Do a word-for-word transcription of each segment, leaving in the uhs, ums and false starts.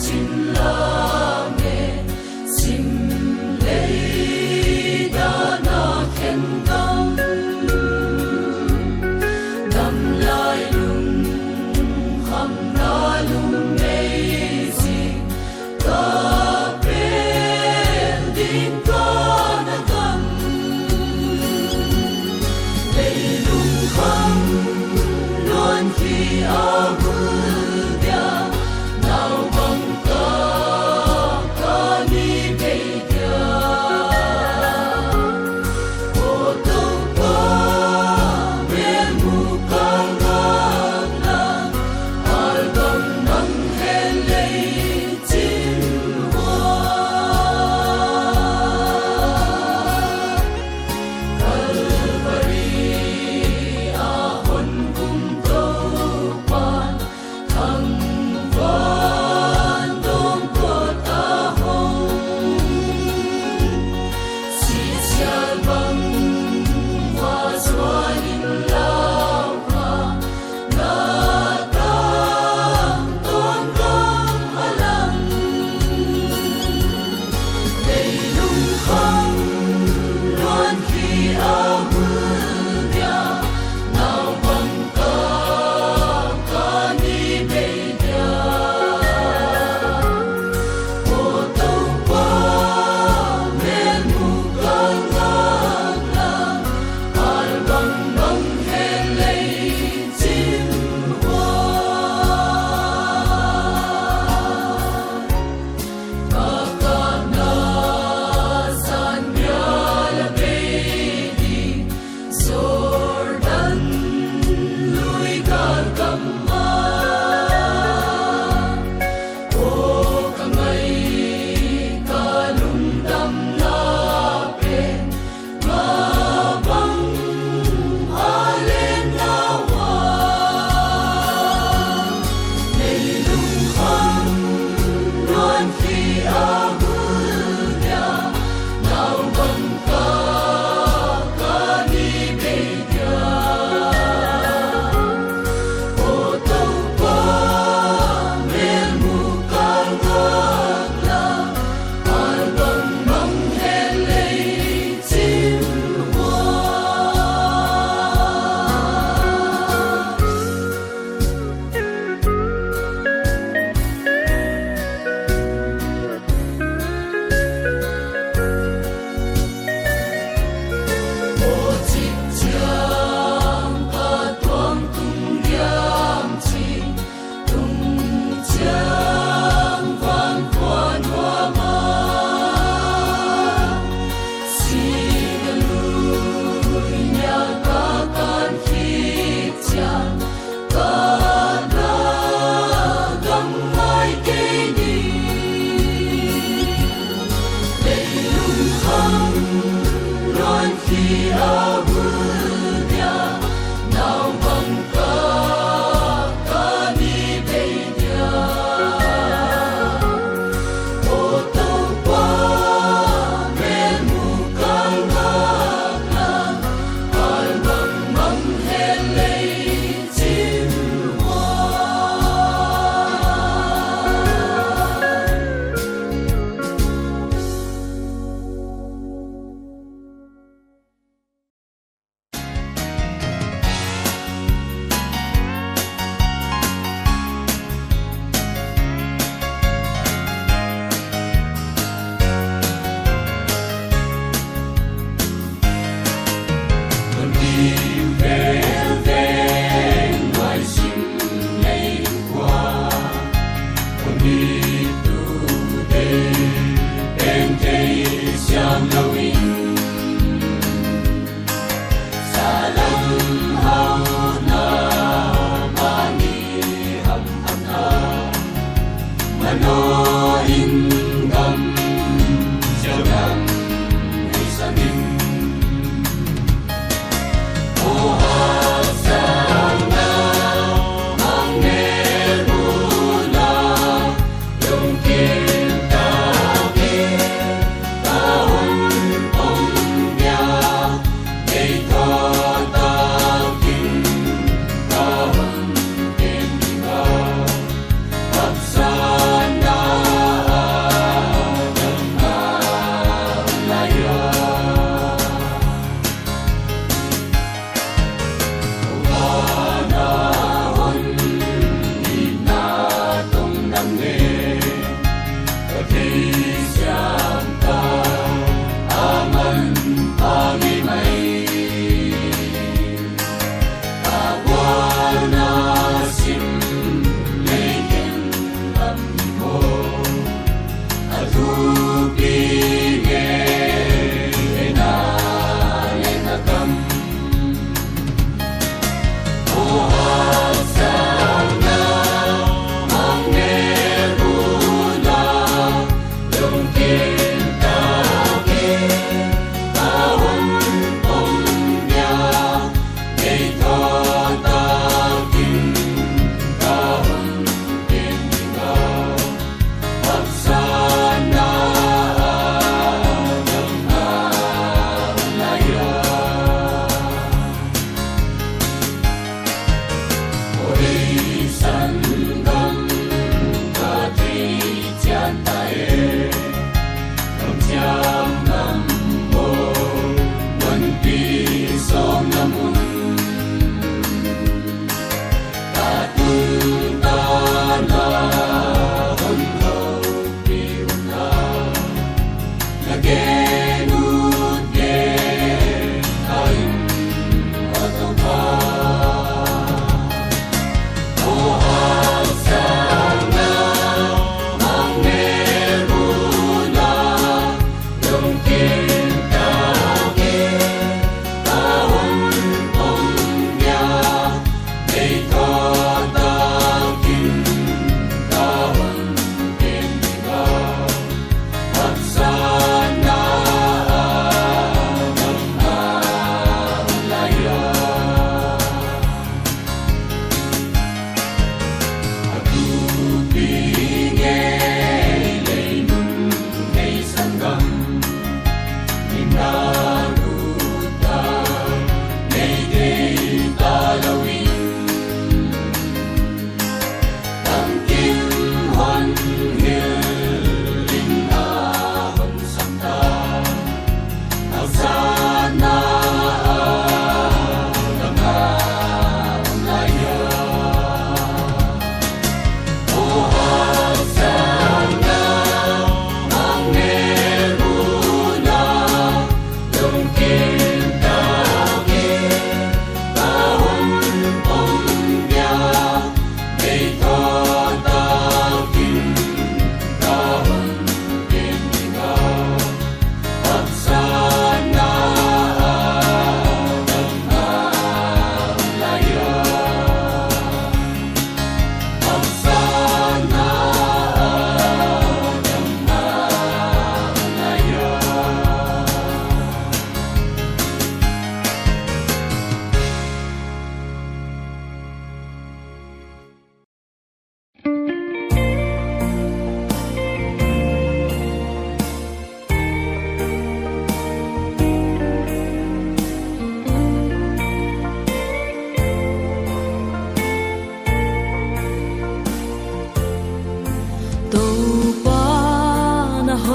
Chin la me, sim lei dan a khen gam, dam lai lungkham na lungmei zi, ka pel ding ka na gam. Leilung kham luan khi a hul dia, nau bang ka, ka ni bei dia. Ko Toupa, mel mu ka ngak la, al bang mang he lei chin hua. Calvary a hon kum Toupan, thangvan dong ko ta hong. Sisial bang va zuan in lau ha, na tang ton gam a lang. Leilung kham luan khi a hul dia, nau bang ka, ka ni bei dia. Ko Toupa, mel mu ka ngak la, al bang mang he lei chin hua. Ka kap na zan mial a bei ding, Jordan lui ka gam ah. Ko ka ngai ka lungdamna pen, ma bang a len na ua. Leilung kham luan khi a hul dia, nau bang ka, ka ni bei dia. Ko Toupa, mel mu ka ngak la, al bang mang he lei chin hua. Ko chik chiang ka tuang tung diam chi, tung chiang vang kuan hua ma. Sing a lui nia ka kan khit chiang, ka na gam ngai kei ni. Leilung kham luan khi a hul dia, nau bang ka, ka ni bei dia. Ko Toupa, mel mu ka ngak la, al bang mang he lei chin hua.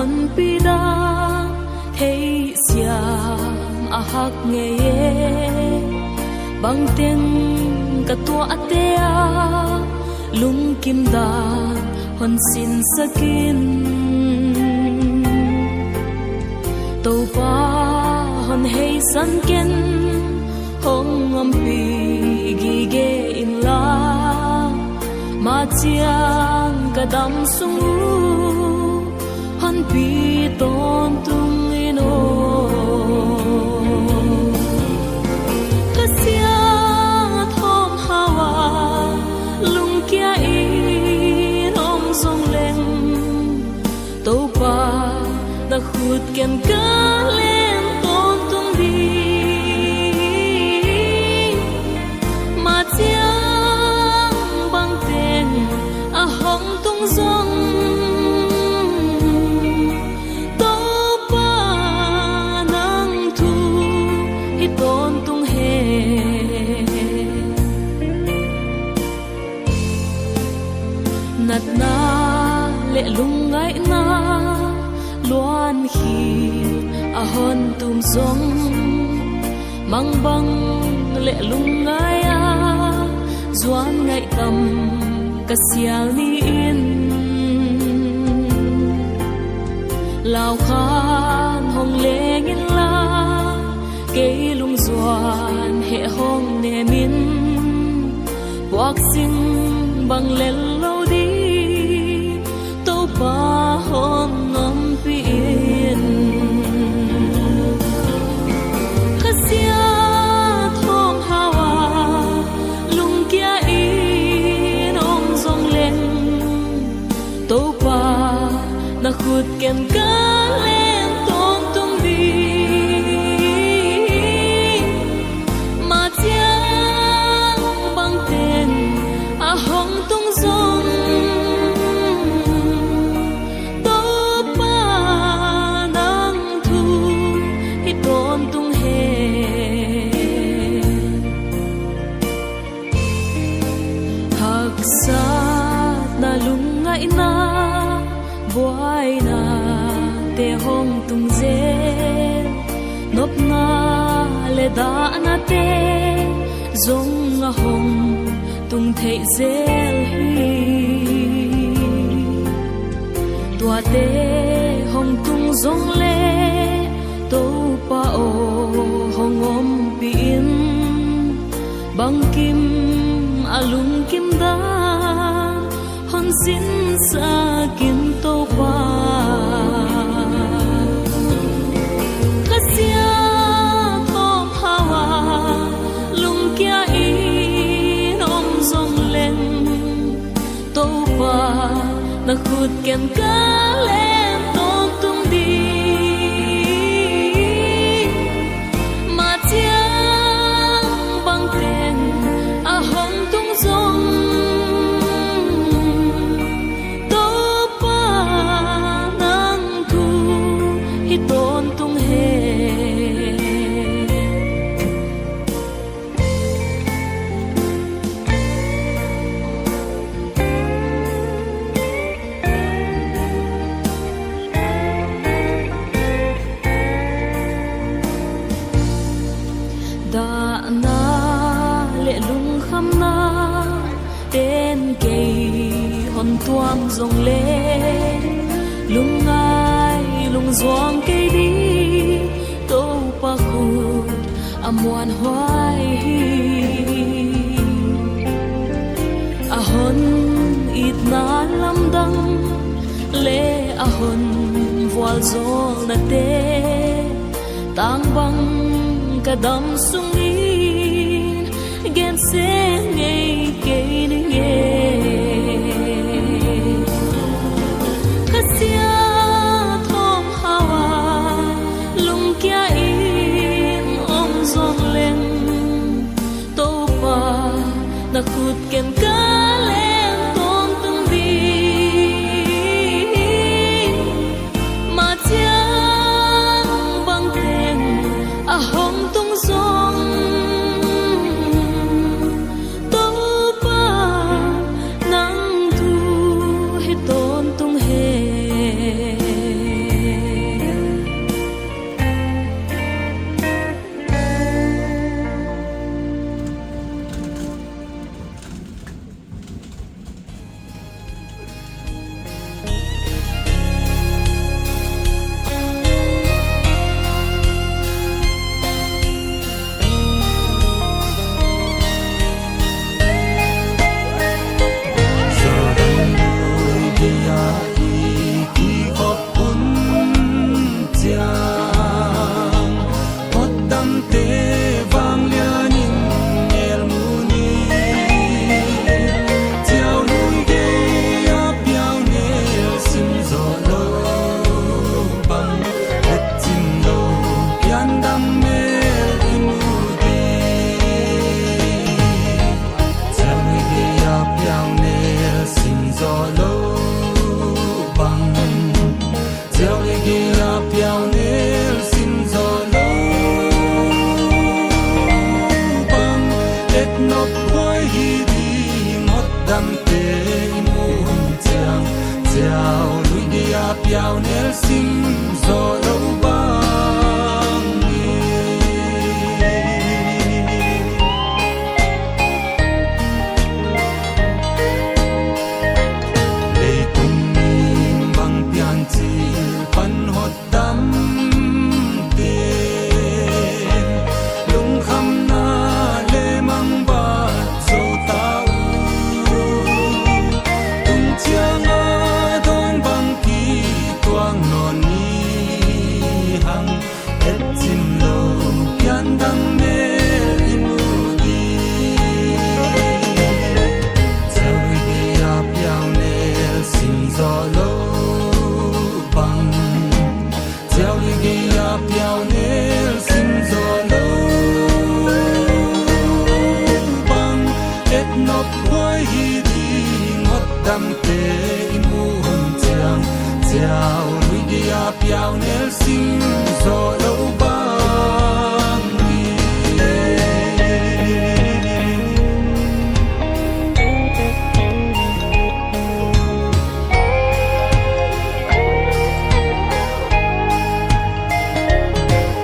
Honpi dan theisiam a hak ngei e, bangteng ka tuahte a lungkim dan hon sinsak in. Toupa hon heisan ken, hong ompih gige inla, ma chiang ka dam sung uh honpi tawntung in aw. Ka sia thawmhau a lungkia in om zong leng, Toupa, na khut ken ka len tawntung ding. Ma chiang bangteng a hong tung zong, Toupa, nang thu hi tawntung hen. Natna leh lungngaihna luan hi a hon tum zong, mangbang leh lungngai a zuan ngaih tam ka sial ni in. Lau khan hong leng inla, kei lungzuan heh hong nem in, puak sim bang lel lou ding, Toupa hon ompih in. Ka sia thawmhau a lungkia in om zong leng, Toupa, na khut ken ka len tawntung ding. Ma chiang bangteng a hong tung zong, Toupa, nang thu hi tawntung hen. Haksatna, lungngaihna, buainate hong tung zel, nopna leh dahnate zong a hong tung thei zel hi. Tuate hong tung zong leh, Toupa aw, hong ompih in. Bangkim a lungkim dan hon sinsak in, Toupa. Ka sia thawmhau a lungkia in om zong leng, Toupa, na khut ken ka len tawntung ding. Ma chiang bangteng a hong tung zong, Toupa, nang thu hi tawntung hen. Dahna leh lungkhamna ten kei hon tuam zong leh, lungngai lungzuang kei ding, Toupa khut a muanhuai hi. A hon itna lamdang leh a hon vualzawlnate, tangbang ka dam sung in gen sem ngei kei ning e. Ka sia thawmhau a lungkia in om zong leng, Toupa, na khut ken ka len tawntung ding. Ma chiang bangteng a hong tung zong, Tou Lui gei a piau nel sim zoh lou bang in, leitung in bang piancil pan hotdam ten, lungkhamna leh mangbat zou ta uh. Tung chiang a dawn bang kituak nawn ni hang, et chim lou pian dang mel i mu di. Chiau lui gei a piau nel sim zoh lou bang, chiau lui gei a piau nel sim zoh lou bang, et nop huai hi ding hotdam te i mu hun chiang, chiau lui gei a piau nel sim zoh lou bang in.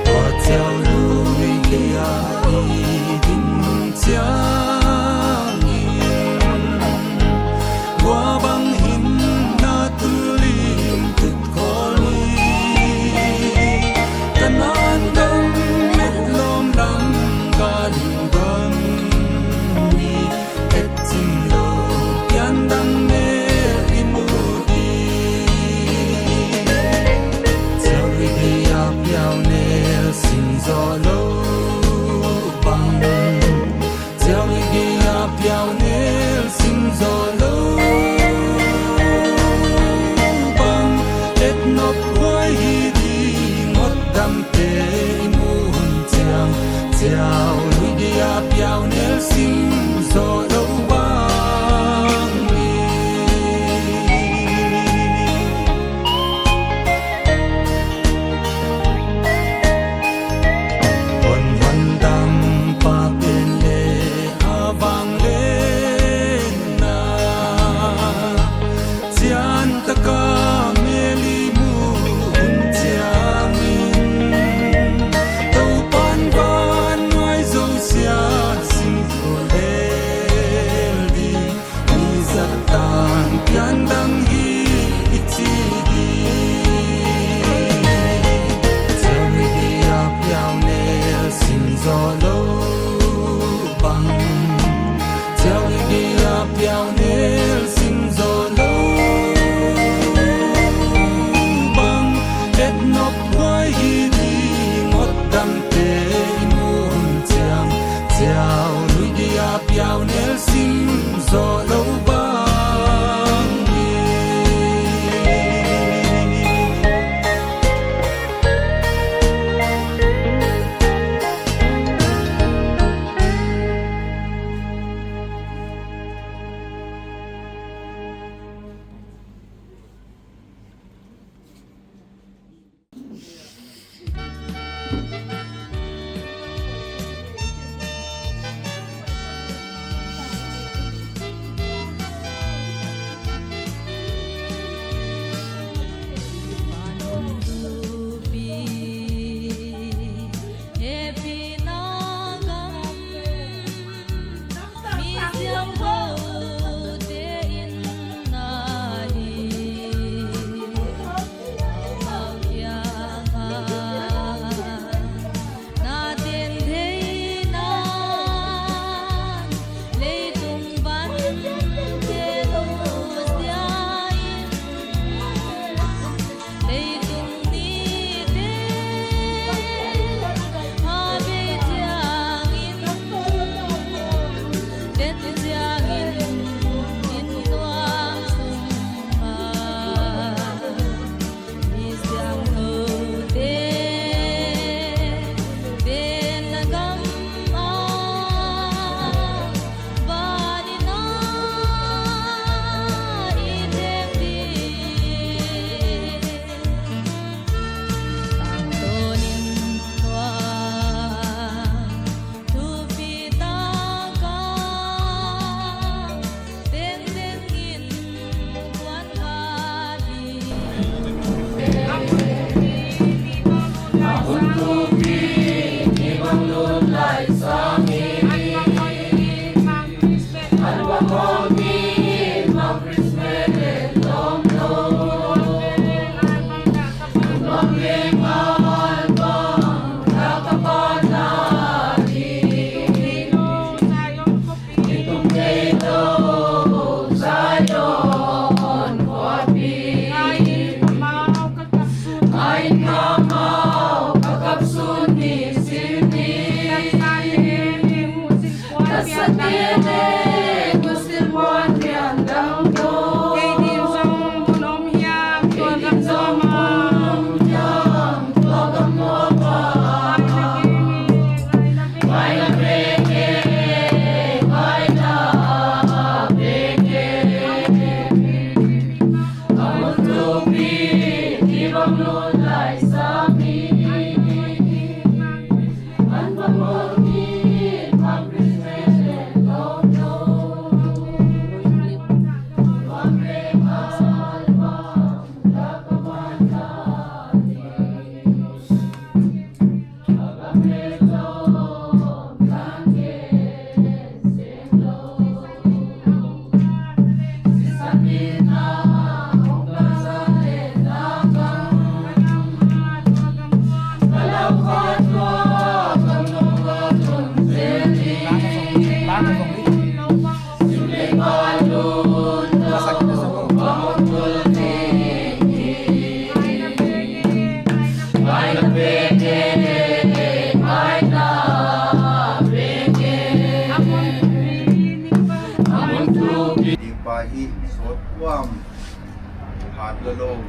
Tua chiau lui gei a i din hun chiang in, tua bang hinna tul in tut khol ni. Kanan gam met lawm lam ka lim gam ni, et chim lou pian dang mel i mu di. Chiau lui gei a piau nel sim zoh lou bang, chiau lui gei a piau nel sim zoh lou bang, et nop huai hi ding hotdam te i mu hun chiang, chiau lui gei a piau nel sim zoh lou bang in. Hon hondam pa pen leh a vangliatna, chian tak a mel i mu hun chiang in, Toupa'n van nuai zousia sim lel di. Mi zat tan pian dang hi i chi di. Chiau lui gei a piau nel sim zoh lou bang, chiau lui gei a piau nel sim zoh lou bang, et nop huai hi ding hotdam te i mu hun chiang, chiau lui gei a piau nel sim zoh lou bang in.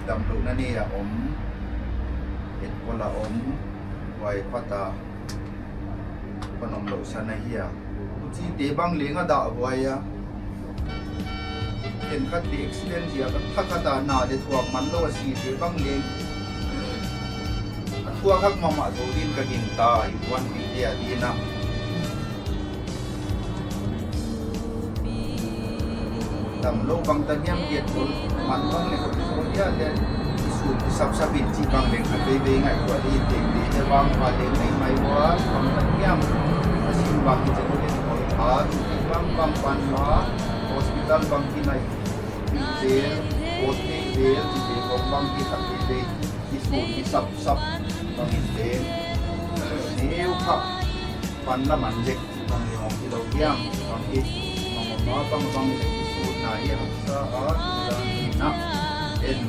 Damlouhna nei a om, etkol a om, huai phat a, hon omlouhsan ahi a. Huchite bang leng a dahhuai a. Khenkhatte accident ziak a thakhat a na leh thuak manlou a site bang leng a thuak hak mahmah zou din ka gingta, i puanpihte a din a. Damlou bangtan hiam, etkol man bang leh hon zou dia leh, i sut i sapsap in chih bang leng khatveivei ngaihtuah di, tengteng leh vang pha leng nei mai ua, bangtan hiam, a sin bang hi chen leh koi a, chih bang bang pan la, hospital bang ki nai, i zel, court case zel, chihte khong bang ki khatveivei, i sut i sapsap bang in leng, neu kha, pan la man zek. Bang leh hong kilou hiam, bang hi, bang bang bang leh kisutna hi haksa a, tuzan hi na, en,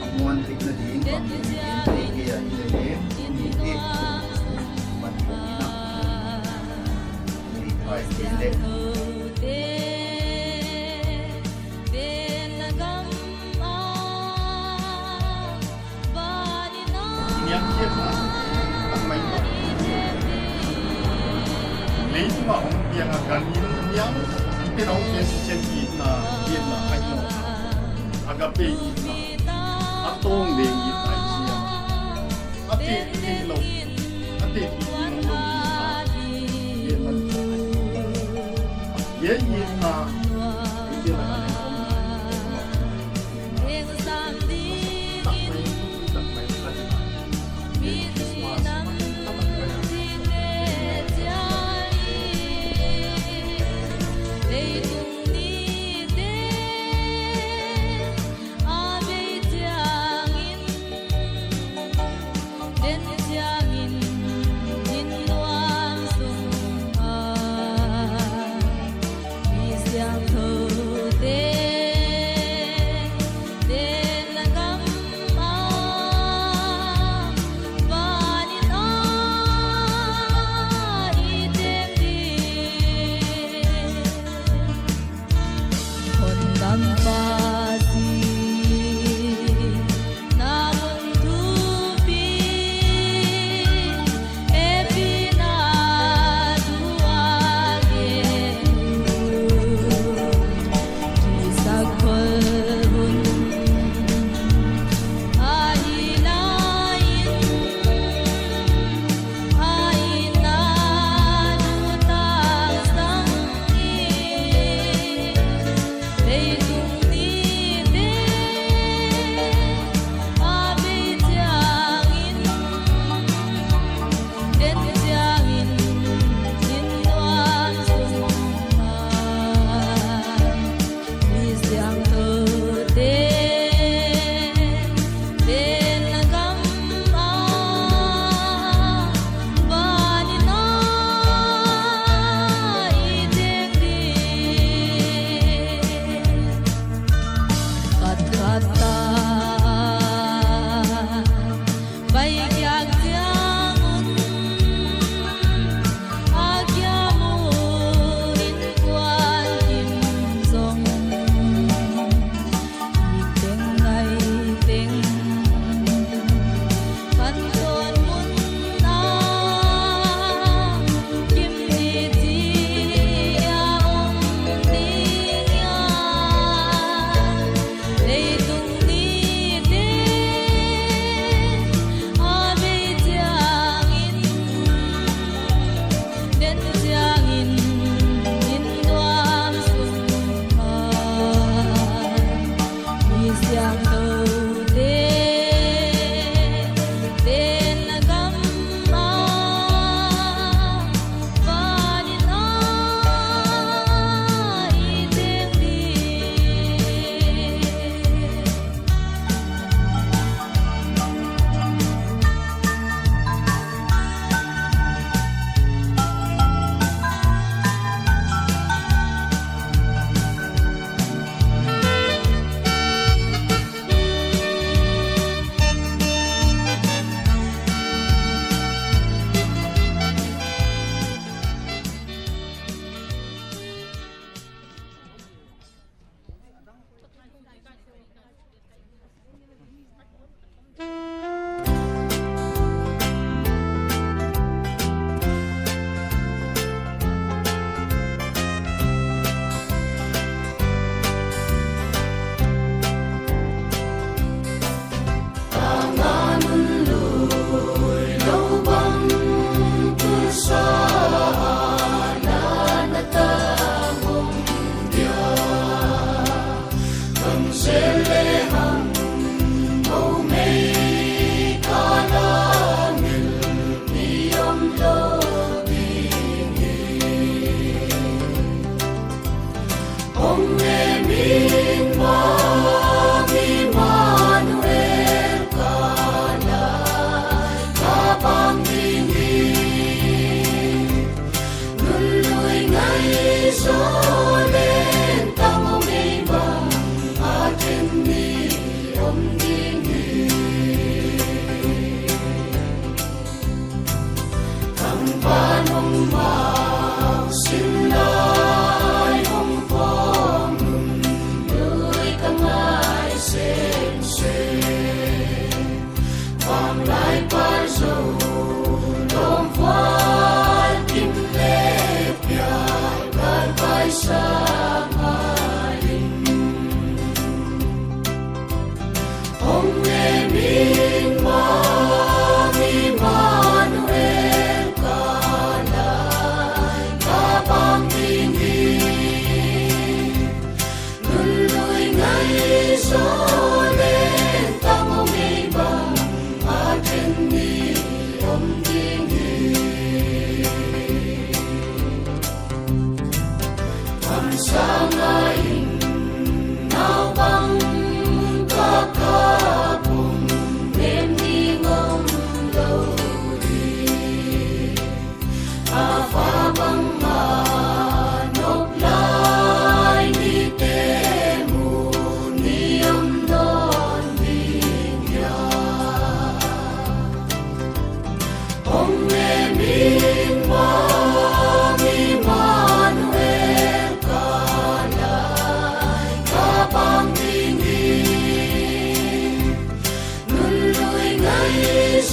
a muan theihna ding, bang leh hi, hi a, hi leh leh, hi hi, bang hi na, hi thai hi leh. Niang kiat na, tak mai tak. Leitung a hong piang a gan in niang, pen hong pen si chen itna, itna, ai no. Agape itna, a tong deng itna i siam. A te, te lo, a te, te lo itna, itna. Ye itna, itna.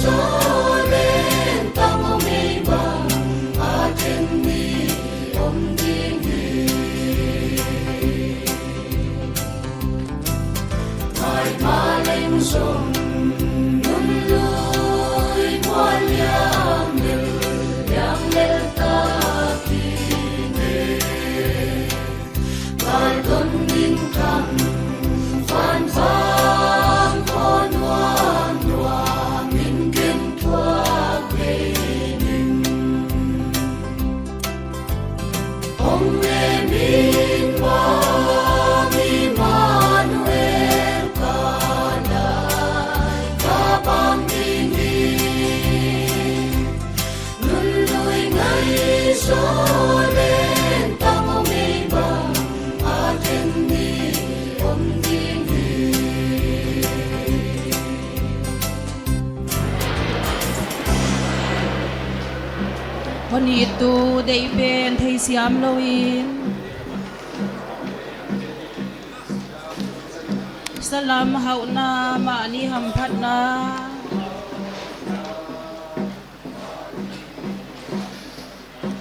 Solen tang om ei bang a ken ni om ding hi. Mai maleng zong nun lui mual liam lel, liam lel ta ki ne. Kal don ding tham, van vang ko nuam nuam in ken thuak kei ning. Hong le min ma mi Manuel ka lai ka bang ding hi. Nun lui ngai solen tang om ei bang a ken ni om ding hi. Hon ittu deih pen theisiam lou in, salam hauhna, mahni hamphatna,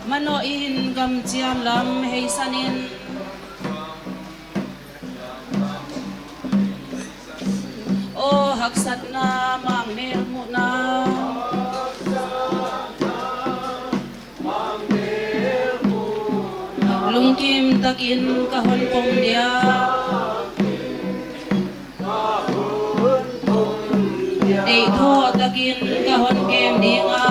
manoh in gamchiam lam heisan in. Aw haksatna, mangmel muhna, lungkim takin ka hon pom dia. Deihthoh takin ka hon kem ding a.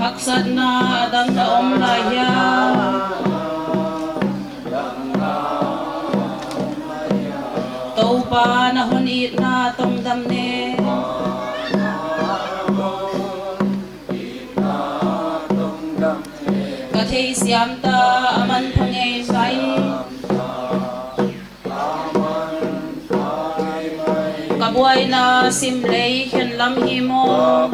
Haksatna a dang a om lai hia? Toupa na hon itna tongdam ne. Ka theisiam ta, aman pha ngei mai. Ka buaina sim lei khen lam hi maw?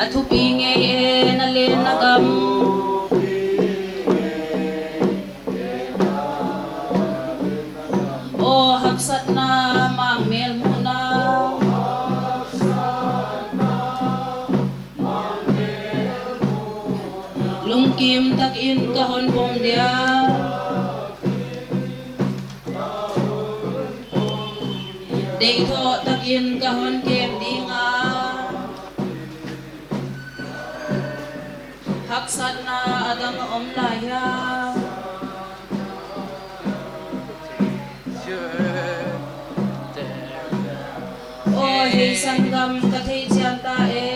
A thupi ngei e na lenna gam. Aw haksatna, mangmel muhna, lungkim takin ka hon pom dia. Deihthoh takin ka hon kem ding a. Haksatna a dang a om lai hia? Aw heisan gam, ka theisiam ta e.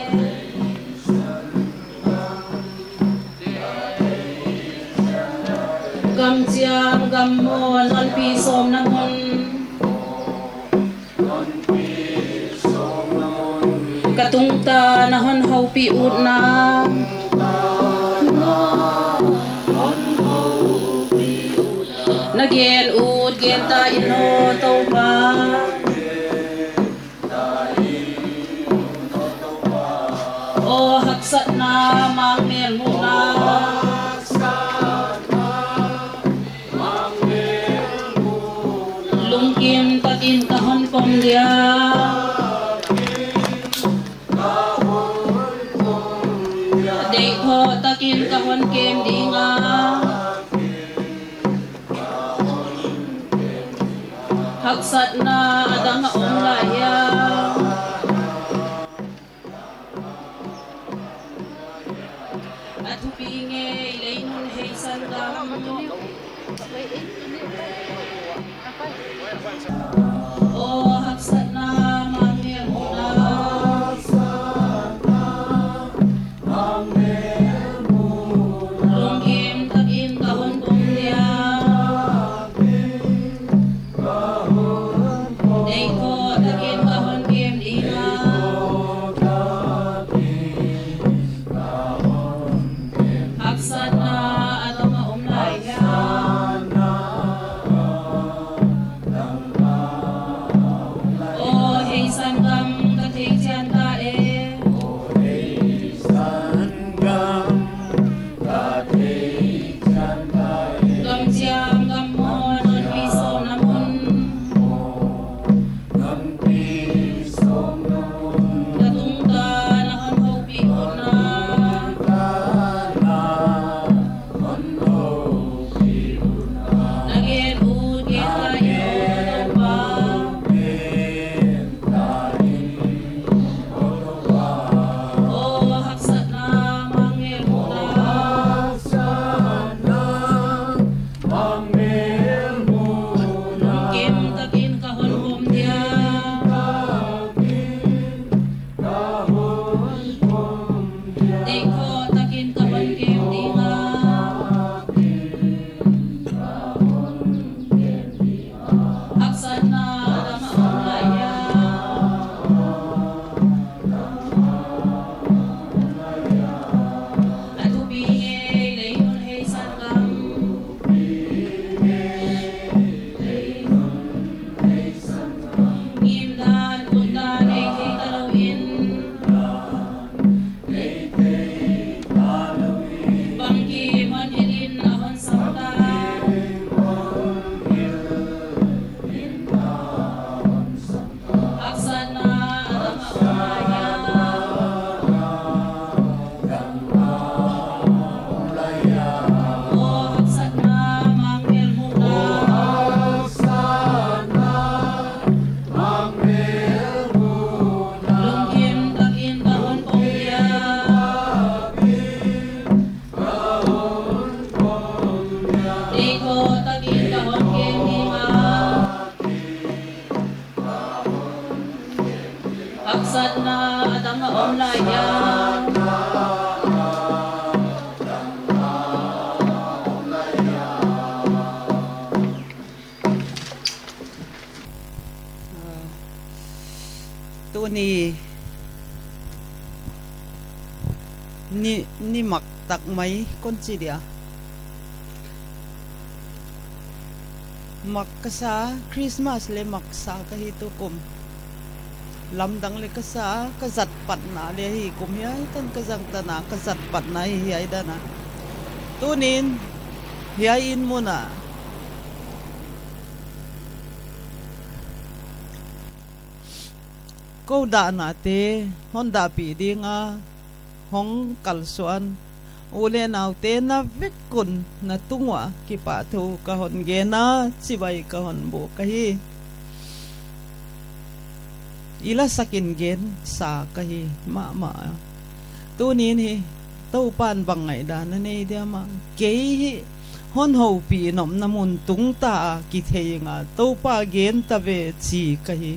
Gamchiam gam maw, non pi sawm na mun. Ka tungtawn a hon houpih utna. Na gen ut gen ta in aw Toupa. Aw haksatna, mangmel muhna, lungkim takin ka hon pom dia. Deihthoh takin ka hon kem ding a. Haksatna a dang a om lai hia? A thupi ngei lei nun heisan gam. Aw haksatna, mangmel muhna, lungkim takin ka hon pom dia. Deihthoh takin ka hon kem ding a. Haksatna a dang a om lai hia? Aw heisan gam, ka theisiam ta e. Aw heisan gam, ka theisiam ta e. Ni, ni, ni mak tak mai kon chi dia. Mak ka sa, Christmas leh mak sa ka hi tukum. Lamdang leh ka sa, ka zat patna leh hi kum hiai tan ka zang tan a, ka zat patna hi hiai dan a. Tuni'n, hiai inn mun a kou dahnate hon dahpih ding a hong kalsuan u leh naute na vek un na tung ua kipahthu ka hon gen a, chibai ka hon buk ahi. I lasak in gen sa ka hi mahmah a. Tuni'n hi Toupa'n bang ngaihdan a nei diam a, kei hi hon houpih nopna mun tung ta a kithei nga, Toupa gen ta ve chi ka hi.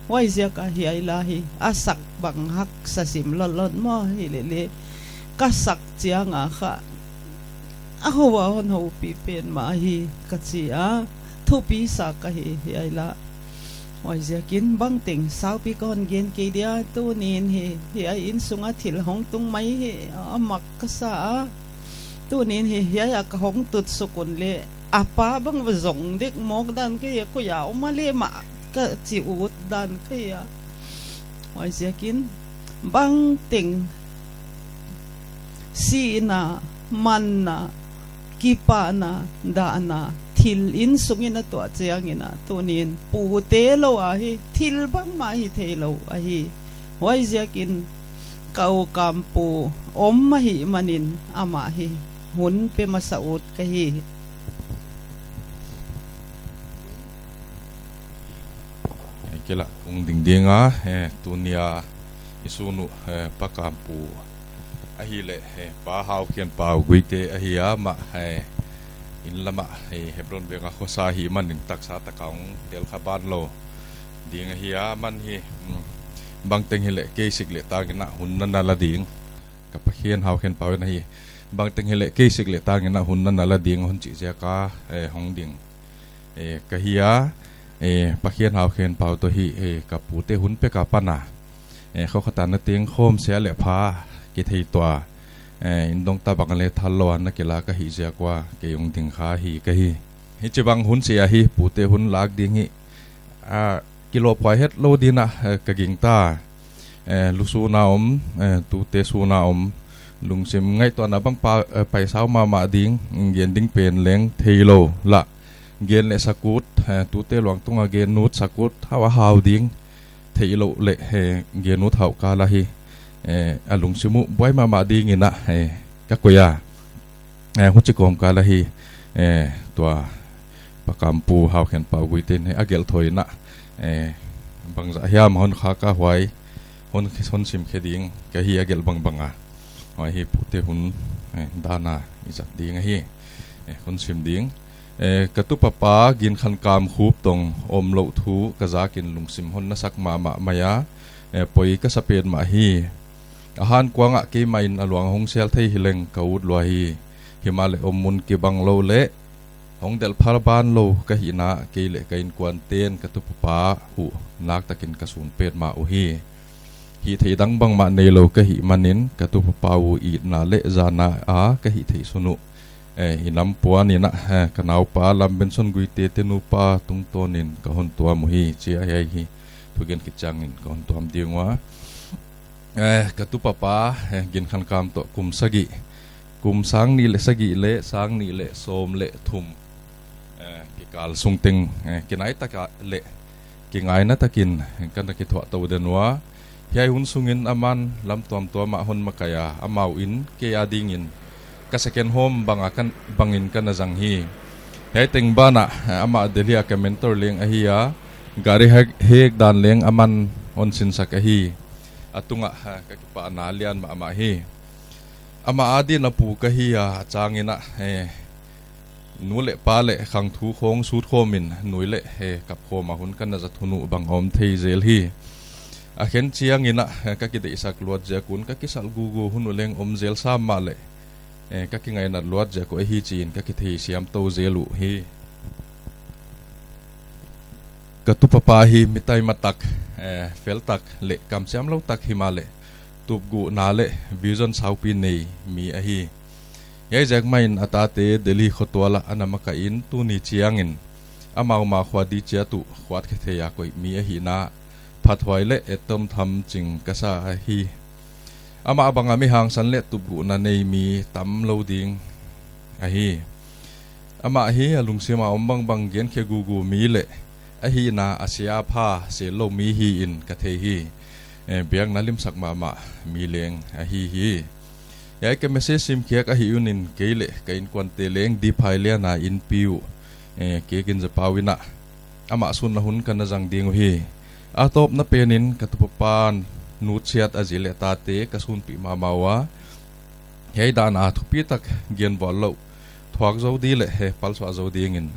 Huaiziak a hiai la hi a sak bang haksa sim lawt lawt maw, hileleh ka sak chiang a kha a hou a hon houpih pen mah hi ka chi a, thupi sa ka hi hiai la. Huaiziakin bangteng saupi ka hon gen kei dia, tuni'n hi hiai inn sung a thil hong tung mai hi a mak ka sa a. Tuni'n hi hiai a ka hong tut suk un leh a pa bang va zong dek mawk dan ka hi a, koi a om a leh mah ka chi ut dan ka hi a. Huaiziakin bangteng sihna, manna, kipahna, dahna, thil inn sung in a tuah chiang in a, tuni'n pute lou a hi thil bangmah hi theilou ahi. Huaiziakin ka u Kampu om ahihmanin amah hi hun pe masa ut ka hi. Kei lah kong ding ding a, eh, tuni a i sun uh, eh, Pa Kampu ahihleh, eh, Pa Haukhianpau Guite ahi a, amah, eh, inn lam ah, eh, Hebron veng a khosa ahihmanin taksa tak a hong tel kha ban lou ding ahi a, aman hi, mm, bangteng hileh kei sik leh tang in a hun na na la ding. Ka Pathian Haukhianpau in ahi, bangteng hileh kei sik leh tang in a hun na na la ding hon chih ziak a, eh, hong ding, eh, ka hi a, eh, Pathian Haukhianpau toh hi, eh, ka pute hun pek a pan a, eh, khokhat a na teng khawm sia leh pha kithei tuah, eh, inn dong ta bang leh thal lou a na kila ka hi ziak ua kei hong ding kha hi ka hi. Hichibang hun chih ahi, pute hun lak ding hi, ah, kilawphuai hetlou ding a, eh, ka gingta. Eh, lu sun a om, eh, tute sun a om, lungsim ngaihtuahna bang pa, eh, paisau mahmah ding, gen ding pen leng theilou lah. Gen leh sak ut, eh, tute luang tung a gen ut sak ut, hau a hau ding, theilou leh, eh, gen ut hau kal a hi, eh, a lungsim uh buai mahmah ding in a, eh, ka koih a. Eh, huchi kawmkal a hi, eh, tua Pa Kampu Haukhianpau Guite in a gelh thou in a, eh, bangzah hiam hon khak a, huai hon, hon sim khe ding ka hi a gelh bangbang a. Huai hi pute hun, eh, dan a i zat ding ahi. Eh, hon sim ding. Eh, ka tupa pa Ginkhankam Khuptong omlouh thu ka zak in lungsim hon nasak mahmah mai a, eh, poi ka sa petmah hi. A hankuang ah keimah in a luang hong sel thei hileng ka ut lua hi. Himahleh om mun kibang lou leh hong delh phal ban lou ka hihna, kei leh ka innkuante'n ka tupa pa uh naktakin ka sun petmah uhi. Hihtheih dang bangmah neilou ka hihmanin ka tupa pa uh itna leh zana a ka hihtheih sun uh, eh, i nam puan in a, eh, ka naupa Lambenson Guite te nupa tungtawn in ka hon tuam uhi, chi a, hiai hi thugen khit chiang in ka hon tuam ding ua. Eh, ka tupa pa, eh, Ginkhankam toh kum sagih, kum sang nih leh sagih leh sang nih leh sawm leh thum, eh, kikal sung teng, eh, kinai tak a leh kingaina takin ka na kithuah tou den ua. Hiai hun sungin aman lam tuamtuam ah hon makai a, amau in kei adingin ka second home bang a kan, bangin ka na zang hi. Hiai teng ban ah, eh, amah Delhi a ka mentor leng ahi a, gari hek, hek dan leng aman hon sinsak ahi. A tungah, eh, ka kipahna lian mahmah hi. Amah adin a pu ka hi a, a chang in a, eh, nu leh pa leh khangthu khawng sut khawm in nui leh, eh, kap khawm a hun ka na zat hun uh bang om thei zel hi. A khen chiang in a, eh, ka kideihsak luat ziak un ka kisal gugu hun uh leng om zel sam mahleh, eh, ka kingainat luat ziak uh ahi chi in ka kitheisiam tou zel uhi. Ka tupa pa hi mi taima tak, eh, fel tak leh kamsiam lou tak himahleh tupguhna leh vision saupi nei mi ahi. Hiai ziak mahin a tate Delhi khotual ah ana makaih in tuni chiangin amau ma khua di chiat uh khuat khe thei a koih mi ahihna phathuai leh ettom tham ching ka sa ahi. Amah bang a mi hangsan leh tupguhna nei mi tam lou ding ahi. Amah hi a lungsim a om bangbang gen khe gugu mi leh ahihna a sia a pha sel lou mi hi in ka thei hi. Eh, biakna limsak mahmah mi leng ahi hi. Hiai ka message sim khiak ahih un in kei leh ka innkuante leng Diphai Liana innpi uh, eh, Kek in Zapau in ah amah sunna hun ka na zang ding uhi. A tawpna pen in ka tupa pan nutsiat a zi leh tate ka sunpih mahmah ua. Hiai dan a thupi tak gen bawl louh thuak zou di leh he palsuah zou dingin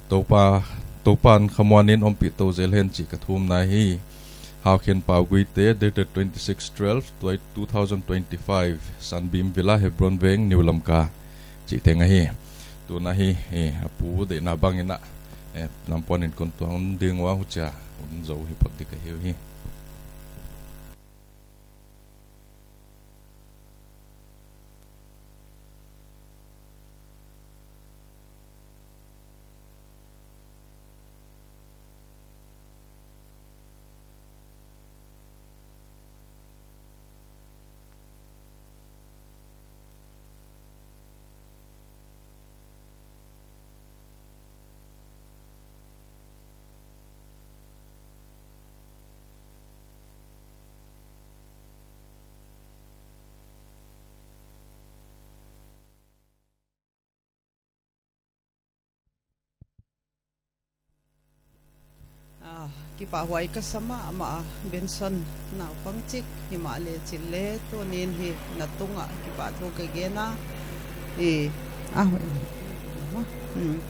Toupa, Toupan khamuan in ompih tou zel hen chih ka thumna hi. Haokhen Pau Guite, dated twenty-six twelve two thousand twenty-five, Sunbeam Villa, Hebron Veng, New Lamka, chih teng ahi. Tun ahi, eh, a pu deihna bangin ah, eh, lampuan in kon tuang ding ua, huchia hun zou hi phot di ka hi uhi. Ah, kipahhuai ka sa mahmah a, Benson naupang chik, himahleh chih leh tunin hi na tungah kipahthu ka gen a. I, ah, hmm,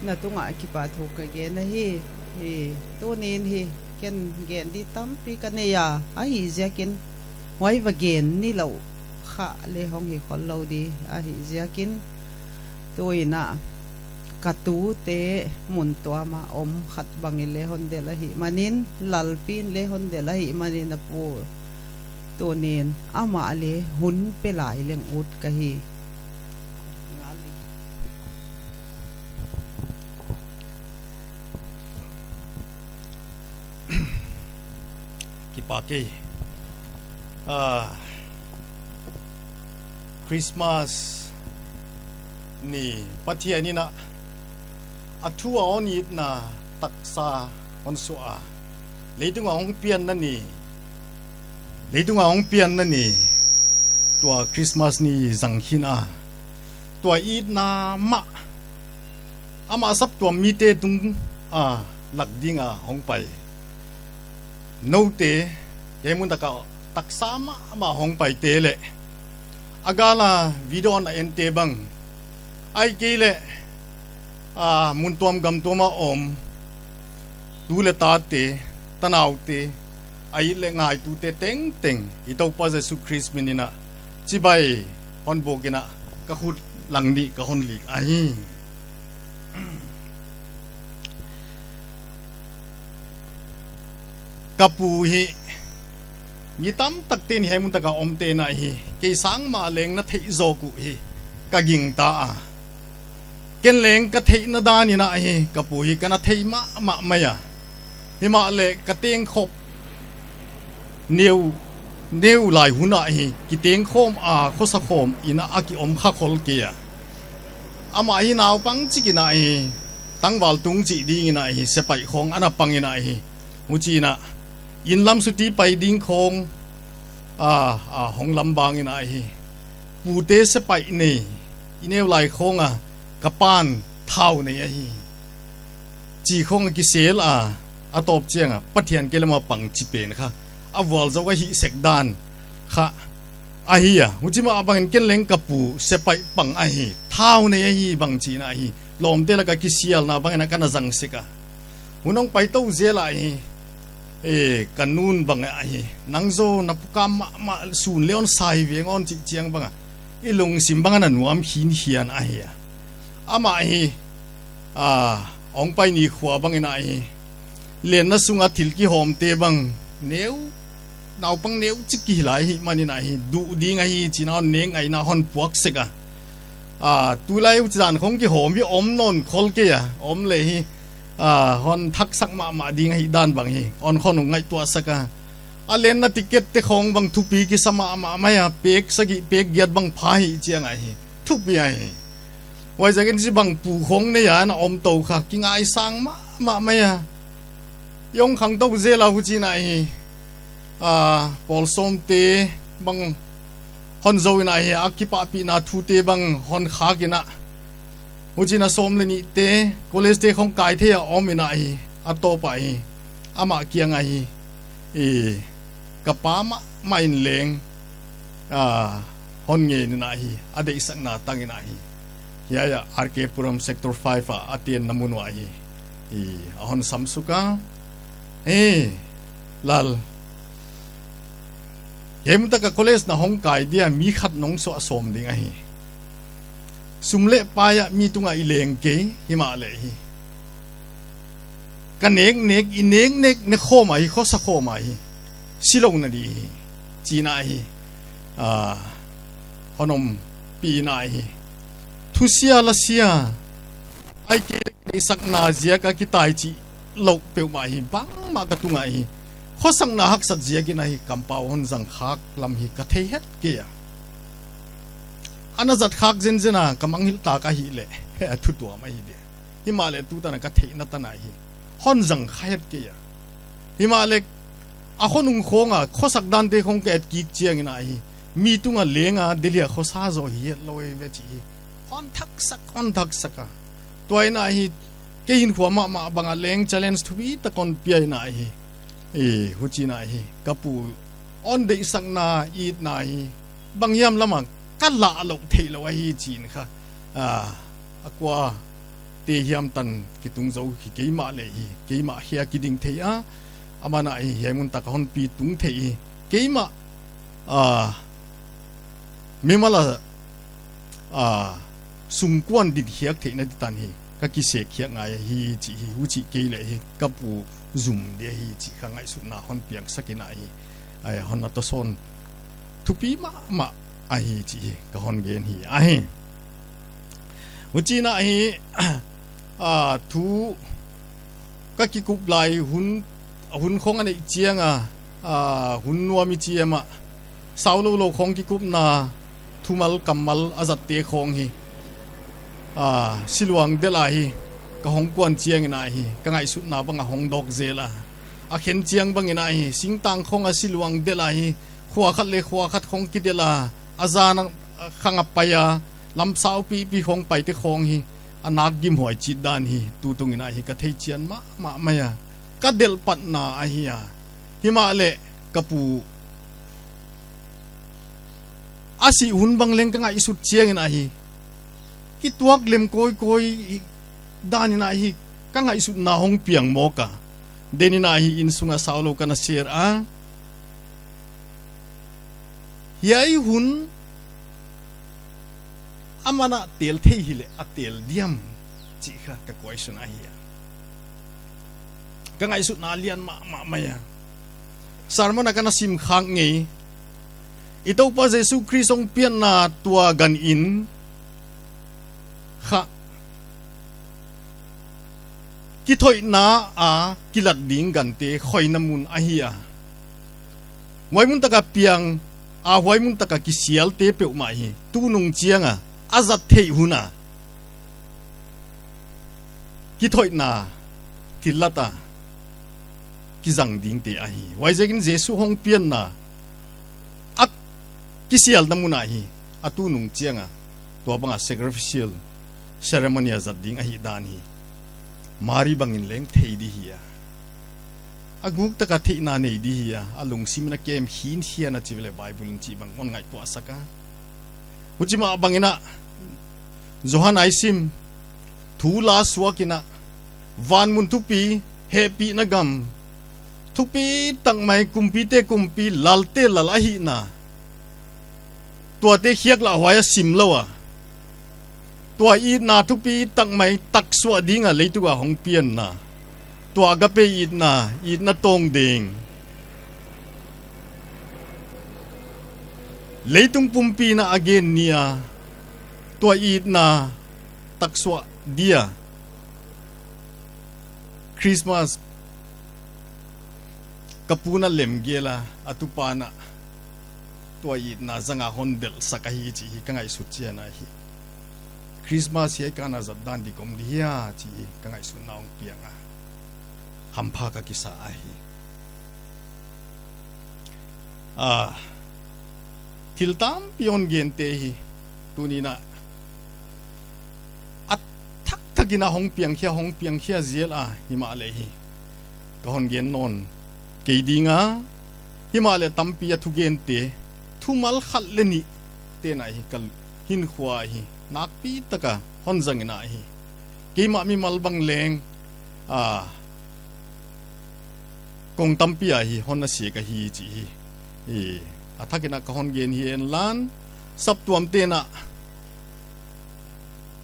na tungah kipahthu ka gen ahi. I, tunin hi ken gen di tampi ka nei a, ahihziakin huai va gen nilouh kha leh hong hi khol lou di ahihziakin, tuin ah ka tute mun tuam a om khat bangin leh hon delh ahihmanin, lalpi'n leh hon delh ahihmanin a pu, tunin amah leh hun pe lai leng ut ka hi. Kipak e. Ah, Christmas ni Pathian in ah a thu a hon itna taksa hon suah a, leitung a hong pianna ni, leitung a hong pianna ni, tua Christmas ni zang khin a, tua itna mah amah saptuam mite tung a lak ding a hong pai noute, hiai mun tak a taksa mahmah hong paite leh a gal a video na ente bang, ahihkeileh, ah, mun tuam gam tuam a om tu leh tate, tanaute, a it leh ngaitute tengteng, i Toupa Jesu Khrist min in ah chibai hon buk in ah ka khut lang nih ka hon lik ahi. Ka pu hi, mi tamtakte'n hiai mun tak a omte'n ahi, kei sang mah leng na theih zawk uh hi ka gingta a. Ken leng ka theihna dan in ahi, ka pu hi ka na thei mahmah mai a. Himahleh ka tengkhop neu, neu lai hun ah hi kitengkhawm a, khosa khawm in a kiom kha khol kei a. Amah hi naupang chik in ahi, tangval tung chih ding in ahi, sepaih khawng ana pang in ahi. Huchiin ah, inn lam suti pai ding khawng, a, a, hong lam bang in ahi. Pute sepaih nei, i neu lai khawng a, ka pa'n thau nei ahi. Chi khawng a kisel a, a tawp chiang a, Pathian keilem a pang chi pen kha, a vualzou a hih sek dan kha ahi a. Huchi mah bangin ken leng ka pu sepaih pang ahi, thau nei ahi bang chihna ahi. Lawmte lak a kisialna bangin a ka na zang sek a. Hun hong pai tou zel a hi, e, ka nu'n bang ahi, nang zaw na pukam mahmah, sun leh hon sai veng aw chih chiang bang a, i lungsim bang a na nuam hi'n hian ahi a. Amah hi, a, hong pai ni khua bangin ahi, lenna sunga thil kihawmte bang neu, naupang neu chik kihilai hi manin ahi, duh ding ahi chi'n a hon neng ahi na hon puak sek a. A, tulai huchi dan khong kihawm hi om nawn khol kei a, om le hi, a, hon thaksak mahmah ding ahi dan bang hi, hon hon ngaihtuah sak a. A lenna ticket te khong bang thupi kisa mahmah mai a, pek sagih pek giat bang pha hi chiang ahi. Thupi ahi. Huaiziakin chi bang pu khong nei a na om tou kha, kingaisang mahmah mai a. Hong khangtou zel a huchi'n ahi. A, pawl sawmte bang hon zou in ahi, a kipahpihna thute bang hon khak in a. Huchi'n a sawm le nihte, college te khong kai thei a om in ahi, a tawp ahi. Amah kiang ahi. I, ka pa mahmah in leng, a, hon ngen in ahi, a deihsakna tang in ahi. Hiai a R K Puram Sector five a, a tenna mun uah ahi. I, a hon sam suk a. Ei, Lal. Hiai mun tak a college na hong kai dia mi khat nong suah sawm ding ahi. Sum le pai a mi tunga i leng kei, himahleh hi. Ka nek nek, i nek nek, ne khawm ahi, khosa khawm ahi. Si lou na di hi. Chi'n ahi. A, hon ompih in ahi. Thusia lasia. Ahihkeileh deihsakna ziak a kitai chih lou peuhmah hi, bangmah ka tunga hi. Khosakna haksat ziakin ahi, kampau hon zang khak lam hi ka thei het kei a. Ana zat khak zenzen a, ka mangngilh tak ahihleh, a thu tuam ahi dia. Himahleh tutan a ka theihna tan ahi. Hon zang kha het kei a. Himahleh, a khonung khong a, khosak dante khong ka et kik chiangin ahi. Mi tunga leng a, Delhi a khosa zaw hi het lou ve chi hi. Hon thaksak, hon thaksak a. Tua'n ahi, kei hinkhua mahmah bang a leng challenge thupi tak hon pia in ahi. E, huchi'n ahi, ka pu hon deihsakna, itna hi. Bang hiam lam a, ka lah lou theih lou ahi chi'n kha. A, a kua te hiam tan kitung zou hi keimah le hi, keimah hia kiding thei a. Aman ahi, hiai mun tak a hon pi tung thei hi. Keimah, a, mimal a, a, sungkuan din hiak theihna di tan hi, ka kisek hiak ngai hi chi hi, huchi kei le hi, ka pu zum dia hi chi kha ngaihsutna hon piangsak in ahi, ai, hon na toh sawn thupi mahmah ahi chi hi, ka hon gen hi ahi. Huchi'n ahi, a, thu ka kikup lai hun, hun khong a neih chiang a, a, hun nuam i chi em a, sau lou lou khong kikupna, thumal kammal a zatte khong hi. A, siluang delh a hi, ka hong kuan chiangin ahi, ka ngaihsutna bang a hong dawk zel a. A khen chiang bangin ahi, singtang khong a siluang delh a hi, khua khat le khua khat khong kidelh a, a zan a khang a pai a, lam saupipi khong paite khong hi, a nak gimhuai chih dan hi, tutungin ahi ka thei chian mahmah mai a. Ka delh patna ahi a. Himahleh, ka pu a sih hun bang leng ka ngaihsut chiangin ahi. Kituak lem kawikawi danin ahi ka ngaihsutna hong piang mawk a. Denin ahi innsung a sau lou ka na ser a. Hiai hun aman a tel thei hileh a tel diam chih kha ka question ahi a. Ka ngaihsutna lian mahmah mai a. Sermon a ka na sim khak ngei. I Toupa Jesu Khrist hong pianna tua gan in kha kithoihna a kilat ding gante khoina mun ahi a. Huai mun tak a piang a, huai mun tak a kisialte peuhmah hi. Tunung chiang a, a zat theih hun a kithoihna thillat a kizang dingte ahi. Huaiziakin Jesu hong pianna a kisialna mun ahi, a tunung chiang a, tua bang a sacrificial ceremony a zat ding ahihdan hi Mari bangin leng thei di hi a. A guk tak a theihna nei di hi a, a lungsim in a kem hi'n hian a chi ve leh Bible in chih bang hon ngaihtuah sak a. Huchi mah bangin a, Johan a i sim, thu la suak in a, van mun thupi, hehpihna gam, thupi tak mai, kumpite kumpi, lalte lal ahihna, tuate khiak lah huai a sim lou a. Tua itna thupi tak mai, taksuah ding a leituk a hong pianna. Tua agape itna, itna tawng ding. Leitung pumpi in a gen ni a, tua itna taksuah dia. Christmas ka pu'n a lem gel a, a tupa'n a tua itna zang a hon delhsak ahi chih hi ka ngaihsut chian ahi. Christmas hiai kan a zat dan dik om di hia chih hi ka ngaihsutna hong piang a. Hampha ka kisa ahi. Ah, thil tampi hon gente hi, tuni'n a a thak thak in a hong piang khia, hong piang khia zel a, himahleh hi ka hon gen nawn kei ding a, himahleh tampi a thugente, thumal khat leh nih te'n a hi ka hinkhua hi nakpi tak a hon zang in a hi. Keimah mimal bang leng, ah, kong tampi a hi hon na siak ahi chih hi. I, a thak in a ka hon gen hi en lan, saptuamte'n a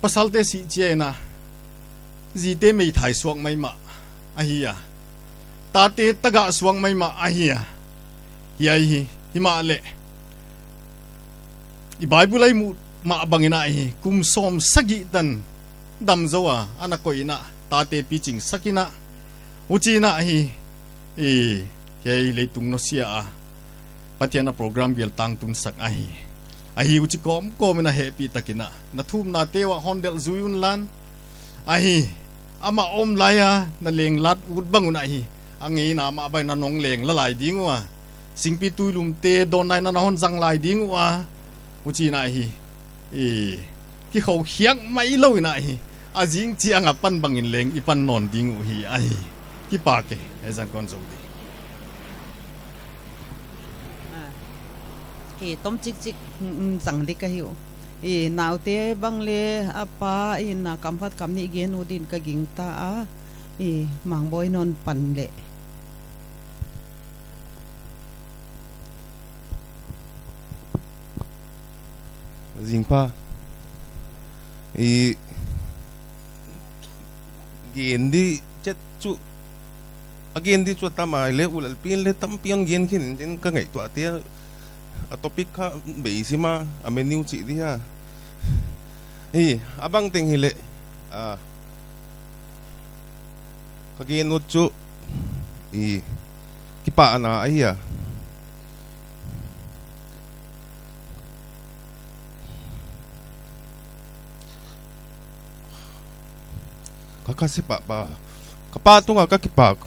pasalte sih chiang in a, zite meithai suak maimah ahi a, tate tagah suak maimah ahi a. Hiai hi, himahleh i Bible a i muh mah bang in a hi, kum sawmsagih tan dam zou a, ana koih in a, tate piching sak in a, huchi'n a hi, i, hiai leitung nusia a Pathian a program gel tangtun sak ahi. Ahi huchi kawmkawm in a hehpihtak in a, na thumnate uah hon delh zui un lan. Ahi, amah om lai a, na leng lat ut bang un a hi, a ngeina mah bang in a nong leng la lai ding ua, singpi tuilumte dawnna in a na hon zang lai ding ua, huchi'n a hi. I, kikhou khiak mai lou in a hi, a zing chiang a pan bang in leng i pan nawn ding uh hi ahi. Kipak e, e zan kon zou di. Ah. I, tom chik chik, mm, mm, zang di ka hi uh. I, naute bang leh a pa in a kam khat kam nih gen ut din ka gingta a. I, Mangboi non pan leh. Zingpha. I, gen di chet chu. A gen di chu a tam a leh, U Lalpi'n leh tampi hon gen khin in ka ngaihtuah te a, a topic kha bei sim a, a menu chih di a. Hi, a bang teng hileh, a, ka gen ut chu, i, kipahna ahi a. Ka, ka si pahpah. Ka pa tunga ka kipak.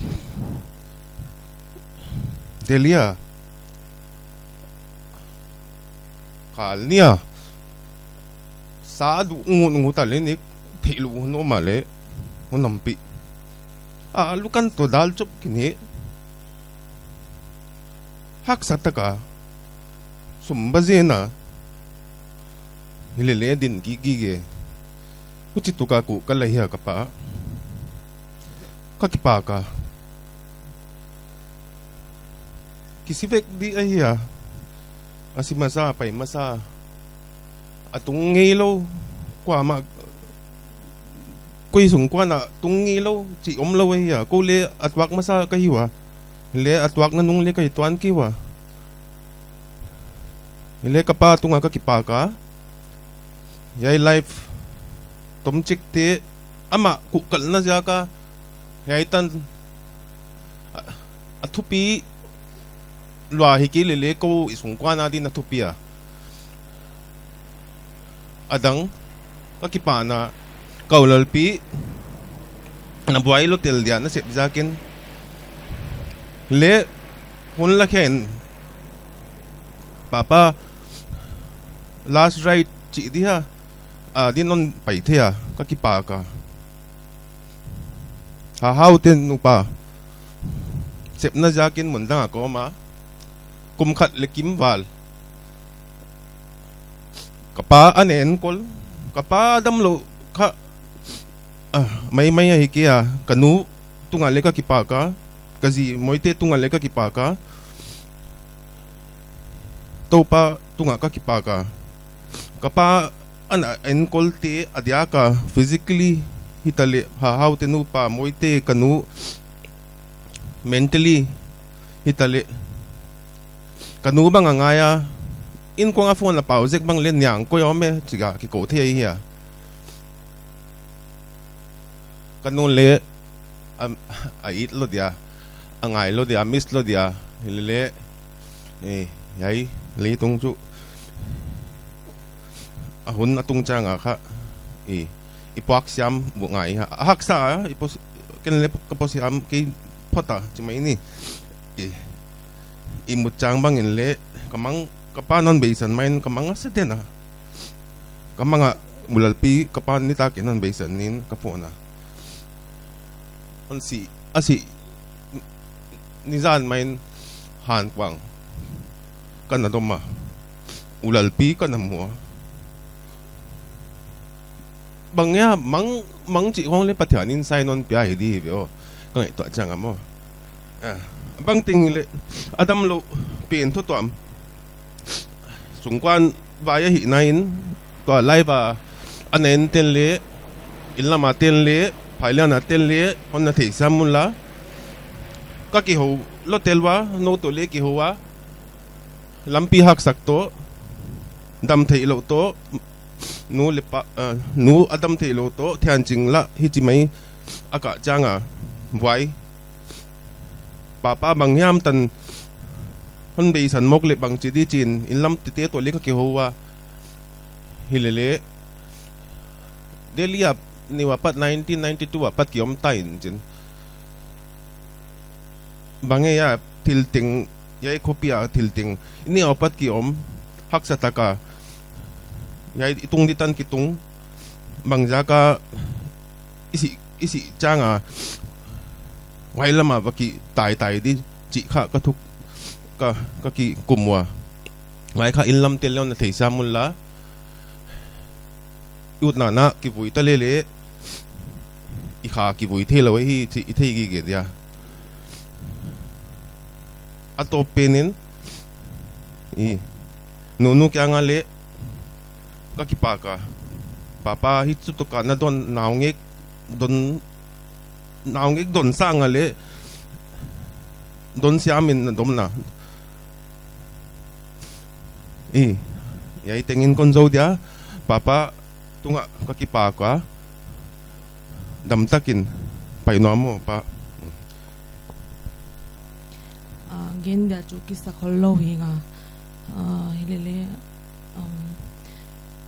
Delhi a. Kal ni a. Sa du ngut ngut a leh nik theih lou hun om a leh. Hun nampi. A, lukan toh dal chop kini. Haksa taka sum ba zen a, hilele din gige. Huchi tuka kuh ka la hi a ka pa. Ka kipak a. Kisi vek di ahi a. A si masa, pai masa. A tung ngeilou, kuamah, koi sung kuan a tung ngeilou chih omlou ahi a. Kou leh a tuak masa ka hi ua. Leh a tuakna nung leh ka hi tuan kei ua. Leh ka pa tunga ka kipak a. Hiai life tomchikte amah kuhkalna ziak a. Hiai tan a, a thupi lua hi kei lele kou i sungkuan a din a thupi a. A dang, ka kipahna, ka U Lalpi, na buai lou tel dia na sep ziakin. Leh, hun la khen, Papa, last ride chih dia, a din non pai thei a, ka kipak a. Hahau ten nupa. Sepna ziakin mun dang a ka om a. Kum khat leh kim val. Ka pa ana enkol. Ka pa damlou kha. Ah, maimai ahi kei a. Ka nu tunga leh ka kipak a. Ka zi Moite tunga leh ka kipak a. Toupa tunga ka kipak a. Ka pa ana enkolte a diak a physically hitaleh Hahau te nupa Moite ka nu Mentally, hitaleh. Ka nu bang a ngai a, inkuang a phone a pau zek bang leh niang koi om e, chi a kikou thei ahi a. Ka nu leh, a, a it lou dia, a ngai lou dia, a miss lou dia, hilele, eh, hiai, leitung chu. A hun a tung chiang a kha, i, i puak siam bu ngai ha. A haksa, i pos-, ken leh ka pua siam kei phot a, chi mai ni. I, i mut chiang bangin leh, ka mang, ka pa'n hon beisan mai in, ka mang a se den a. Ka mang a, Ulalpi, ka pa'n nitak in hon beisan in, ka phone a. Hon si, a si, nizan mai in, han kuang. Ka na dom a. Ulalpi ka na mu a. Bang hia, mang, mang chih khong leh Pathian in sign on pia hi di ve aw. Ka ngaihtuah chiang a maw. Ah, bang teng leh, a damlou pen thu tuam. Sungkuan vai ahihna in, tua lai va, a na en ten leh, inn lam a ten leh, phailian a ten leh, hon na theisiam un la. Ka kihou lou tel ua, nou toh leh kihou a. Lampi haksa toh, dam theilou toh, nu leh pa, ah, nu a dam theilou toh, thian ching la, hichi mai, a kah chiang a, buai. Papa bang hiam tan, hon beisan mawk leh bang chi di chin, inn lam tete toh leh ka kihou a. Hilele. Delhi a, ni ua pat nineteen ninety-two a pat ki om ta in chin. Bang e a, thil teng, hiai khopi a thil teng. Ni ua pat ki om, haksa taka. Hiai i tung di tan ki tung. Bang ziak a, i si, i si chiang a. Huai lam a va ki tai tai di, chih kha ka thuk, ka, ka kikum ua. Huai kha inn lam tel leh na theisiam un la. Utna na kivui ta lele, i kha kivui theilou hi, chi i thei gige dia. A tawp pen in, i, nunu kiang a leh, ka kipak a. Papa, hichi toh ka na don naungek, don, naungek don sang a leh, don siam in na dom na. I, hiai teng in kon zou dia, Papa, tunga ka kipak a, damtak in pai nuam aw, Pa. Ah, gen dia chu kisa khol lou hi nga. Ah, hilele, um,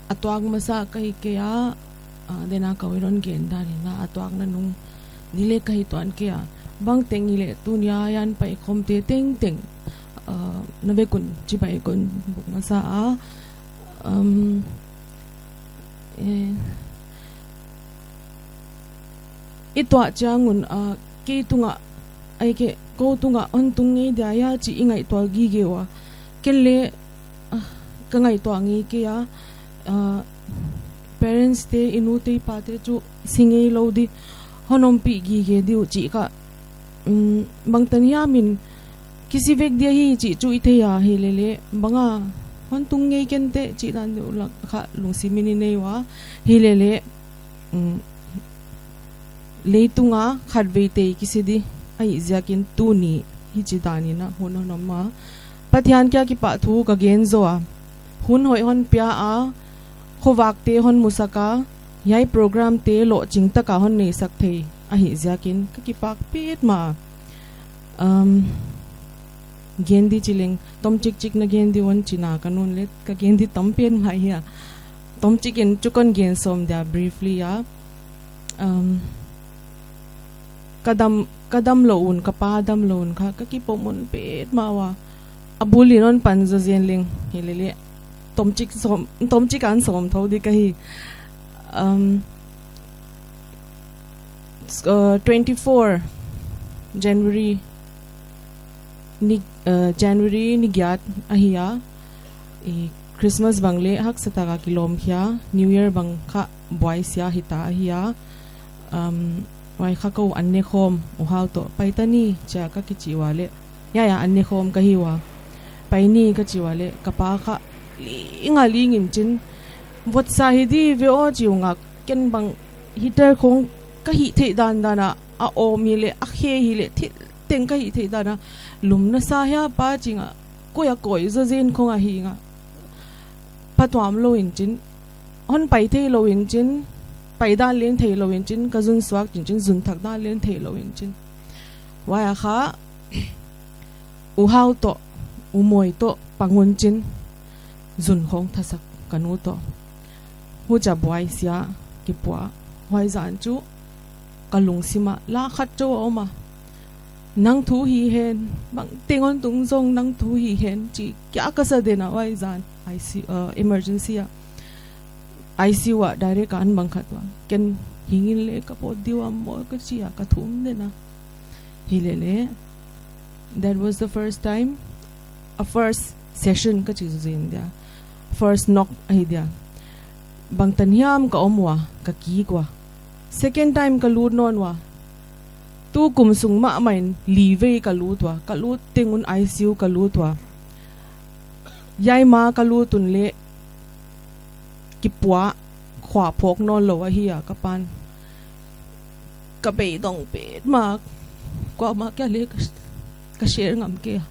a tuak masa ka hi kei a, ah, den a ka uiron gen dan in a, a tuakna nung di leh ka hi tuan kei a. Bang teng hileh tuni a hiai paikhawmte tengteng, ah, na vek un chibai kon buk masa a. Um, eh, i tuah chiang un, ah, kei tunga, ahihkeileh kou tunga hon tung ngei dia hia chih i ngaihtuah gige ua. Ken leh, ah, ka ngaihtuah ngei kei a, ah, parents te, i nu te, i pa te chu si ngei lou di, hon ompih gige di uh chih kha, um, bangtan hiam in, kisi vek dia hi chih chu i thei a, hilele, bang a, hon tung ngei ken teh chih dan deuh lak kha lungsim in i nei ua, hilele, um, leitunga khatvei tei kisi di, ahihziakin tuni hichi dan in a hun hon om a. Pathian kiang kipahthu ka gen zaw a. Hun hoih hon pia a, khovakte hon musak a, hiai programte lohching taka hon neisak thei, ahihziakin ka kipak petmah a. Um, gen di chi leng, tomchik chik na gen di un chi na ka nu'n leh, ka gen di tam pen ngai hia. Tomchik in chu kon gen sawm dia briefly a. Um, ka dam, ka damlou un, ka pa damlou un kha, ka kipom un petmah ua. A bul in hon pan zaw zen leng, hilele. Tomchik sawm, tomchik in sawm thou di ka hi. Um, uh, twenty-four January ni, uh, January ni giat ahi a. I Christmas bang leh haksa taka kilawm khia, New Year bang kha buai sia hita ahi a. Um, huai kha kou an ne khawm, U Hau toh, pai ta ni, chia ka kichi ua leh. Ya, ya, an ne khawm ka hi ua. Pai ni ka chi ua leh, ka pa kha, ling a ling in chin. Vot sa hi di ve aw chi ung a, ken bang heater khong ka hih theih dandan a, a om hileh, a khe hileh, thil teng ka hih theih dan a, lum na sa hia pa, chi nga, koi a koi zaw zen khong ahi nga. Phatuam lou in chin, hon pai theilou in chin, pai dan leng theilou in chin, ka zun suak chin chin, zun thak dan leng theilou in chin. Huai a kha, U Hau toh, U Moi toh, pang un chin, zun khong thasak ka nu toh. Huchia buai sia, kipua, huai zan chu, ka lungsim a, la khat chauh a om a. Nang thu hi hen, bangteng hon tung zong nang thu hi hen, chi kia ka sa den a huai zan, I C U, uh, emergency a. I C U a direct a an bang khat ua. Ken hing in le ka pawt diu a maw ka chi a ka thum den a. Hi lele. That was the first time, a first session ka chi zaw zen dia. First knock ahi dia. Bangtan hiam ka om ua, ka kik ua. Second time ka lut nawn ua. Tu kum sung mahmah in li vei ka lut ua. Ka lut teng un I C U ka lut ua. Hiai ma ka lut un le kipua khua phawk nawn lou ahi a ka pan. Ka beidong petmah, kuamah kia le ka, ka share ngam kei a.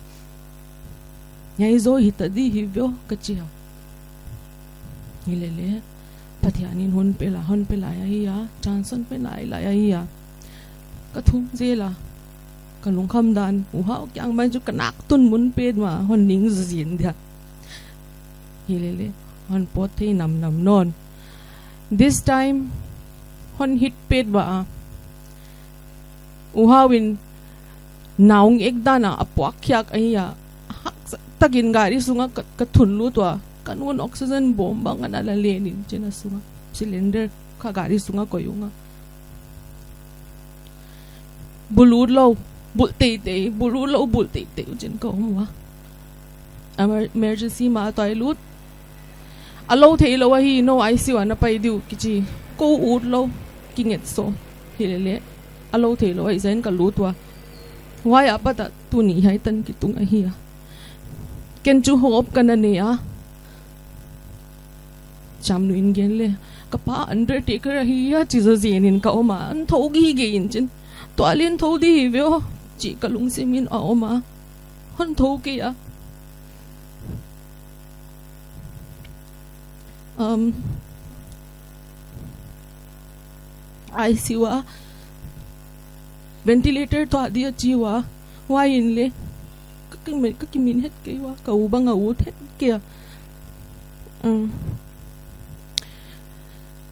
Hiai zaw hita di hi veo ka chi a. Hi lele, Pathian in hon pe la, hon pe lai ahi a, chance hon pe lai lai ahi a. Ka thum zel a, ka lungkham dan, U Hau kiang mai chu ka nak tun mun petmah, hon ning zaw zen dia. Hi lele, hon pawt thei namnam nawn. This time, hon hit petmah a. U Hau in, naung ek dan a, a puak khiak ahi a. Haksa takin gari sung a ka, ka thun lut ua. Ka nu'n oxygen bomb bang ana la len in chin a sung a. Cylinder kha gari sung a koih ung a. Bul ut lou, bul teitei, bul ut lou, bul teitei, chin ka om ua. Emer-, emergency ma toh lut. A lou theilou ahi, no I C U a na pai diu, kichi. Kou ut lou, ki nget so. Hi lele. A lou theilou ahi zaw in ka lut ua. Huai apat a tuni hiai tan kitung ahi a. Ken chu hope ka na nei a. Chamnu in gen le, ka pa undertaker ahi a, chi zaw zen in ka om a, an thou gige in chin. Tua leng thou di hi veo, chi ka lungsim in a om a. Hon thou kei a. Um, I C U a ventilator tuah di a chi ua, huai in le, ka, ka, ka kimin het kei ua, ka u bang a ut het kei a. Um,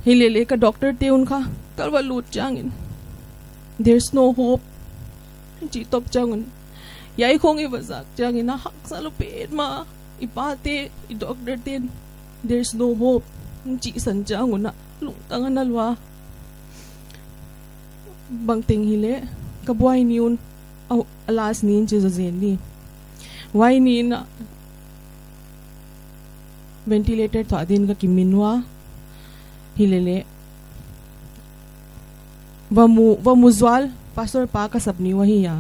hi lele ka doctor te un kha, ka va lut chiang in, "There's no hope," chi top chiang un. Hiai khong i va zak chiang in a haksa lou petmah, i pa te, i doctor te'n, "There's no hope," chi san chiang un a, lungtang ana lua. Bangteng hi le, ka buai ni un, a, a last ni in chi zaw zen ni. Huai ni in a, ventilator tuah din ka kimin ua. Hi lele. Va mu, va mu zual, Pastor pa ka sap ni ua hi a.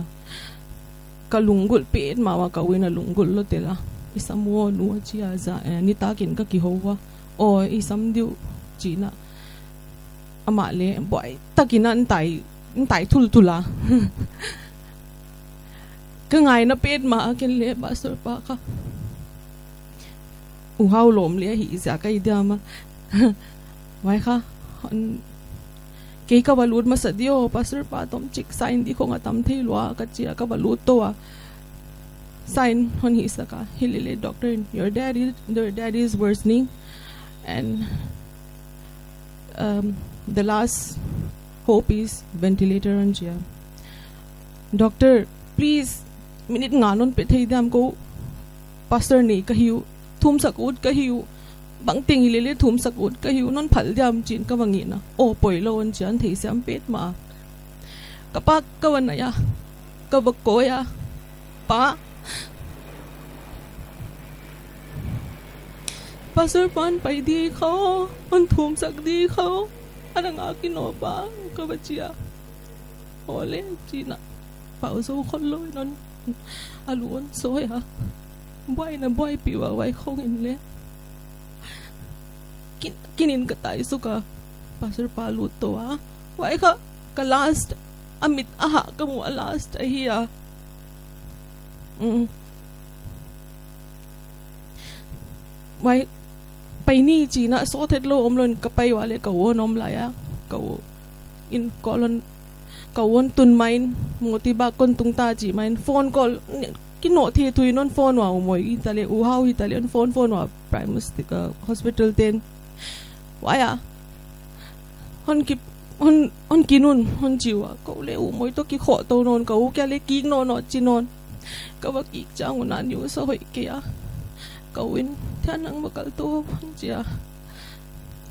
Ka lunggulh petmah ua, ka u in a lunggulh lou tel a. "I sam ua nu," a chi a za, eh, nitak in ka kihou ua. "Aw, i sam diu," chi na. Amah le, buai takin a, an tai, an tai thulthul a. Ka ngaina petmah a ken le, Pastor pa kha. U Hau lawm le hi ziak ahi diam a. Huai kha, an, kei ka va lut masa di aw, Pastor pa tomchik sign di khong a tam thei lua, ka chi a ka va lut tou a. Sign hon hih sak a, hi lele doctor in, "Your dad is, your dad is worsening, and, um, the last hope is ventilator," hon chi a. "Doctor, please, minute nga non pe thei diam, kou pastor nei ka hi uh, thumsak ut ka hi uh, bangteng hi lele thumsak ut ka hi uh, non phal diam," chin ka va ngen a. "Aw, poi lou," hon chi a, an theisiam petmah a. Ka pa ka va nai a, ka va kou a, "Pa, Pastor pa'n pai di kha, hon thumsak di kha, ana ngak in aw pa," ka va chi a. "Aw le," chi na. Pau zou khol lou in hon, a lu hon soi a. Buaina buaipih ua, huai khong in le. Kin, kin in ka tai suk a. Pastor pa lut tou a. Huai kha, ka last, a mit a hah ka muh a last ahi a. Mm. Huai, pai ni chih na sawt het lou omlou in ka pai ua leh ka u hon om lai a. Ka u in call hon, ka u hon tun mai in, moti bak kon tung ta chih mai in, phone call, ni, kinoh thei thu in hon phone ua U Moi hi ta leh, U Hau hi ta leh, hon phone, phone ua Prime Minister, uh, hospital te'n. Huai a. Hon ki, hon, hon kinun, hon chi ua. Ka u leh U Moi toh kikhoh tou nawn, ka u kia leh kik nawn nawn chi nawn. Ka va kik chiang un a news a hoih kei a. Ka u in, "Thian, nang va kal tou," hon chi a.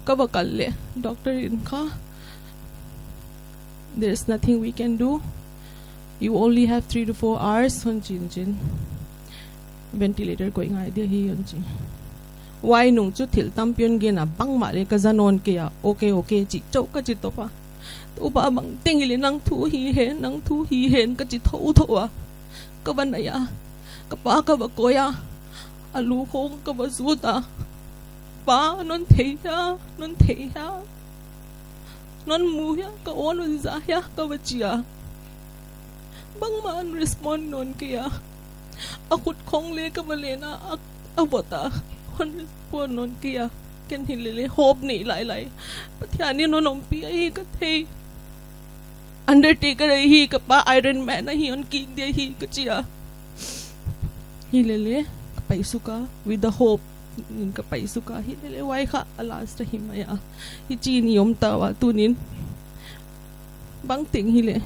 Ka va kal leh, doctor in kha, "There's nothing we can do. You only have three to four hours," hon chi in chin. "Ventilator koih ngai dia hi," hon chi. Huai nung chu thil tampi hon gen a, bangmah leng ka za nawn kei a, "Okay, okay," chih chauh ka chi top a. "Toupa, bangteng hileh nang thu hi hen, nang thu hi hen," ka chi thouthou a. Ka va nai a, ka pa ka va koih a, a lu khong ka va zut a. "Pa, non thei hia, non thei hia. Non mu hia, ka u non za hia," ka va chi a. Bangmah hon respond nawn kei a. A khut khong leng ka va len a, a, a vot a. Hon respond nawn kei a. Ken hilele hope nei lailai. "Pathian in hon ompih ahi ka thei. Undertaker ahi, ka pa Iron Man ahi, hon kik dia hi," ka chi a. Hilele, ka pai suk a, with the hope in ka pai suk a, hilele huai kha a last ahi mai a. Hichi in i om ta ua tuni'n. Bangteng hileh,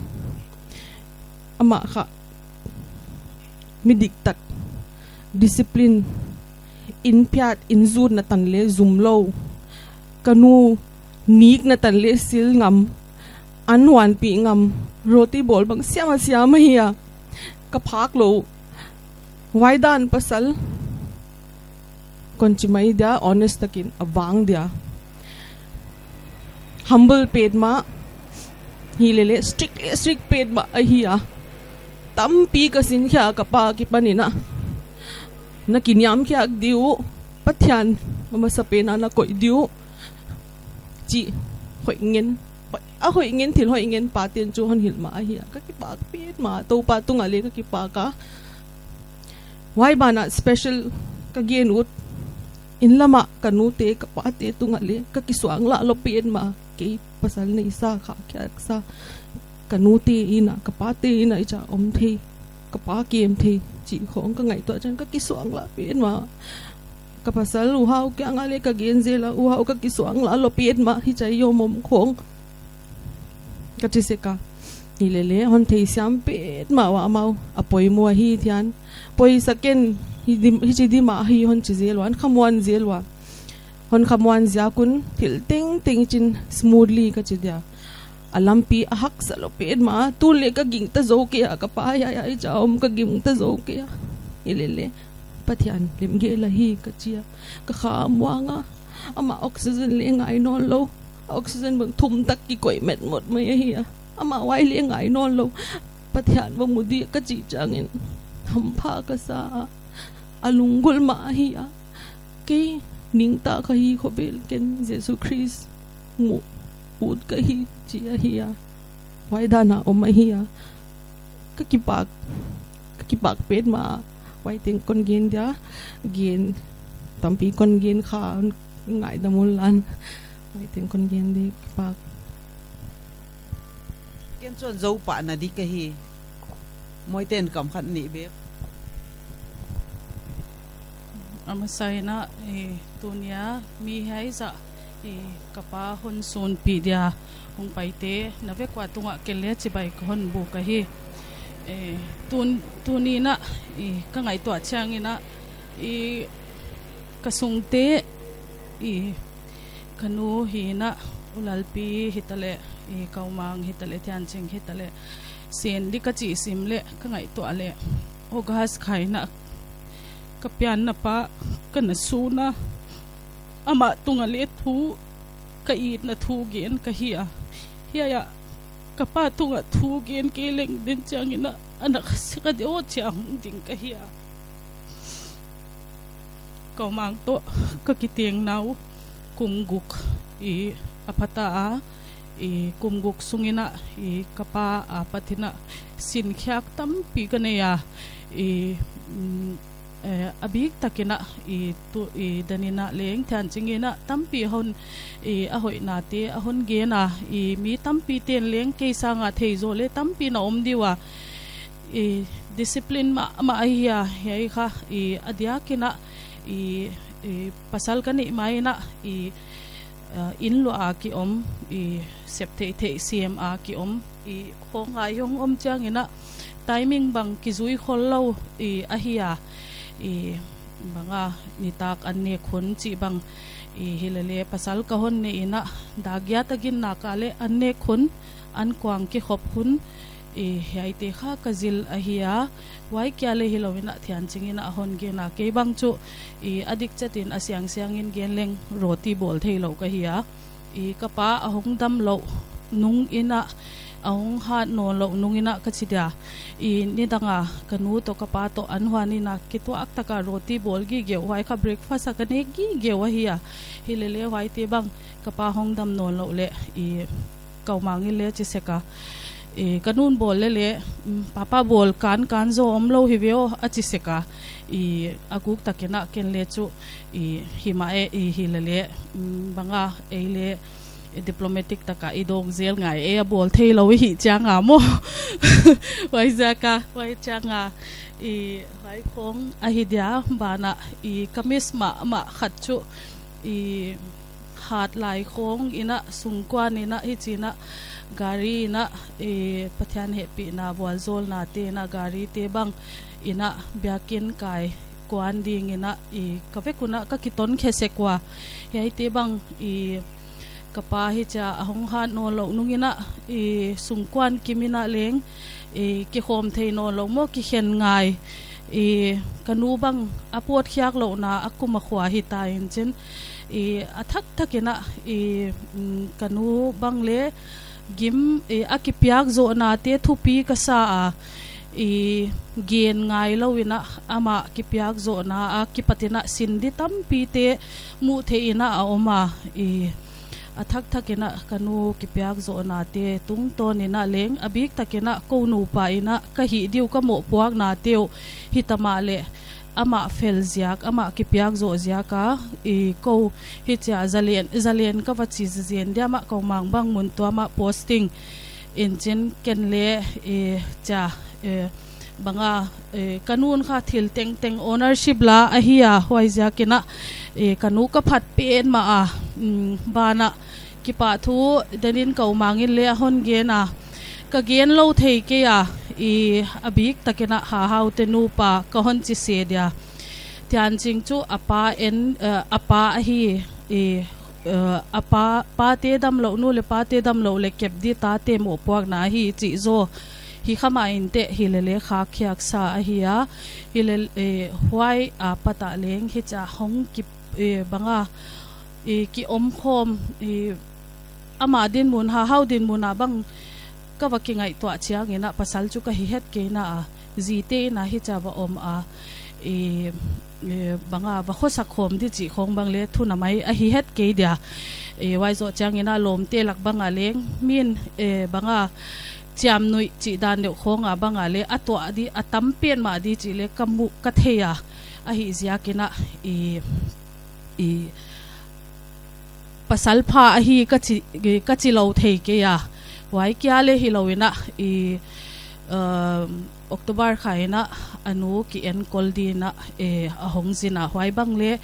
amah kha mi diktak, discipline, inn phiat, inn zutna tan leng zum lou. Ka nu nikna tan leng sil ngam, an huanpih ngam, roti bawl bang siam a siam ahi a. Ka phak lou. Huai dan pasal, kon chi mai dia, honest takin a vang dia. Humble petmah, hilele strict leh strict petmah ahi a. Tampi ka sin khia ka pa akipan in a. "Na kiniam khiak di uh, Pathian masa pen a na koih di uh," chih hoih ngen, hoih, a hoih ngen, thil hoih ngen pate'n chu hon hilh mah ahi a. Ka kipak petmah, Toupa tungah leng ka kipak a. Huai banah special ka gen ut, inn lamah ka nute ka pate tungah leng ka kisuanglah lou petmah. Kei pasal neisa, kha khiak sa, ka nute inn a, ka pate inn a i cha om thei, ka pa kem thei chih khong ka ngaihtuah chiang ka kisuanglah petmah. Ka pasal U Hau kiang ah leng ka gen zel a, U Hau, ka kisuanglah lou petmah, hichia i om om khong, ka chi sek a. Hilele hon theisiam petmah ua, amau a poimoh ahi thian. Poisa ken, hi dim, hichi dim ahi hon chi zel ua, hon khamuan zel ua. Hon khamuan ziak un thil tengteng chin smoothly ka chi dia. A lampi a haksa lou petmah, tun leng ka gingta zou kei a, ka pa hiai a i cha om ka gingta zou kei a. Hilele, Pathian lemgel ahi ka chi a. Ka kha muang a, amah oxygen leng ngai nawn lou. Oxygen bang thum tak kikoih metmot mai ahi a. Amah huai leng ngai nawn lou. Pathian va mu di ka chih chiangin hampha ka sa a. A lunggulh mah ahi a. Kei ningta ka hi khovel ken Jesu Khrist mu ut ka hi chi ahi a. Huai dan a om ahi a. Ka kipak, ka kipak petmah. Huai teng kon gen dia, gen tampi kon gen kha, ngaidam un lan. Huai teng kon gen di, kipak. Ken chun zou pah na di ka hi. Moite'n kam khat nih bek. A masa in a, eh, tuni a mi hiai zah, eh, ka pa hon sunpih dia hong paite na vek ua tungah ken leng chibai ka hon buk ahi. Eh, tun, tuni in a, eh, ka ngaihtuah chiangin a, eh, ka sungte, eh, ka nu hi in a, U Lalpi hitaleh, eh, Kaumang hitaleh, Thianching hitaleh, Senli ka chih sim leh ka ngaihtuah leh, August kha in a ka pianna pa ka na sun a, amah tungah leng thu, ka itna thu gen ka hi a. Hiai a ka pa tungah thu gen kei leng den chiangin a, a na kha sek a di aw chi a hong ding ka hi a. Kaumang toh ka kiteng nau kum guk i a pha ta a, I kum guk sungin ah, i ka pa apat in ah sinkhiak tampi ka nei a, i, mm, eh, a biktakin ah, i tu, i dan in ah leng Thianching in ah tampi hon, i a hoihnate a hon gen a, i mi tampi ten leng kei sanga thei zaw leh tampi na om di ua, i discipline mahmah ahi a, hiai kha, i a diakin ah, i, i pasal ka neih ma in ah, i, eh, inn luah a ki om, i sep theihtheih siam a ki om, i khongai hong om chiangin ah, timing bang kizui khollou, i ahi a, i bang a nitak an nek hun chih bang, i hilele pasal ka hon neih in ah, dak giat a ginna ka leh an nek hun, an kuang kikhop hun, i hiaite kha ka zil ahi a, huai kia leh hilou in ah Thianching in ah hon gen a, kei bang chu, i a dik chet in a siangsiang in gen leng roti bawl theilou ka hi a, i ka pa a hong damlouh nung in ah, a hong hat nawnlouh nung in ah ka chi dia, i nidang a ka nu toh ka pa toh an huan in ah kituak taka roti bawl gige uh, huai kha breakfast a ka nek gige uh ahi a, hilele huaite bang ka pa hong dam nawnlouh leh, i ka u Mang in leh chi sek a, i ka nu'n bawl leh leh, mm, papa bawl kankan zaw omlou hi ve aw a chi sek a, i a guk takin ah ken leh chu, i himah e, i hilele, mm, bang a ei leh, i diplomatic taka i dawng zel ngai e, a bawl theilou i hih chiang a maw. Huaiziak a, huai chiang a, i huai khong ahi dia, ban ah, i ka miss mahmah khat chu, i hat lai khong in ah, sungkuan in ah, hichi in ah, gari in ah, i Pathian hehpihna vualzawlnate in ah, garite bang in ah, biakin kai kuan ding in ah, i ka vek un ah ka kiton khe sek ua. Hiaite bang, i ka pa hichia a hong hat nawnlouh nung in ah, i sungkuan kim in ah leng, i kikhawm thei nawnlouh maw, kikhen ngai, i ka nu bang a pawt khiak louhna a kum a khua hi ta in chin, i a thak thak in ah, i, mm, ka nu bang leh gim, i a kipiak zohnate thupi ka sa a, i gen ngailou in ah amah kipiak zohna a kipat in ah sin di tampite muh theih in ah a om a, i a thak thak in ah ka nu kipiak zohnate tungtawn in ah leng, a biktakin ah kou nupa in ah ka hih di uh ka mohpuaknate uh hi ta mahleh, amah fel ziak, amah kipiak zoh ziak a, i kou hichia zalen, zalen ka va chi zen dia, amah kou Mang bang mun tuam ah posting in chin, ken leh, i chia, i bang a, i ka nu'n kha thil tengteng ownership la ahi a, huaiziakin ah, i ka nu ka phat petmah a, mm, ban ah kipahthu den in ka u Mang in leh a hon gen a, ka gen lou thei kei a, i a biktakin ah Hahaute nupa ka hon chi se dia. Thianching chu a pa en, eh, a pa ahi, i, eh, a pa, pate damlouh, nu leh pate damlouh leh kep di tate mohpuakna ahi chih zaw hi kha mah inteh, hilele khak khiak sa ahi a, hilele, eh, huai apat ah leng hichia hong ki, eh, bang a, i ki om khawm, i amah dinmun, Hahau dinmun a bang ka va kingaihtuah chiangin ah pasal chu ka hi het kei na a, zite in ah hichia va om a, i, i bang a va khosak khawm di chih khong bang leh thu na mai ahi het kei dia. I huai zoh chiangin ah lawmte lak bang a leng min, i bang a chiamnuih chih dan deuh khong a bang a leh a tuah di a tam petmah di chih leh ka muh ka thei a, ahihziakin ah, i, i pasal pha ahi ka chi, ka chi lou thei kei a. Huai kia leh hilou in ah, i, um, October kha in ah a nu ki enkol di in ah, eh, a hong zin a, huai bang leh,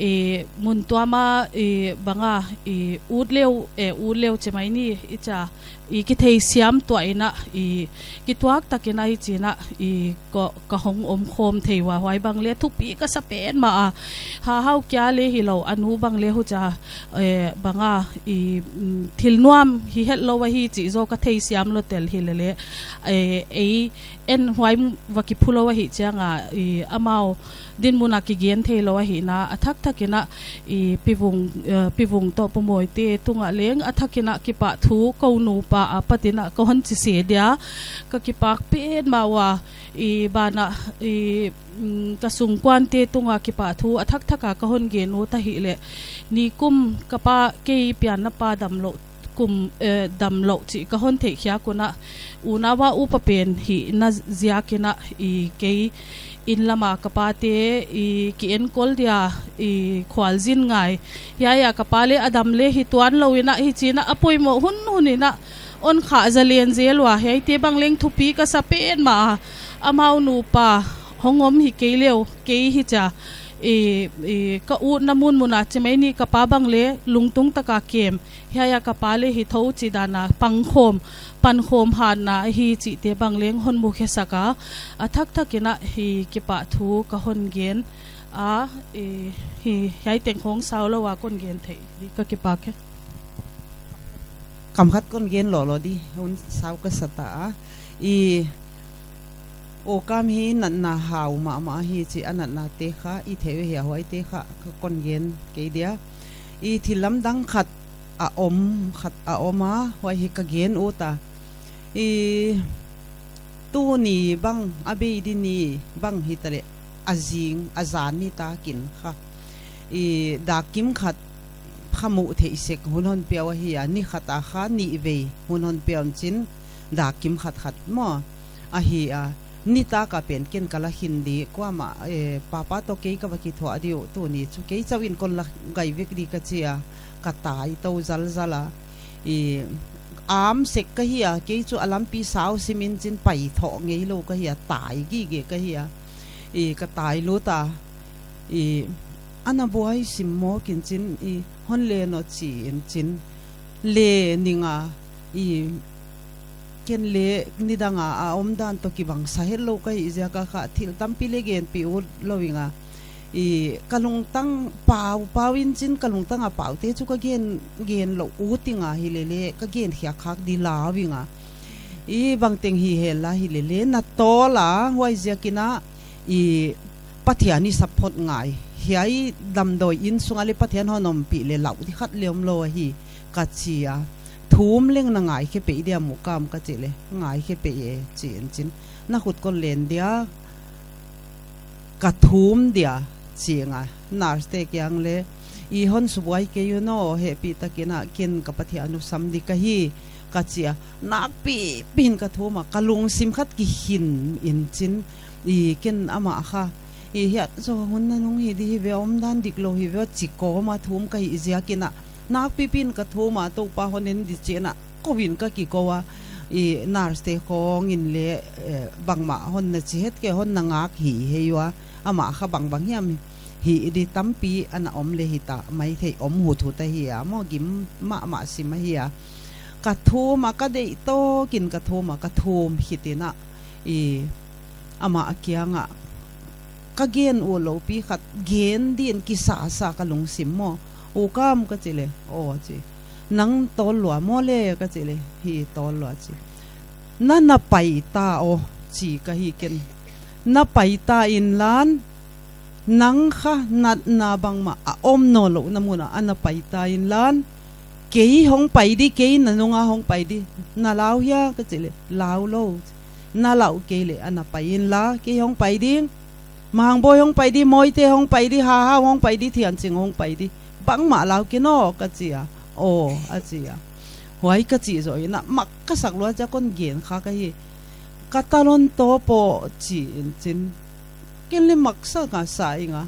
eh, mun tuam a, eh, bang a, eh, ut leh, eh, ut leh chi mai ni, i chia, i kitheisiam tuah in ah, i kituak takin ah hichi in ah, i ka, ka hong om khawm thei ua, huai bang leh thupi ka sa petmah a. Hahau kia leh hilou, a nu bang leh huchia, eh, bang a, i, mm, thil nuam hi hetlou ahi chih zaw ka theisiam lou tel hilele, eh, ei en huai va kiphu lou ahih chiang a, i amau dinmun a kigen theilou ahihna a thak thak in ah, i Pi Vung, eh, Pi Vung toh Pu Mawite tung ah leng a thak in ah kipahthu kou nupa apat in ah ka hon chi se dia, ka kipak petmah ua, i ban ah, i, mm, ka sungkuante tung a kipahthu a thak thak a ka hon gen ut ahihleh, nikum ka pa, kei pianna pa damlouh kum, eh, damlouh chih ka hon theih khiak un a, unau a upa pen hihna ziak in a, i kei inn lam a ka pate i ki enkol dia, i khualzin ngai. Hiai a ka pa leh a dam leh hi tuanlou in a, hichi in a a poimoh hunhun in a hon khah zalen zel ua, hiaite bang leng thupi ka sa petmah a. Amau nupa hong om hi kei leh, kei hichia, i, i ka utna munmun a chi mai ni, ka pa bang leh lungtung taka kem. Hiai a ka pa leh hi thou chih dan a pangkhawm, pankhawm hatna hi chihte bang leng hon mukhe sak a. A thakthak in a hi kipahthu ka hon gen a, i, hi, hiai teng khong saulou a kon gen theih di ka kipak e. Kam khat kon gen lolo di, hun sau ka sa ta a. I, Okam hi natna hau mahmah hi chih a natnate kha i thei uh hia, huaite kha ka kon gen kei dia. I thil lamdang khat a om, khat a om a, huai hi ka gen ut a. I tuni bang, a bei di ni bang hitaleh, a zing, a zan nitakin kha, i dak kim khat kha muh theih sek hun hon piau ahi a, ni khat a kha nih vei hun hon piau in chin, dak kim khat khat maw. Ahi a, nitak a pen ken ka la khin di, kuamah, eh, papa toh kei ka va kithuah di uh, tuni chu kei chauh in kon la gai vek di ka chi a, ka tai tou zalzal a. I, am sek ka hi a, kei chu a lampi sau sim in chin pai thoh ngeilou ka hi a, tai gige ka hi a. I, ka tai lut a. I, ana buai sim maw kin chin, i, hon le nawn chi in chin. Le ning a, i, ken leh nidang a a omdan toh kibang sa hetlou ka hih ziak a kha thil tampi leh genpih ut lou ing a. I, ka lungtang pau, pau in chin ka lungtang a paute chu ka gen, gen lou ut ing a, hileleh ka gen khiak khak di lau ing a. I, bangteng hi henla hileleh na tawl a, huai ziak in a, i, Pathian i support ngai. Hiai damdawi inn sung a leh Pathian hon ompih leh lau di khat leh omlou ahi ka chi a. Thum leng na ngaikhe peih dia Mukam ka chih leh, ngaikhe peih e chi in chin. Na khut kon len dia, ka thum dia chi ing a. Nurse te kiang leh, i hon subuai kei un aw, hehpihtak in a ken ka Pathian uh sam di ka hi ka chi a. Nakpipi in ka thum a, ka lungsim khat kikhin in chin, i ken amah kha. I hiai zoh hun nanung hi di hi ve, omdan diklou hi ve chi kawm a thum ka hih ziak in a. Nakpipi in ka thum a, Toupa hon en di chi in a, kou in ka kikou a. I nurse te khong in leh, eh, bangmah hon na chi het kei, hon na ngak hi hei ua. Amah kha bangbang hiam hih di tampi ana om leh hita maithei, om huthut ahi a, maw gim mahmah sim ahi a. Ka thum a, ka deih tawk in ka thum a, ka thum khit in a, i, amah kiang a ka gen utlou pi khat gen din kisasa ka lungsim maw. U Kam ka chih leh, aw chi. Nang tawl lua maw leh ka chih leh, hi tawl lua chi. Na na pai ta aw chi ka hi ken. Na pai ta inla, nang kha natna bangmah a om nawnlouhna mun a ana pai ta inla, kei hong pai di, kei na nung a hong pai di. Na lau hia ka chih leh, lau lou. Na lau kei leh ana pai inla, kei hong pai ding. Mangboi hong pai di, Moite hong pai di, Hahau hong pai di, Thianching hong pai di. Bangmah lau ken aw ka chi a. Aw a chi a. Huai ka chih zoh in a mak ka sak lua chia kon gen kha ka hi. Ka talon tawp aw chi in chin. Ken leh mak sa ka sa ing a.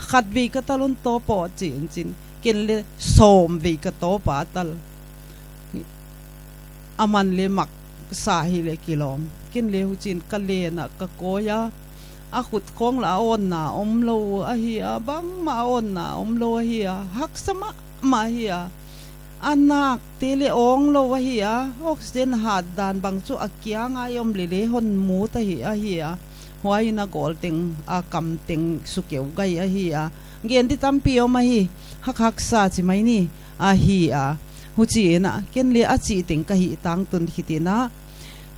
Khat vei ka talon tawp aw chi in chin. Ken leh sawm vei ka tawp a tal. Aman leh mak sa hileh kilawm. Ken leh huchi'n ka len a ka kawi a. A khut khong lah a awnna omlou ahi a, bangmah a awnna omlou ahi a. Haksa mahmah hi a. A nakte leh awnglou ahi a. Oxygen hatdan bang chu a kiang a i om leh leh hon mut ahi, ahi a. Huai in a gawl teng, a kam teng sukeu gai ahi a. Gen di tampi om ahi. Hak haksa chi mai ni. Ahi a. Huchi'n a, ken leh a chih teng ka hih tangtun khit in a.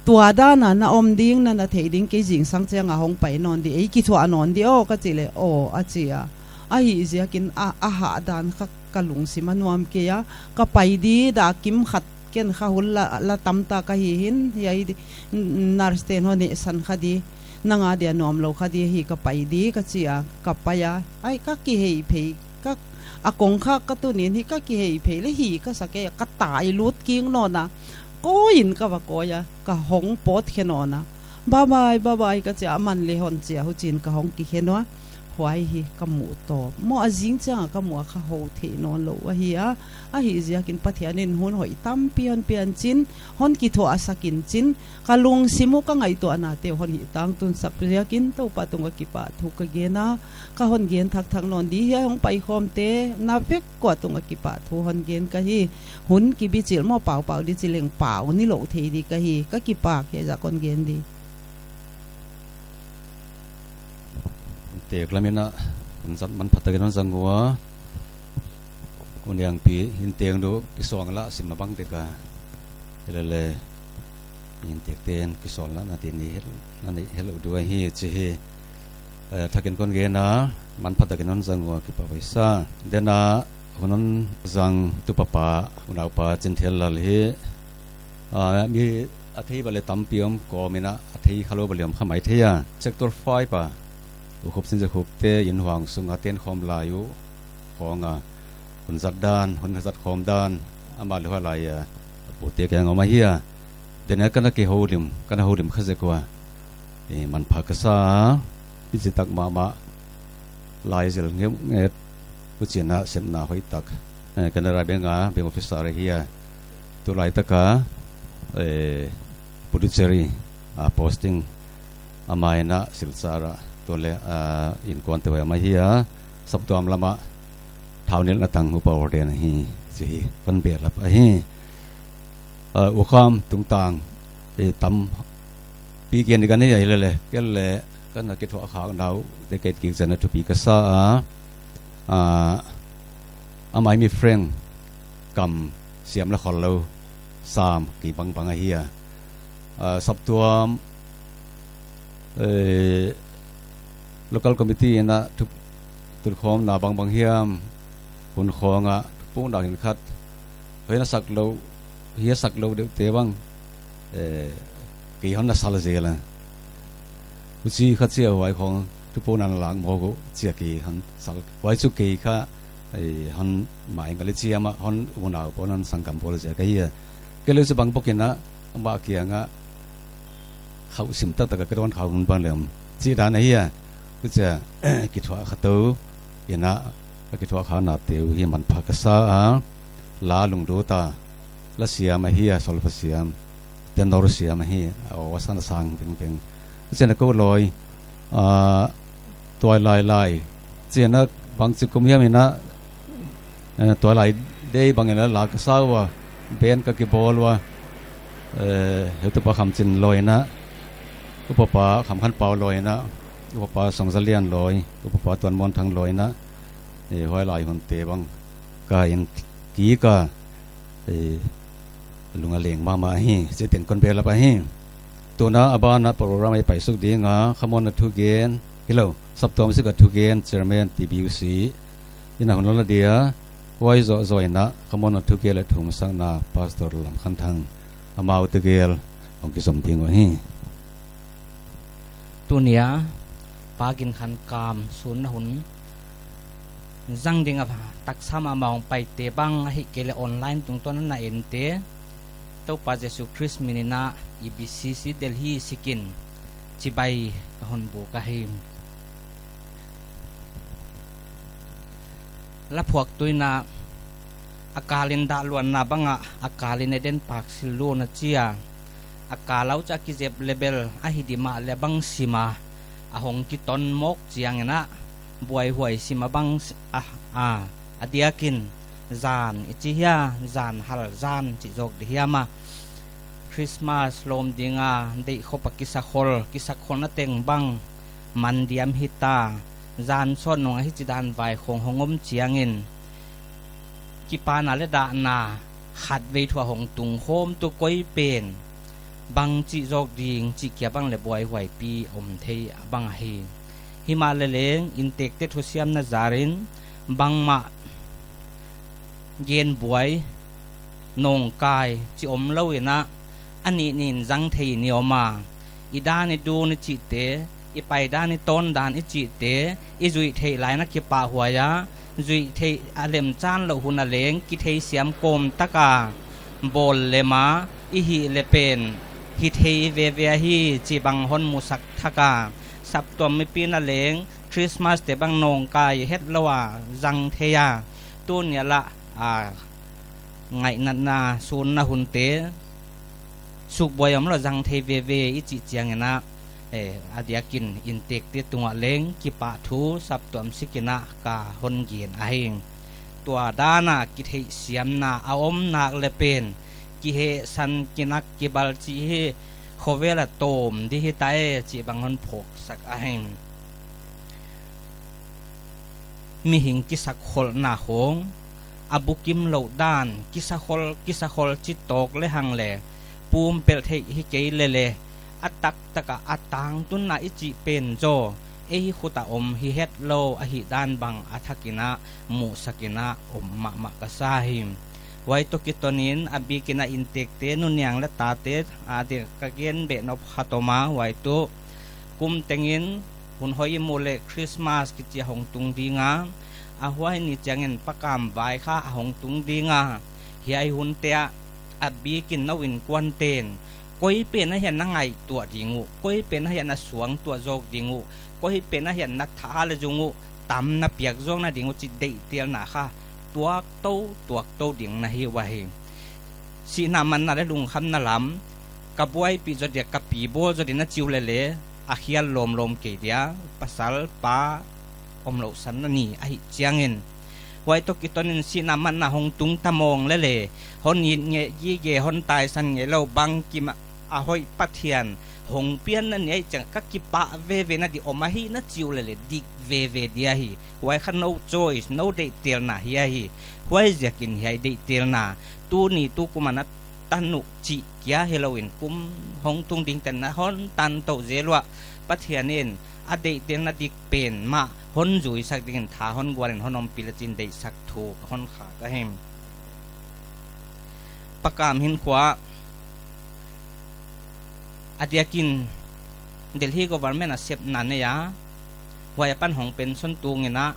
Tua dan a na om ding, na na theih ding, kei zingsang chiang a hong pai nawn di, ei kithuah nawn di aw ka chih leh, aw a chi a. Ahihziak in a, a hahdan kha ka lungsim a nuam kei a. Ka pai di, dak kim khat ken kha hun la, la tam ta ka hi hi'n, hiai di, nurse te'n hon hehsan kha di. Nang a dia nuamlou kha di hi, ka pai di ka chi a, ka pai a. Ai ka kihei phei, ka, A kongkhak ka tun in hi ka kihei phei le hi ka sa kei a, ka tai lut king nawn a. Koi in ka va koi a, ka hong pawt khe nawn a. Bye bye, bye bye ka chi a, aman le hon chi a, huchiin ka hong kikhen ua. Huai hi ka muh tawp. Maw a zing chiang a ka muh a kha hou theih nawn lou ahi a. Ahihziakin Pathian in hun hoih tampi hon pian chin, hon kithuahsak in chin, ka lungsim uh ka ngaihtuahnate uh hon hih tangtun sak ziakin Toupa tungah kipahthu ka gen a, ka hon gen thakthak nawn di hi a, hong paikhawmte na vek uh tungah kipahthu hon gen ka hi. Hun kibichilh maw, paupau di chi leng pau ni lou thei di ka hi, ka kipak hi a, zak hon gen di. Tek lam in a, hun zat manpha takin hon zang ua. U Niangpi, in teng du, kisuang la, sim na bang tek a. Hilele, in tek ten, kisuang la, na ti ni hel, na ni hel u du ahi, chi hi. Eh, thakin kon gen a, manpha takin hon zang ua, kipak huai sa. Dena, hun hon zang tu papa, unaupa, Chinthellal hi. Ah, mi a thei bang le tampi om kawm in a, a thei khalou bang le om kha maithei a. Sector five a, U Khup Sinzakhup te in huang sung a ten khawm lai uh khawng a, hun zat dan, hun zat khawm dan, amah le huai lai a, a pute kiang om ahi a. Dena ka na kihoulim, ka na houlim kha zek ua. Eh, manpha ka sa, i chi tak mahmah, lai zel ngeunget, huchiin a sepna hoih tak. Eh, Canara Bank a, bank officer ahi a. Tulai tak a, eh, Puducherry a posting, amah in a Silchar a, tua le, ah, innkuante huai mah ahi a, saptuam lam a, thaunilhna tang upa ordain ahi, chi hi, kon behlap ahi. Ah, U Kham tungtang, eh, tampi gen di ka nei a, hilele, kei le, ka na kithuahkhak nau, te kei kik chiang a thupi ka sa a, ah, amah mi friend, kam siam la khol lou, sam, kei bangbang ahi a. Ah, saptuam, eh, local committee in a thu, tulkhawmna bangbang hiam, hun khawng a, thupukna khenkhat, hoih na sak lou, hia sak lou deuhte bang, eh, kei hon na sal zel a. Huchi kha chia huai khawng, thupukna na lak mawk uh, chia kei hon sal. Huai chu kei kha, eh, hon mai ngal i chi a mah, hon unau pawl, hon sangkam pawl ziak ahi a. Kei le chu bang bawk in a, amah kiang a, khauh sim taktak a ka dawn khauh hun bang lem. Chih dan ahi a, huchia, kithuah kha tou, in a, ka kithuahkhaknate uh hi manpha ka sa a, la lunglut a, la siam ahi a, solfa siam, tenor siam ahi, a aw a san a sang vengveng. Huchiin a kou lawi, ah, tuailai lai. Chiang a bangchi kum hiam in a, eh, tuailai dei bang in a la ka sa ua, band ka kibawl ua, eh, heutupa Khamchin lawi in a, upapa Khamkhanpau lawi in a, upapa Songzalian lawi, upapa Tuanmuanthang lawi in a, eh, huai lai hunte bang ka en kik a, eh, lung a leng mahmah hi, chih teng kon behlap ahi. Tuna a ban a program i paisuk ding a, khamuanna thugen, hilou, saptuam sik a thugen, Chairman T B U C, in a hun la dia, huai zoh zoh in a, khamuanna thugen le thumsakna, Pastor Lamkhanthang, amau tegel, hong kizom ding uh ahi. Tuni a, Pa Ginkhankam sunna hun zang ding a, taksa mahmah hong paite bang ahihkeileh online tungtawn a na ente, Toupa Jesu Khrist min in a E B C C Delhi sikin chibai ka hon buk ahi. Laphuaktu in a, a kal in dahluanna bang a, a kal in Eden park sil lou na chi a, a kal a uh cha kizep le bel ahi di mah le bang sim a, a hong kiton mawk chiang in a, buaihuai sim a bang s-, a, a, a diakin, zan i chi hia, zan hal zan chih zawk di hiam a. Christmas lawm ding a, deih khop a kisakhol, kisakholna teng bang, man diam hita, zan sawt nung a hichi dan vai khawng hong om chiang in, kipahna le dahna, khatvei thu a hong tung khawm tu koi pen, bangchi zawk ding chih kia bang le buaihuaipi om thei a bang ahi. Himahleh leng, inntekte thusiamna zar in, bangmah gen buai, nawngkai, chi om lou in a, a nih nih in zang thei in i om a, i dan i dun i chihte, i paidan, i tawndan i chihte i zuih theih lai in a kipahhuai a, zuih theih a lemchan louh hun a leng kitheisiam kawm taka bawl lem a i hih leh pen hi thei veve ahi chih bang hon musak thak a, saptuam mipi'n a leng Christmas te bang nawngkai hetlou a zang thei a, tuni a lah a ngaihnatna sunna hunte sukbuai omlou zang thei veve i chih chiangin a, eh, a diakin inntekte tungah leng kipahthu saptuam sikin a ka hon gen ahi. Tua dan a kitheihsiamna a om nak leh pen kihehsan, kinak, kibal chih hi khovel a tawm di hita e chih bang hon phawksak ahi. Mihing kisakkholhna khawng a bukim louh dan, kisakkholh, kisakkholh chi tawk lehang leh pumpelh theih hi kei leh leh, a taktak a a tangtunna i chih pen zaw ei khut a om hi hetlou ahihdan bang a thakin a muhsakin a om mahmah ka sa hi. Huai toh kitonin a bikin a inntekte, nu niang leh tate adia ka gen beh nop khat om a, huai tuh kum tengin hun hoih i muh leh Christmas kichi a hong tung ding a, a huai ni chiangin Pa Kam vai kha a hong tung ding a, hiai hunte ah a bikin nou innkuante'n koi pen ahia na ngaihtuah ding uh, koi pen ahia na suangtuah zawk ding uh, koi pen ahia na tha leh zung uh tam na piak zawkna ding uh chih deihtelna kha tuaktou, tuaktou ding na hi uh ahi. Sihna manna leh lungkhamna lam ka buaipih zaw dia, ka pi bawl zaw dia na chi uh leh leh a khial lawmlawm kei dia, pasal pa omlouhsan na ni ahih chiangin. Huai toh kitonin sihna manna hong tung ta mawng leh leh, hon it ngei gige, hon taisan ngeilouh bangkim a hoih Pathian hong pianna ni ahih chiang ka kipah veve na di om ahi na chi uh leh leh dik veve di ahi. Huai kha nou choice, nou deihtelna hi ahi. Huaiziakin hiai deihtelna, tuni tukum a na tan uh chih kia hilouin kum hong tung ding tan na hon tan tou zel ua, Pathian in a deihtelna dik pen mah hon zuisak dingin tha hon gualin hon ompih leh chi'n deihsak thu ka hon khak ahi. Pa Kam hinkhua a diakin Delhi government a sepna nei a, huai apan hong pension tungin a,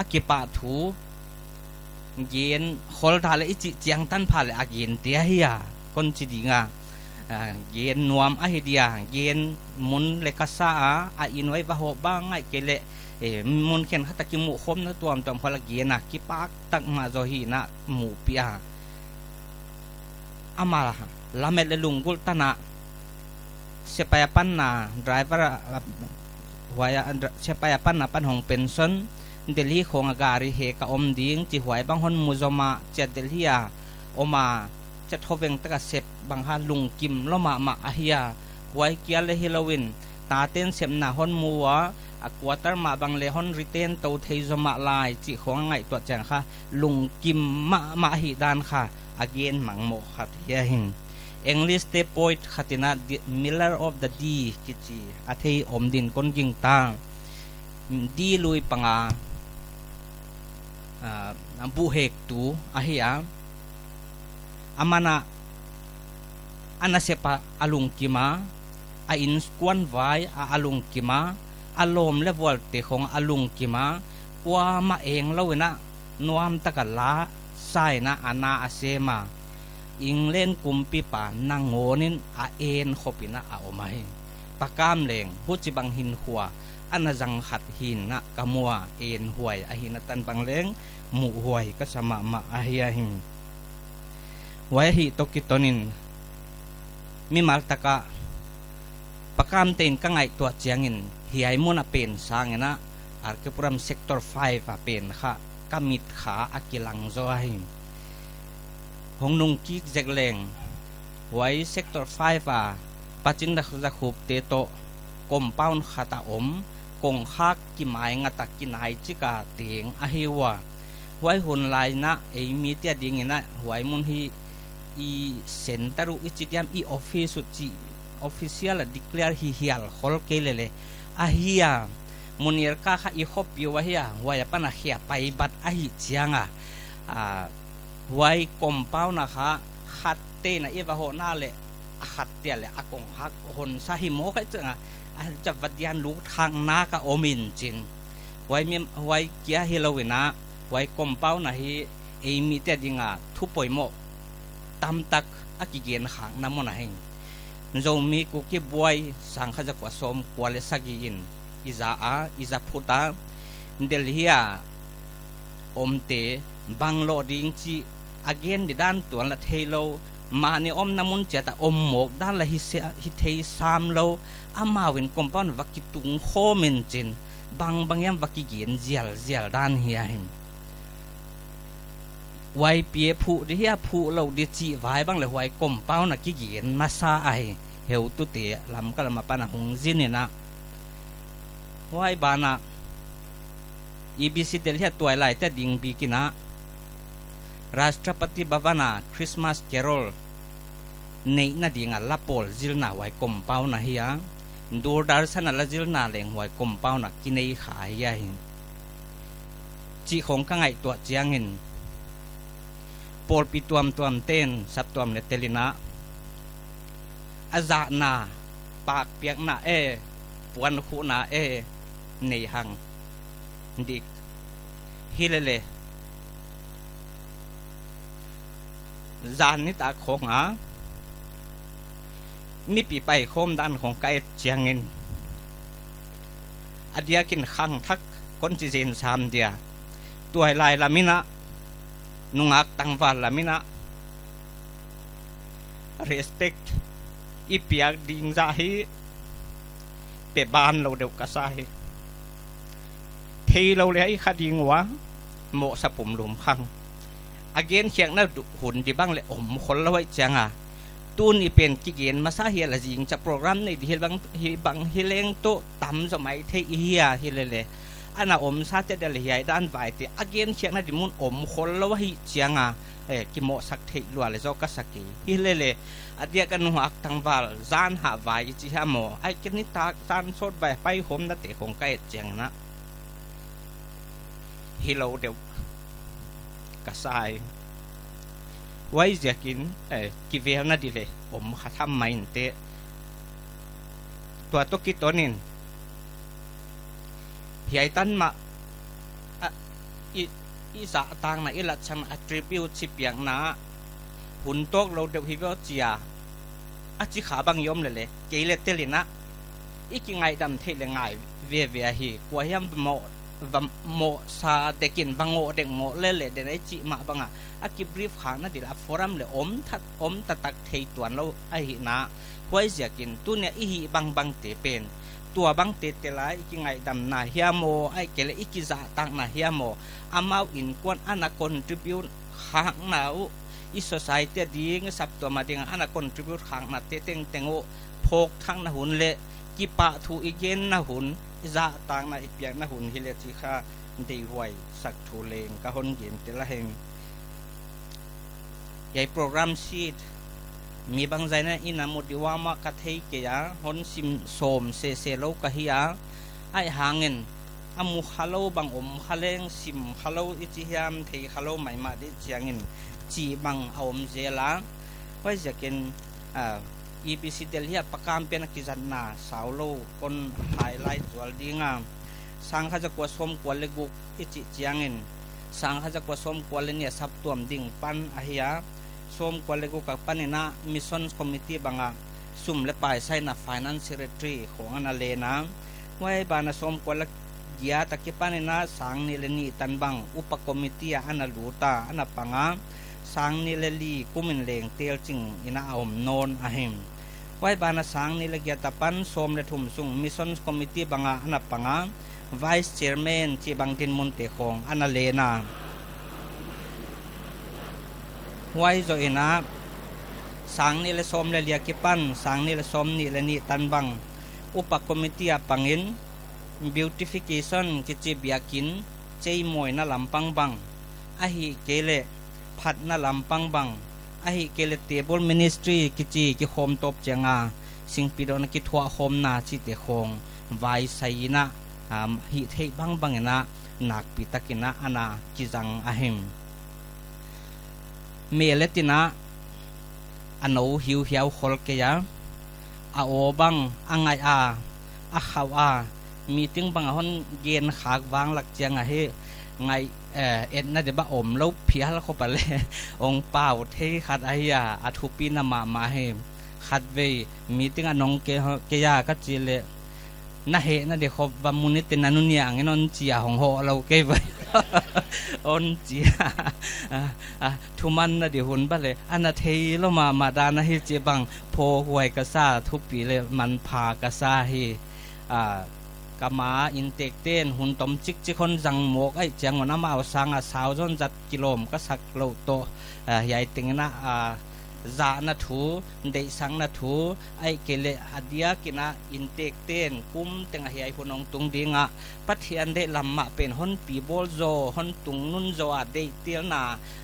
a kipahthu gen khol ta leh i chih chiang tanpha leh a gente ahi a, kon chi ding a, a, gen nuam ahi dia, gen mun leh ka sa a, a inn uah va hoh bang ngaih kei leh, eh, mun khenkhat a kimuhkhawmna tuamtuam khol a gen a, kipak tak mah zaw hi in a muhpih a. Amah lamet leh lunggulh tan a, sepaih a panna driver a, huai a, dra-, sepaih a panna apan hong pension, Delhi khawng a gari hek a om ding chih huai bang hon mu zomah chia, Delhi a om a chia thoveng taka sep bang kha lungkim lou mahmah ahi a, huai kia leh hilouin tate'n sepna hon mu ua, a quarter mah bang leh hon retain tou thei zomah lai chih khawng a ngaihtuah chiang kha lungkim mahmah ahihdan kha a gen mangmoh khat hi ahi. English te poet khat in a, The Miller of the Dee kichi a thei om din kon gingta. Dee lui panga, ah, buhhektu ahi a. Aman a, a nasep a a lungkim a, a innkuan vai a a lungkim a, a lawm leh vualte khawng a lungkim a, kuamah eng louin a nuam taka la sa in a, a na a sem a, England kumpipa nangawn in a en khop in a a om ahi. Pa Kam leng huchibang hinkhua ana zang khat hi'n a ka mu a, enhuai ahihna tan bang leng muhhuai ka sa mahmah ahi ahi. Huai ahih toh kitonin mimal taka Pa Kam te'n ka ngaihtuah chiangin hiai mun a pen sangin a, R K Puram Sector five a pen kha ka mit kha a kilang zaw ahi. Hong nung kik zek leng, huai Sector five a Pachin Dakhupte toh compound khat a om, kongkhak kimai ngat a kinai chik a teng ahi ua. Huai hun lai in a ei mite adingin a huai mun hi i center uh i chi diam, i office uh chih official a declare hi hial khol kei leh leh ahi a, Munirka kha i khopi uh ahi a, huai apan a khia pai bat ahih chiang a, a, huai compound a kha khatte'n a i va hohna leh a khat tia le a kong hak hon sa hi maw ka chang a, a cha va dian lut khak na ka om in chin. Huai mi, huai kia hilou in a, huai compound a hi ei mite ding a thu poimoh tamtak a kigen khak na mun ahi. Zomi Kuki buai sangkhat zakua sawmkua le sagih in i za a, i za phut a, Delhi a omte bang lou ding chih a gen di dan tuan la theilou, mahni omna mun chiat a om mawk dan la hi se, hi thei sam lou, amau in compound va kitung khawm in chin, bangbang hiam va kigen zialzial dan hi ahi. Y P A phuh di hia phuh lou di chih vai bang le huai compound a kigen masa ahi, heutute Lamka lam apan a hong zin in a. Huai ban ah E B C Delhi a tuailaite ding bik in a Rashtrapati Bhavan a Christmas Carol neihna ding a la pawl zilna huai compound a hi a, Doordarshan a la zilna leng huai compound a kinei kha hi ahi. Chih khong ka ngaihtuah chiangin pawlpi tuamtuam ten saptuam le tel in a, a zahna, pakpiakna e, puankhuhna e nei hang dik. Hilele zan nitak khong a mipi paikhawm dan khong ka et chiangin, a diakin khangthak kon chi zen sam dia, tuailai lam in a, nungak tangval lam in a, respect i piak ding zah hi pe ban lou deuh ka sa hi. Theilou le i kha ding ua, mohsa pumlum khang. A genkhiakna hun di bang le om khol lou ahih chiang a, tun i pen kigen masa hi a la zingchiang program nei di hi bang, hi bang hi leng toh tam zaw maithei i hi a, hilele ana omsa te del hiai dan vaite a genkhiakna di mun om khol lou ahih chiang a, eh, kimohsak theih lua le zaw ka sa kei. Hilele a diak a nungak tangval zan hah vai i chi hia maw, ahihkeileh nitak tan sawt vai paikhawmna te khong ka et chiang in a, hilou deuh ka sa hi. Huaiziakin, eh, kivelna di le om kha tham mai inteh. Tua toh kiton in hiai tan mah, a, i, i zahtakna, i latchang attribute chi piakna hun tawk lou deuh hi ve aw chi a, a chi kha bang i om lele, kei le tel in a, i kingaihdam theih le ngai veve ahi. Kua hiam va mohsa dek in, va ngoh dek ngoh lele den a i chih mah bang a, a kibrief khakna di la forum le om that, om taktak thei tuan lou ahihna. Huaiziakin tuni a i hih bangbangte pen tua bangte tel a i kingaihdamna hia maw, ahihkeileh i kizahtakna hia maw, amau innkuan ana contribute khakna uh, i society a ding, i saptuam a ding a ana contribute khaknate tengteng uh phawkthakna hun le kipahthu i genna hun, i zahtakna i piakna hun hi le chih kha deihhuai sak thu leng ka hon gen tel ahi. Hiai program sheet mi bangzah in a i na mu di uam a ka thei kei a, hon sim sawm sese lou ka hi a, ahihhangin a mu kha lou bang om kha leng, sim kha lou i chi hiam, thei kha lou maimah di chiangin chih bang a om zel a. Huaiziakin, ah, E B C Delhi a pakam pen a kizatna sau lou kon highlight zual ding a. Sangkhat zakua sawmkua le guk i chih chiangin, sangkhat zakua sawmkua le nih a saptuam ding pan ahi a, sawmkua le guk a pan in a Missions Committee bang a sum le paisa in a Finance Secretary khong ana len a. Huai ban a sawmkua le giat a kipan in a sang nih le nih tan bang Upa Committee a ana lut a, ana pang a, sang nih le li kum in leng telching in a om nawn ahi. Huai ban a sang nih le giat apan sawm le thum sung Missions Committee bang a ana pang a, Vice Chairman chih bang dinmun te khong ana len a. Huai zoh in a sang nih le sawm le li a kipan sang nih le sawmnih le nih tan bang Upa Committee a pang in, beautification kichi biakin cheimawina lampang bang, ahihkeileh phatna lampang bang, ahihkeileh table ministry kichi kikhawm tawp chiang a singpidon a kithuahkhawmna chihte khong vaisai in a, um, hihtheih bangbang in a nakpi tak in a ana kizang ahi. Melet in a a nou hiuhiau khol kei a, a aw bang a ngaih a, a khauh a, meeting bang a hon gen khak vang lak chiang a hi ngaih, eh, etna deuh bang omlou phial khop a leh ong pau thei khat ahi a, a thupina mahmah hi. Khatvei meeting a nong kei, kei a ka chih leh, na hehna deuh khop va mu ni te, na nu niang in hon chi a, hong hoh lou kei vai. Hon chi a. Ah, ah, thumanna deuh hun bang leh ana theilou mahmah dan ahi chih bang phawkhuai ka sa, thupi leh manpha ka sa hi. Ah, ka ma inntekte'n hun tom chikchik hon zang mawk ahih chiang un amau sang a sau zon zat kilawm ka sak lou toh, ah, hiai teng in a, ah, zahna thu, deihsakna thu, ahihkeileh a diak in a inntekte'n kum teng a hiai hun hong tung ding a, Pathian deih lam mah pen hon pi bawl zaw, hon tung nun zaw a, deihtelna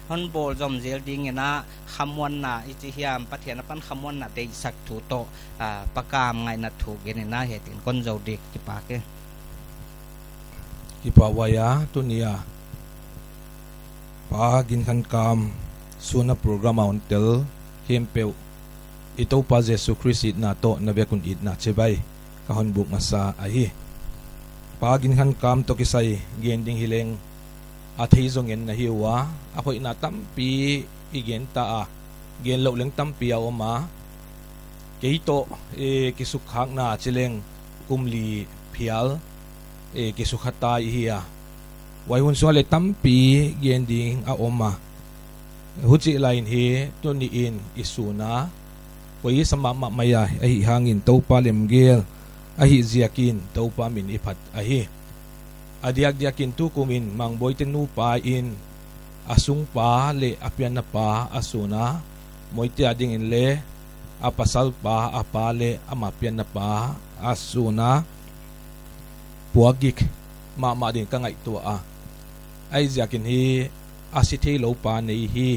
hon bawl zom zel ding in a, khamuanna i chi hiam, Pathian apan khamuanna deihsak thu toh, ah, Pa Kam ngaihna thu gen in a, hiai teng kon zou dik, kipak e. Kipak huai a, tuni a Pa Ginkhankam sunna program a hon tel khempeuh, i Toupa Jesu Khrist itna toh na vek un itna chibai ka hon buk masa ahi. Pa Ginkhankam toh kisai gen ding hileng, a thei zaw ngen na hi ua, a hoihna tampi i gen ta a, gen louh leng tampi a om a, kei toh, eh, kisukkhakna chi leng kum li phial, eh, kisukha ta i hi a. Huai hun sung a leh tampi gen ding a om a. Huchih lai in hi tuni in i sun a, koi sa mahmah mai a, ahihhang in Toupa lemgel ahih ziak in Toupa min i phat ahi. A diakdiak in tukum in Mangboi te nupa in a sungpa leh a pianna pa a sun a, Moite a ding in leh a pasal pa, a pa leh ama pianna pa a sun a, puakgik mahmah ding ka ngaihtuah a. Ahih ziak in hi a si theilou pa nei hi,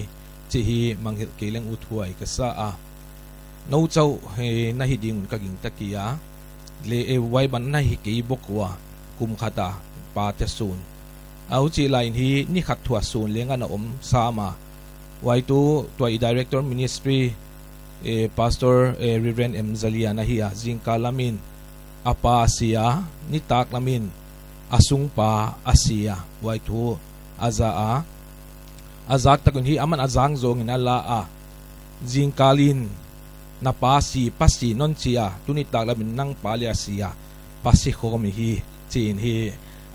chih hi mangngilh kei leng uthuai ka sa a. Nou chauh, eh, na hi ding un ka gingta kei a. Leh, eh, huai bang na hi kei bok ua, kum khat a pa te sun. A huchih lai in hi ni khat thu a sun leng ana om sam a. Huai tu tua i Director Ministry, eh, Pastor, eh, Reverend M Zalian ahi a, zingkal lam in a pa a si a, nitaklam in a sungpa a si a, huai thu a za a. A zak tak un hi aman a zang zong in a la a. Zingkal in na pa si, pa si non chi a, tuni taklam in nang pa leh a si a, pa si khawm i hi, chi in hi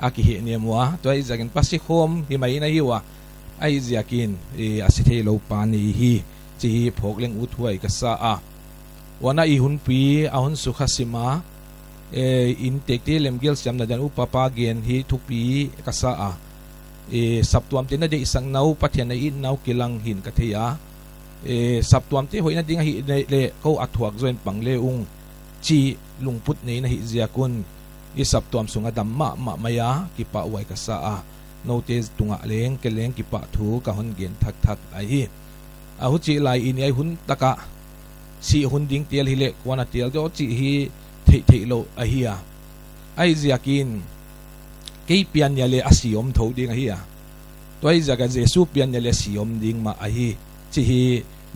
a kihehnem ua. Tua ahih ziak in pa si khawm hi mai na hi ua. Ahih ziak in, eh, a si theilou pa nei hi, chih hi phawk leng uthuai ka sa a. Huan a i hunpui a hon sukha sim a, eh, inntekte lemgel siamna dan upa pa gen hi thupi ka sa a. Eh, saptuamte na deihsakna uh, Pathian na itna uh kilang hi'n ka thei a. Eh, saptuamte hoihna ding ahih leh, leh kou a thuak zaw in pang le ung, chih lungput nei na hih ziak un, i saptuam sung a dam mahmah mai a, kipahhuai ka sa a. Noute tungah leng, kei leng kipahthu ka hon gen thakthak ahi. A huchih lai in hiai hun tak ah, si hun ding tel hileh, kua'n a tel deuh chih hi theihtheih louh ahi a. Ahih ziak in, kei pian nia leh a si om thou ding ahi a. Tua ahih ziak a Jesu pian nia leh si om ding mah ahi, chih hi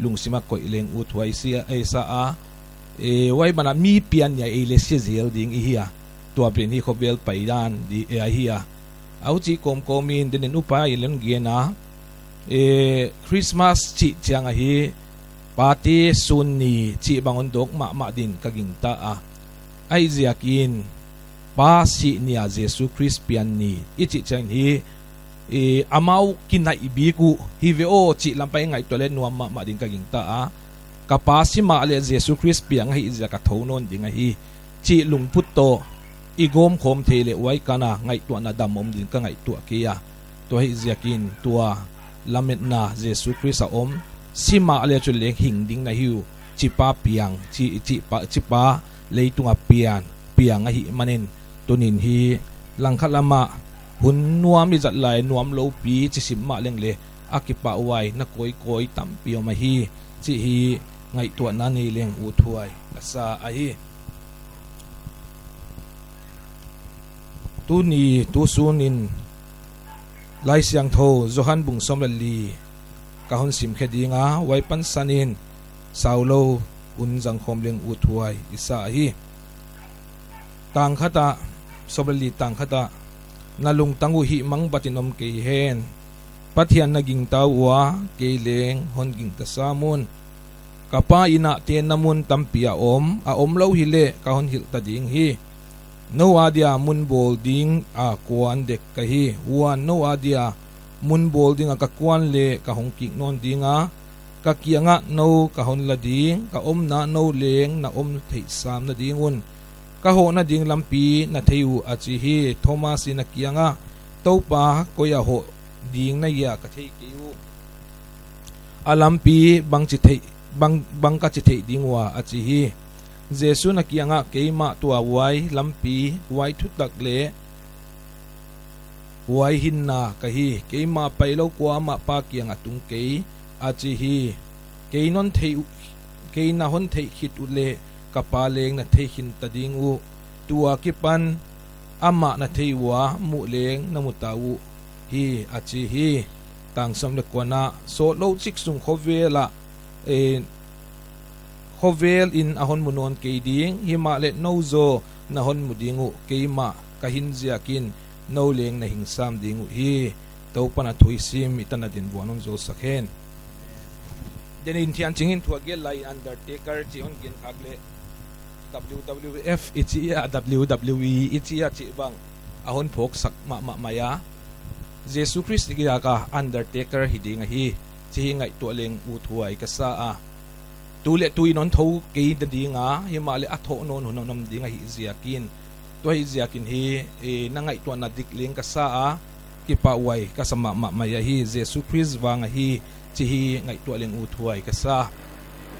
lungsim a koih leng uthuai si a, ei sa a. Eh, huai ban ah mi pian nia ei leh si zel ding i hi a. Tua pen hi khovel paidan di, eh, ahi a. A huchih kawmkawm in, den in upa in leng gen a. Eh, Christmas chih chiang ahi, pate sun ni chih bang hon dawk mahmah din ka gingta a. Ahih ziak in, pa si ni a Jesu Khrist pian ni i chih chiang hi, eh, amau kinaih bik uh hi ve aw chih lam pang i ngaihtuah leh nuam mahmah din ka gingta a. Ka pa si mahleh Jesu Khrist piang ahih ziak a thou nawn ding ahi, chih lungput toh i gawmkhawm thei leh huai kan a ngaihtuahna dam om din ka ngaihtuah kei a. Tua ahih ziak in tua lametna Jesu Khrist a om, si mahleh chu leng hing ding na hi uh, chih pa piang, chih, chih pa, chih pa leitung a pian, piang ahih manin, tuni'n hi langkhat lam ah hun nuam i zat lai, nuam lou pi chi sim mah leng leh, a kipahhuai na kawikawi tampi om ahi, chih hi ngaihtuahna nei leng uthuai ka sa ahi. Tuni, tu sun in, Laisiangthou, Johan bung sawm leh li, ka hon sim khe ding a, huai pansan in, saulou hun zangkhawm leng uthuai i sa hi. Tang khat ah, sawm leh li tang khat ah, na lungtang uh hihmang batin om kei hen. Pathian na gingta ua, kei leng hon gingta sam un. Ka Pa inn ah tenna mun tampi a om, a omlou hileh ka hon hilh ta ding hi. Nou adia mun bawl ding a kuan dek ka hi. Huan nou adia mun bawl ding a ka kuan leh ka hong kik nawn ding a, ka kiangah nou ka hon la ding, ka omna ah nou leng na om theih samna ding un. Ka hohna ding lampi na thei uh, a chi hi. Thomas in a kiangah, Toupa, koi a hoh ding na hia ka thei kei uh. A lampi bang chi theih, bang, bang ka chi theih ding ua, a chi hi. Jesu'n a kiangah, Keimah tua huai lampi, huai thutak leh huai hinna ka hi. Keimah pailou kuamah Pa kiangah tung kei, a chi hi. Kei non theih uh, kei na hon theih khit uleh ka Pa leng na thei khinta ding uh. Tua kipan amah na thei ua, muh leng na mu ta uhi, a chi hi. Tang sawm leh kua ah, Sawtlou chik sung khovel ah, eh, khovel in a hon mu nawn kei ding, himahleh nou zaw na hon mu ding uh, keimah ka hin ziakin nou leng na hing sam ding uhi. Toupa'n a thu i sim i tan a din vuan hon zou sak hen. Tuni'n Thian Ching in thu a gen lai Undertaker chih hon gen khak leh, W W F i chi a, W W E i chi a chih bang a hon phawksak mahmah mai a. Jesu Khrist i kiangah Undertaker hi ding ahi, chih ngaihtuah leng uthuai ka sa a. Tu leh tu in hon thou kei ta ding a, himahleh a thoh nawn hun hon om ding ahih ziakin, tua ahih ziakin hi, eh, na ngaihtuahna dik leng ka sa a, kipahhuai ka sa mahmah mai ahi, Jesu Khrist vang ahi, chih ngaihtuah leng uthuai ka sa.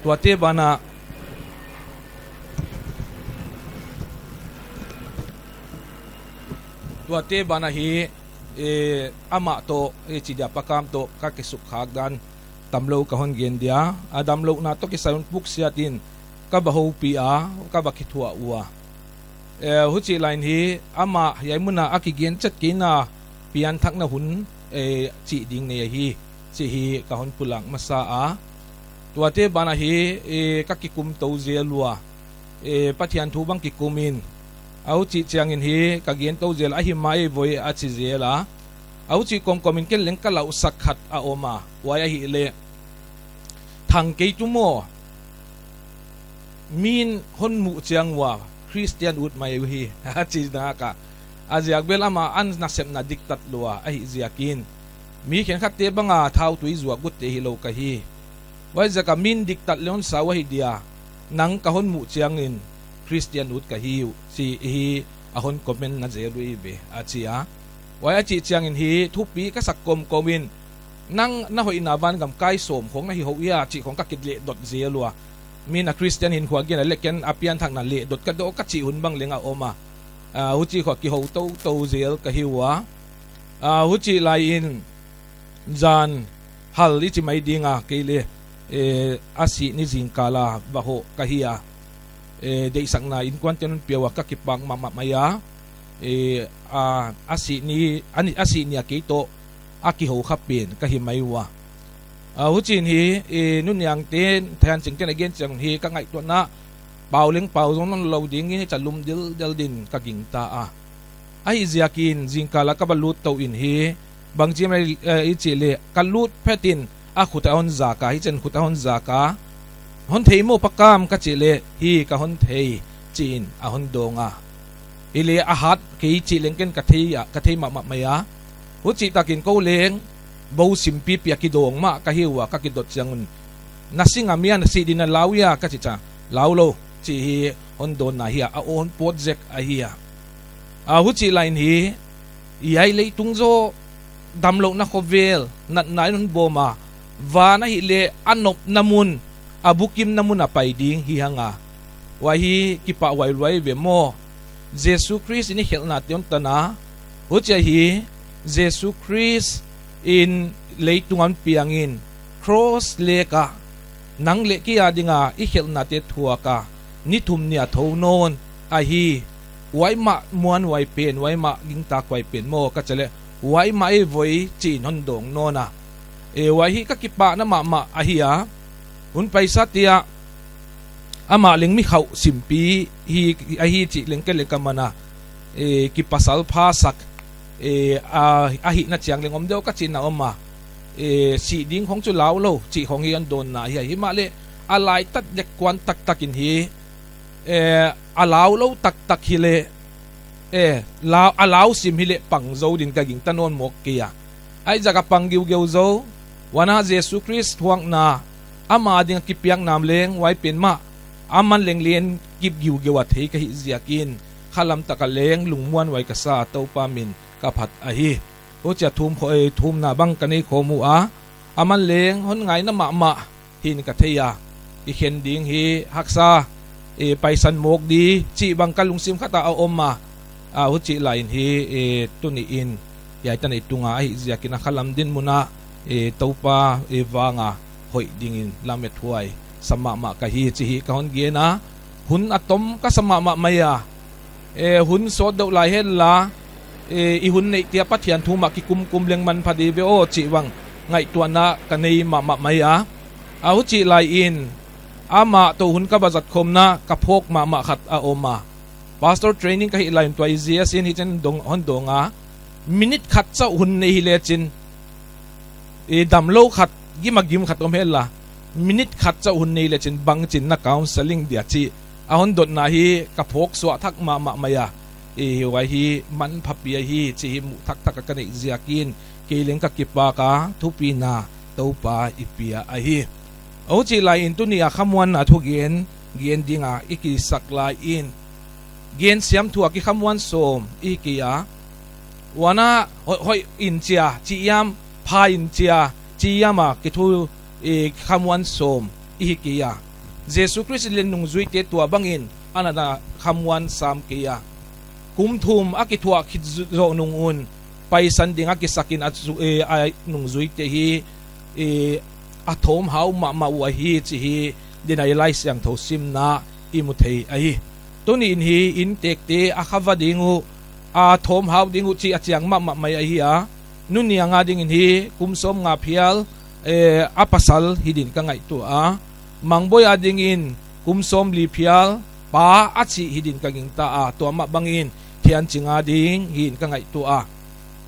Tuate banah, tuate banah hi, eh, amah toh, eh, chi dia Pa Kam toh ka kisukkhak dan, damlou ka hon gen dia, a damlouhna toh kisai un puksiat in ka va houpih a, ka va kithuah ua. Eh, huchih lai in hi, amah hiai mun ah a kigen chet kei in a pianthakna hun, eh, chih ding nei ahi, chih hi ka hon pulak masa a. Tuate banah hi, eh, ka kikum tou zel ua. Eh, Pathian thu bang kikum in. A huchih chiangin hi, ka gen tou zel a, ahi mai voi a chi zel a. A huchih kawmkawm in ken leng ka lausak khat a om a. Huai ahihleh, thang kei tu maw, mi'n hon muh chiang ua, Christian ut mai uhi, a chi nak a. A ziak bel amah a nasepna diktat lua ahih ziakin, mi khenkhatte bang a thautui zuak utte hilou ka hi. Huaiziak a mi'n diktat leh hon sa uh ahi dia, nang ka hon muh chiangin Christian ut ka hi uh, chih hi a hon comment na zel uh eive, a chi a. Huai a chih chiangin hi, thupi ka sak kawmkawm in, nang na hoihna vangam kai sawm khong na hi hou hia, chih khong ka kilehdot zel ua. Mi'n a Christian hinkhua gen a leh ken a pianthakna lehdot ka doh ka chih hun bang leng a om a. Ah, huchih khong kihou toutou zel ka hi ua. Ah, huchih lai in, zan hal i chi mai ding a, kei leh, eh, a sih ni zingkal a va hoh ka hi a. Eh, deihsakna innkuante'n hon pia ua, ka kipak mahmah mai a. Eh, a, a sih ni, a ni, a sih ni a kei toh a kihou kha pen ka hi mai ua. Ah, huchiin hi, eh, nu niangte'n, Thian Chingte'n a gen chiang hi ka ngaihtuahna, pau leng pau zong nawnlou ding in, hichia lum dildel din ka gingta a. Ahih ziakin zingkal a ka va lut tou in hi, bangchi mai, eh, i chih leh, ka lut phet in a khut a hon zak a, hichi'n khut a hon zak a, hon thei maw Pa Kam ka chih leh, hi ka hon thei, chi in a hon dawng a. Hileh a hat kei chih leng ken ka thei a, ka thei mahmah mai a. Huchih takin kou leng, bo sim pipi a kidawng mah ka hi ua, ka kidot chiang un, na sing a, mi'n a sih ding na lau hia ka chih chiang, laulou, chih hi hon dawnna hi a, a aw hon pawt zek ahi a. Ah, huchih lai in hi, hiai leitung zaw damlouhna khovel, natna in hon bawm a, van ahihleh a nopna mun, a bukimna mun a pai ding hi hang a. Huai hi kipahhuai lua eive maw. Jesu Khrist in i khelhnate hon tan a, huchia hi, Jesu Khrist in leitung a hon piang in, cross lak ah, nang leh kei a ding a i khelhnate thuak a, ni thum ni a thou nawn ahi. Huai mah muanhuai pen, huai mah gingtahuai pen maw ka chih leh, huai mah eive chi in hon dawng nawn a. Eh, huai hi ka kipahna mahmah ahi a. Hun paisa te ah amah leng mi khauh simpi hi, ahi chih leng kei leng ka man a, eh, kipasal pha sak, eh, a, ahihna chiang leng om deuh ka chihna om a, eh, sih ding khong chu lau lou chih khong hi hon dawnna hi a, himahleh a laitak dek kuan taktak in hi, eh, a lau lou taktak hileh, eh, lau, a lau sim hileh pang zou din ka gingta nawn mawk kei a. Huaiziak a pang giugiau zou, huan a Jesu Khrist thuakna, ama ding a kipiakna leng huai pen mah, aman leng len kip giugiau a thei ka hih ziakin, khalam tak a leng lungmuanhuai ka sa, Toupa min ka phat ahi. Huchia thum kho-, eh, thumna bang ka nei khawm ua, aman leng hon ngaina mahmah hi'n ka thei a, i khen ding hi haksa, eh, paisan mawk di chih bang ka lungsim khat ah a om a, a, huchih lai in hi, eh, tuni in hiai tan i tung a, ahihziakin a khalam dinmun ah, eh, Toupa, eh, vang a hoih dingin lamethuai sa mahmah ka hi chih hi ka hon gen a, hun a tom ka sa mahmah mai a, eh, hun sawt deuh lai henla, eh, i hun neihte ah Pathian thu mah kikumkum leng manpha di ve aw chih bang ngaihtuahna ka nei mahmah mai a. A, huchih lai in, amah toh hun ka va zat khawmna ka phawk mahmah khat a om a. Pastor training ka hih lai in tua i G S in hichi'n dong, hon dawng a. Minute khat chauh hun nei hi lechin, i damlou khat, gim a gim khat om henla, minute khat chauh hun nei lechin bangchin na counseling dia chih a hon dotna hi ka phawk suah thak mahmah mai a. I, huai hi manpha pi ahi chih hi muh thakthak a ka neih ziakin, kei leng ka kipak a, thupina Toupa i pia ahi. Huchih lai in tuni a khamuanna thugen gen ding a i kisak lai in, gensiam thu a kikhamuan sawm i hi kei a. Huan a hoi, hoih in chia, chih hiam, pha in chia, chih hiam a kithu, eh, khamuan sawm i hi kei a. Jesu Khrist leh nungzuite tua bangin ana na khamuan sam kei a. Kum thum a kithuah khit zu-, zoh nung un, paisan ding a kisakin a zu-, eh, a nungzuite hi, eh, a thawmhau mahmah uh ahi chih hi, dinai Laisiangthou simna i mu thei ahi. Tuni in hi inntekte a kha va ding uh, a thawmhau ding uh chih a chiang mahmah mai ahi a. Nu niang a dingin hi kum sawmnga phial, eh, a pasal hi din ka ngaihtuah a. Mangboi a dingin kum sawmli phial pa a chih hi din ka gingta a, tua mah bangin Thianching a ding hi'n ka ngaihtuah a.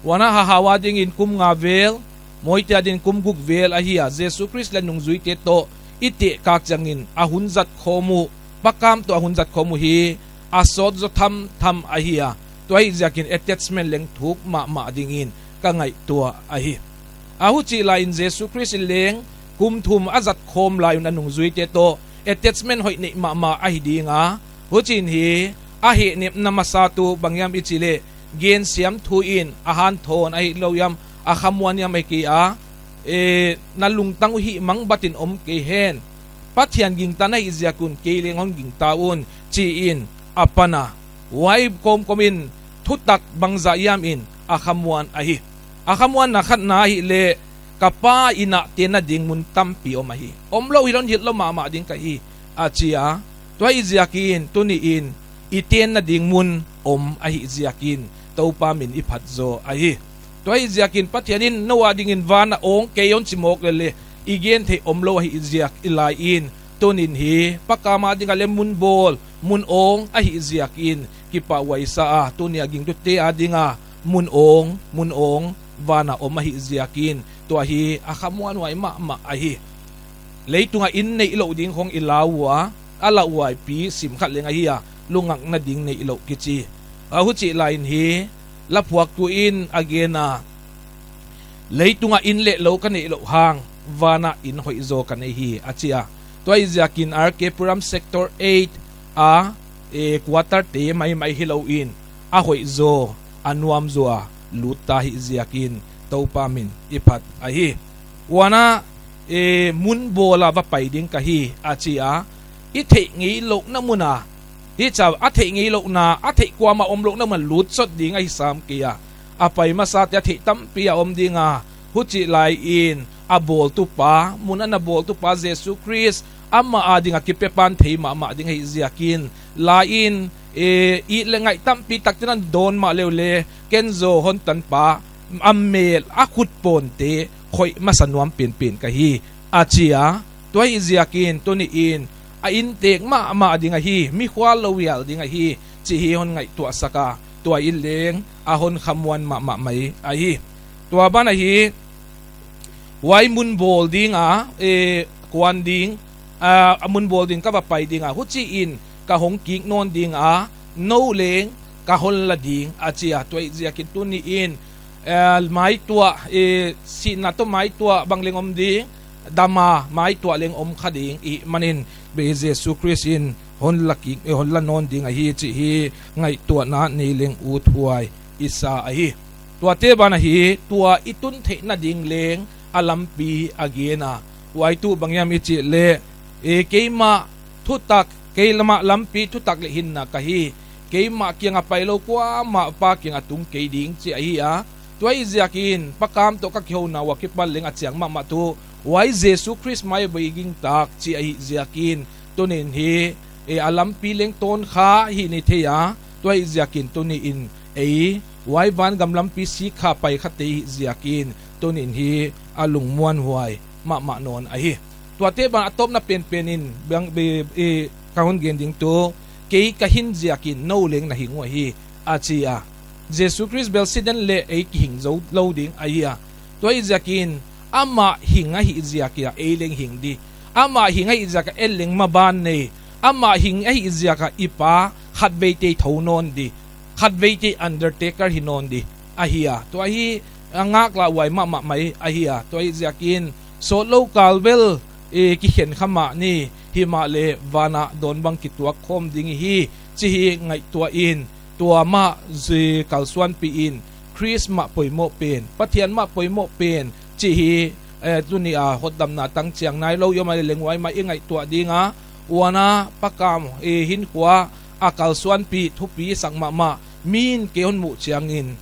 Huan a Hahau a dingin kum nga vel, Mawite a dingin kum guk vel ahi a, Jesu Khrist leh nungzuite toh i tehkak chiangin a hun zat khawm uh, Pa kam toh a hun zat khawm uh hi a sawt zaw thamtham ahi a, tua ahihziakin attachment leng thuk mahmah dingin ka ngaihtuah ahi. A, huchih lai in Jesu Khrist in leng kum thum a zat khawm lai un a nungzuite toh attachment hoih neih mahmah ahi ding a, huchi'n hi a hehnepna masa tuh bang hiam i chih leh, gensiam thu in a hanthawn ahih lou hiam, a khamuan hiam ahi kei a, eh, na lungtang uh hihmang bat in om kei hen. Pathian gingta na hih ziak un kei leng hon gingta un, chi in a pan a. Huai kawmkawm in thutak bangzah hiam in a khamuan ahi. A khamuanna khatna ahihleh, ka Pa inn ah tenna ding mun tampi om ahi. Omlou hilou in hilh lou mahmah ding ka hi, a chi a. Tua ahihziakin tuni in i tenna ding mun om ahihziakin Toupa min i phat zaw ahi. Tua ahihziakin Pathian in nou a dingin van a awng kei hon chi mawk leh leh i gen theih omlou ahihziak i lai in, tuni in hi Pa kam a ding a leh mun bawl, mun awng ahihziakin kipahhuai sa a, tuni a gingtute a ding a mun awng, mun awng van a om ahihziakin tua hi a khamuanhuai mahmah ahi. Leitung a inn neihlouh ding khong i lau ua, a lauhuai pi sim khat leng ahi a, lungngakna ding neihlouh kichi. A, huchih lai in hi laphuaktu in a gen a, leitung a inn leh lou ka neihlouh hang, van a inn hoihzaw ka nei hi, a chi a. Tua ahihziakin R K Puram Sector eight a, eh, quarter te maimai hilou in, a hoihzaw, a nuamzaw a lut ta ahihziakin Toupa min i phat ahi. Huan a, eh, mun bawl a va pai ding ka hi, a chi a. I theih ngeilouhna mun a, hichia a theih ngeilouhna, a theih kuamah omlouhna mun a lut sawt ding ahi sam kei a. A pai masate a theih tampi a om ding a, huchih lai in a bawltu pa, mun a na bawltu pa Jesu Khrist, amah a ding a kipepan thei mahmah ding ahihziakin, lai in, eh, it leh ngaih tampi tak te'n hon dawn mahleh leh, ken zaw hon tan pa, a mel, a khut pawnte khoih masa nuam penpen ka hi, a chi a. Tua ahih ziakin tuni in a inntek mahmah ding ahi, mi khual lou hial ding ahi, chih hi hon ngaihtuahsak a, tua in leng a hon khamuan mahmah mai ahi. Tua ban ahi, huai mun bawl ding a, e, kuan ding, a, a mun bawl ding ka va pai ding a, huchiin ka hong kik nawn ding a, nou leng ka hon la ding, a chi a. Tua ahih ziakin tuni in, e, maituah, e, sihna toh maituah bang leng om ding, dam a maituah leng om kha ding ahihmanin, Jesu Khrist in hon la kik, e, hon la nawn ding ahi chih hi ngaihtuahna nei leng uthuai i sa ahi. Tuate ban ahi, tua i tun theihna ding leng a lampi a gen a. Huai tuh bang hiam i chih leh, e, keimah thutak, keimah lampi thutak leh hinna ka hi. Keimah kiang a pai lou kuamah Pa kiang a tung kei ding chih ahi a. Tua ahih ziakin, Pa Kam toh ka kihouna ua kipan leng a chiang mahmah tuh, huai Jesu Khrist mai a buai gintak chih ahih ziakin, tuni in hi, e, a lampi leng tawn kha hi ni thei a, tua ahih ziakin tuni in ei, huai vangam lampi sik kha pai khate ahih ziakin, tuni in hi a lungmuanhuai mahmah nawn ahi. Tuate ban a tawpna penpen in, bang, be, e, ka hon gen ding tuh, kei ka hing ziakin nou leng na hing uh ahi, a chi a. Jesu Khrist bel si den leh ei kihing zou lou ding ahi a. Tua ahih ziakin, amah hing ahih ziakin ei leng hing di. Amah hing ahih ziakin ei leng maban nei. Amah hing ahih ziakin i Pa khatveite thou nawn di. Khatveite undertaker hi nawn di ahi a. Tua hi a ngaklahhuai mahmah mai ahi a. Tua ahih ziakin sawtlou kal bel, e, kikhen kha mah ni, himahleh van a dawn bang kituak khawm ding hi, chih hi ngaihtuah in, tua mah zui kalsuanpih in, Khrist mah poimoh pen, Pathian mah poimoh pen, chih hi, e, tuni a hotdamna tang chiang nailou i om a leh leng huai mah i ngaihtuah ding a, huan a Pa Kam, e, hinkhua a kalsuanpih thupi sak mahmah, mi'n kei hon muh chiangin,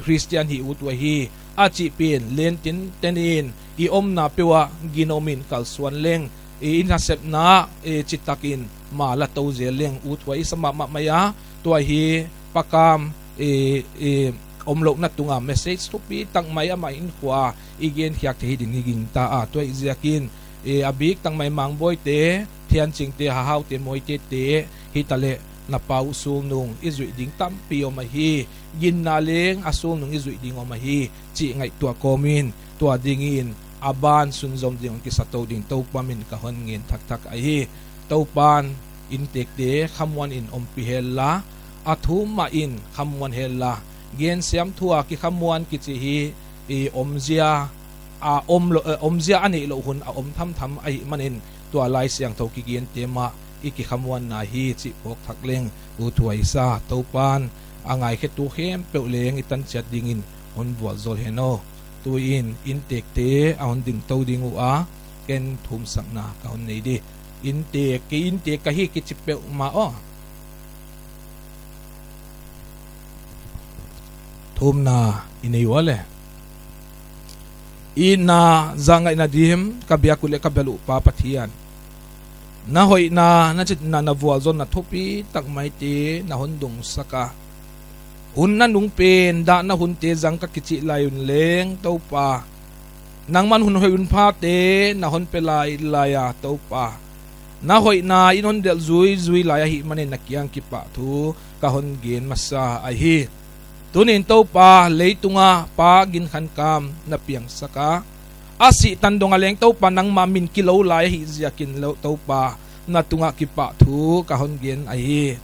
Khristian hih ut uhi, a chih pen, len tinten in, i omna peuh ah ginom in kalsuan leng, i, i nasepna, e, chitakin, ma la tou zel leng uthuai i sa mahmah mai a, tua hi, Pa Kam, e, e, omlouhna tung a message thupi tak mai amah hinkhua, i gen khiak theih ding i gingta a, tua ahih ziakin, e, a bik tak mai Mangbawite, Thianchingte, Hahaute, Moitete, hitaleh, na pa uh sulnung i zuih ding tampi om ahi, ginna leng a sulnung i zuih ding om ahi, chih ngaihtuah kawm in, tua ding in, a ban sunzom ding hong kisa tou ding Toupa min in ka hon ngen thakthak ahi. Toupa'n inntekte khamuan in ompih hen la, a thu mah in khamuan hen la, gensiam thu a kikhamuan kichi hi, i omzia, a omlou, eh, omzia a neihlouh hun a om thamtham ahihmanin tua Laisiangthou kigente mah i kikhamuanna hi chih phawk thak leng uthuai sa. Toupa'n a ngaikhetu khempeuh leng i tanchiat ding in hon vualzawl hen aw. Tu in inntekte a hon ding tou ding ua, ken thumsakna ka hon nei di. Inntek, kei inntek ka hi kichi peuhmah aw. Thumna i nei ua leh. I itna, zangaihna dim ka biak uh leh ka bel uh Pa Pathian. Na hoihna, na chitna, na vualzawlna thupi tak maite na hon dungsak a. Hun nanung pen, dahna hunte zang ka kichih lai un leng, Toupa. Nangman hun hoih hun phate na hon pe lailai a, Toupa. Na hoihna in hon delh zuizui lai ahihmanin na kiang kipahthu ka hon gen masa ahi. Tunin Toupa, leitunga Pa Ginkhankam na piangsak a. A sih tan dong a leng Toupa nangmah min kilou lai ahih ziakin lou Toupa na tungah kipahthu ka hon gen ahi.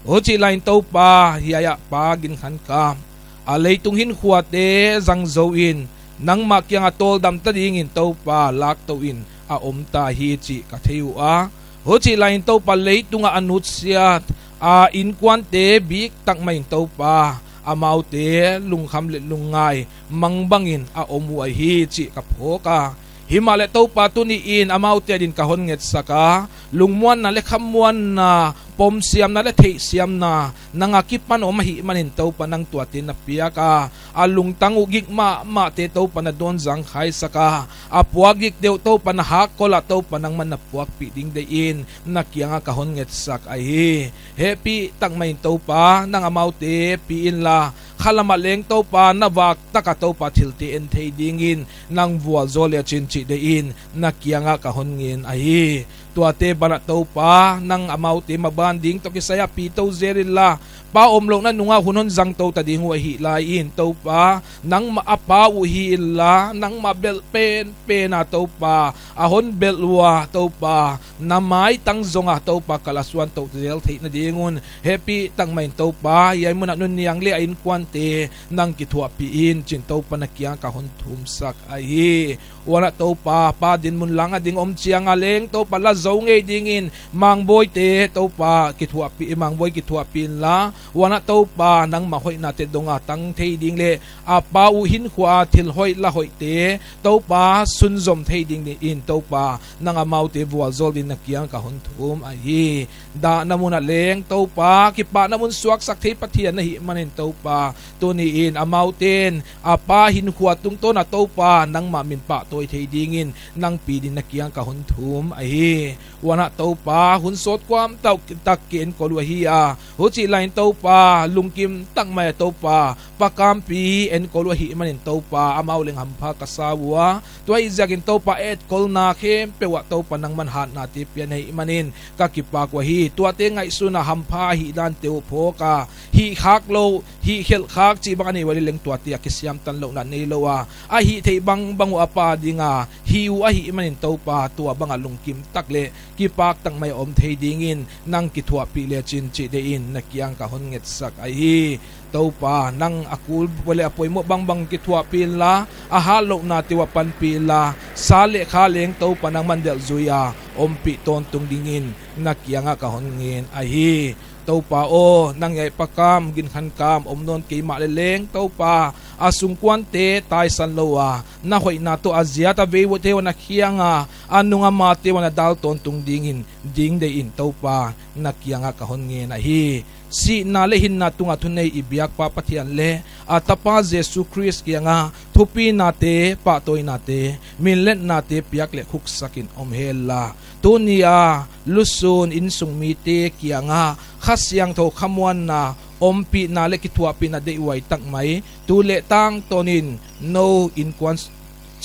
Huchih laiin Toupa, hiai ah Pa Ginkhankam, a leitung hinkhuate zang zou in, nangmah kianga tawldam ta dingin Toupa lak tou in a om ta hi chih ka thei ua. Huchih laiin Toupa leitunga a nutsiat, a inkuante bik tak mahin Toupa, amaute lungkham leh lungngai mangbangin a om uh ahi chih ka phawk a. Himahleh Toupa tuni in amaute adin ka hon ngetsak a, lungmuanna leh khamuanna, pomsiamna leh theihsiamna, nang akipan om ahihmanin Toupa nang tuate na piak a, a lungtang uh gik mahmahte Toupa na dawn zangkhaisak a, a puak gik deuh Toupa na hakkol ah Toupa nangman na puakpih ding deihin, na kianga ka hon ngetsak ahi. Hehpih tak mahin Toupa, nang amaute pi inla, khalam ah leng Toupa, na vak tak a Toupa thilte en thei dingin, nang vualzawl le chin chih deihin, na kiang ah ka hon ngen ahi. Tuate banah Toupa, nang amaute maban ding toh kisai a pi tou zel inla, pa omlouhna nung a hun hon zang tou ta ding uh ahih laiin, Toupa, nangmah a pa uh hi inla, nangmah belh penpen a Toupa, a hon belh ua Toupa, na maitang zong a Toupa kal a suan tou zel theihna ding un, hehpih tak mah in Toupa, hiai mun ah nu Niang le a inkuante, nang kithuahpih in, chi'n Toupa na kiang ka hon thumsak ahi. Huan ah Toupa, pa dinmun lang a ding om chiang a leng Toupa la zou ngei dingin, Mangboi te Toupa kithuahpih, Mangboi kithuahpih inla, huan ah Toupa nangmah hoihnate dong a tang thei ding le, a pa uh hinkhua a thil hoih la hoihte, Toupa sunzom thei dingin Toupa, nang amaute vualzawl dingin na kiang ka hon thum ahi. Dahna mun ah leng Toupa, kipahna mun suaksak thei Pathian na hih manin Toupa, tuniin amaute'n, a pa hinkhua tungtawn a Toupa, nangmah min pahtawi thei dingin, nang pi dingin na kiang ka hon thum ahi. Huan ah Toupa, hun sawt kuam tak, tak kienkol uh ahi a, huchih laiin Toupa, lungkim tak mai a Toupa, Pa Kampi enkol uh ahih manin Toupa, amau leng hampha ka sa ua. Tua ahih ziakin Toupa, etkolna khempeuh ah Toupa nangman hatnate pia na hih manin ka kipak uhi. Tuate ngaihsun a hampha ahih dante uh phawk a, hih khak lou, hih khelh khak chih bang a nei ua leh leng tuate a kisiam tan louhna neilou a, a hihtheih bangbang uh a pa ding a hih uh ahih manin Toupa, tua bang a lungkim tak leh kipak tak mai a om thei dingin nang kithuahpih le chin chih deihin na kiang ka hon ngetsak ahi. Toupa, nang a kul ua leh a poimoh bangbang kithuahpih inla, a hatlouhnate uh a panpih inla, sa leh kha leng Toupa nangman delh zui a ompih tawntung dingin na kiang ah ka hon ngen ahi. Toupa aw, nang hiai Pa Kam, Ginkhankam om nawn kei mahleh leng Toupa, a sungkuante taisan lou a, na hoihna toh a ziat a vei uate uh na khiang a, a nung a mate uh na dal tawntung dingin, ding deihin Toupa, na kiang ah ka hon ngen ahi. Sihna leh hinna tung a thunei i biak Pa Pathian leh a Tapa Jesu Khrist kiang a thupinate, pahtawinate, minletnate piak leh khuksak in om henla. Tuni a lusun insung mite kiang a Kha Siangthou khamuanna, ompihna leh kithuahpihna deihhuai tak mai tu leh tangtawn in nou innkuan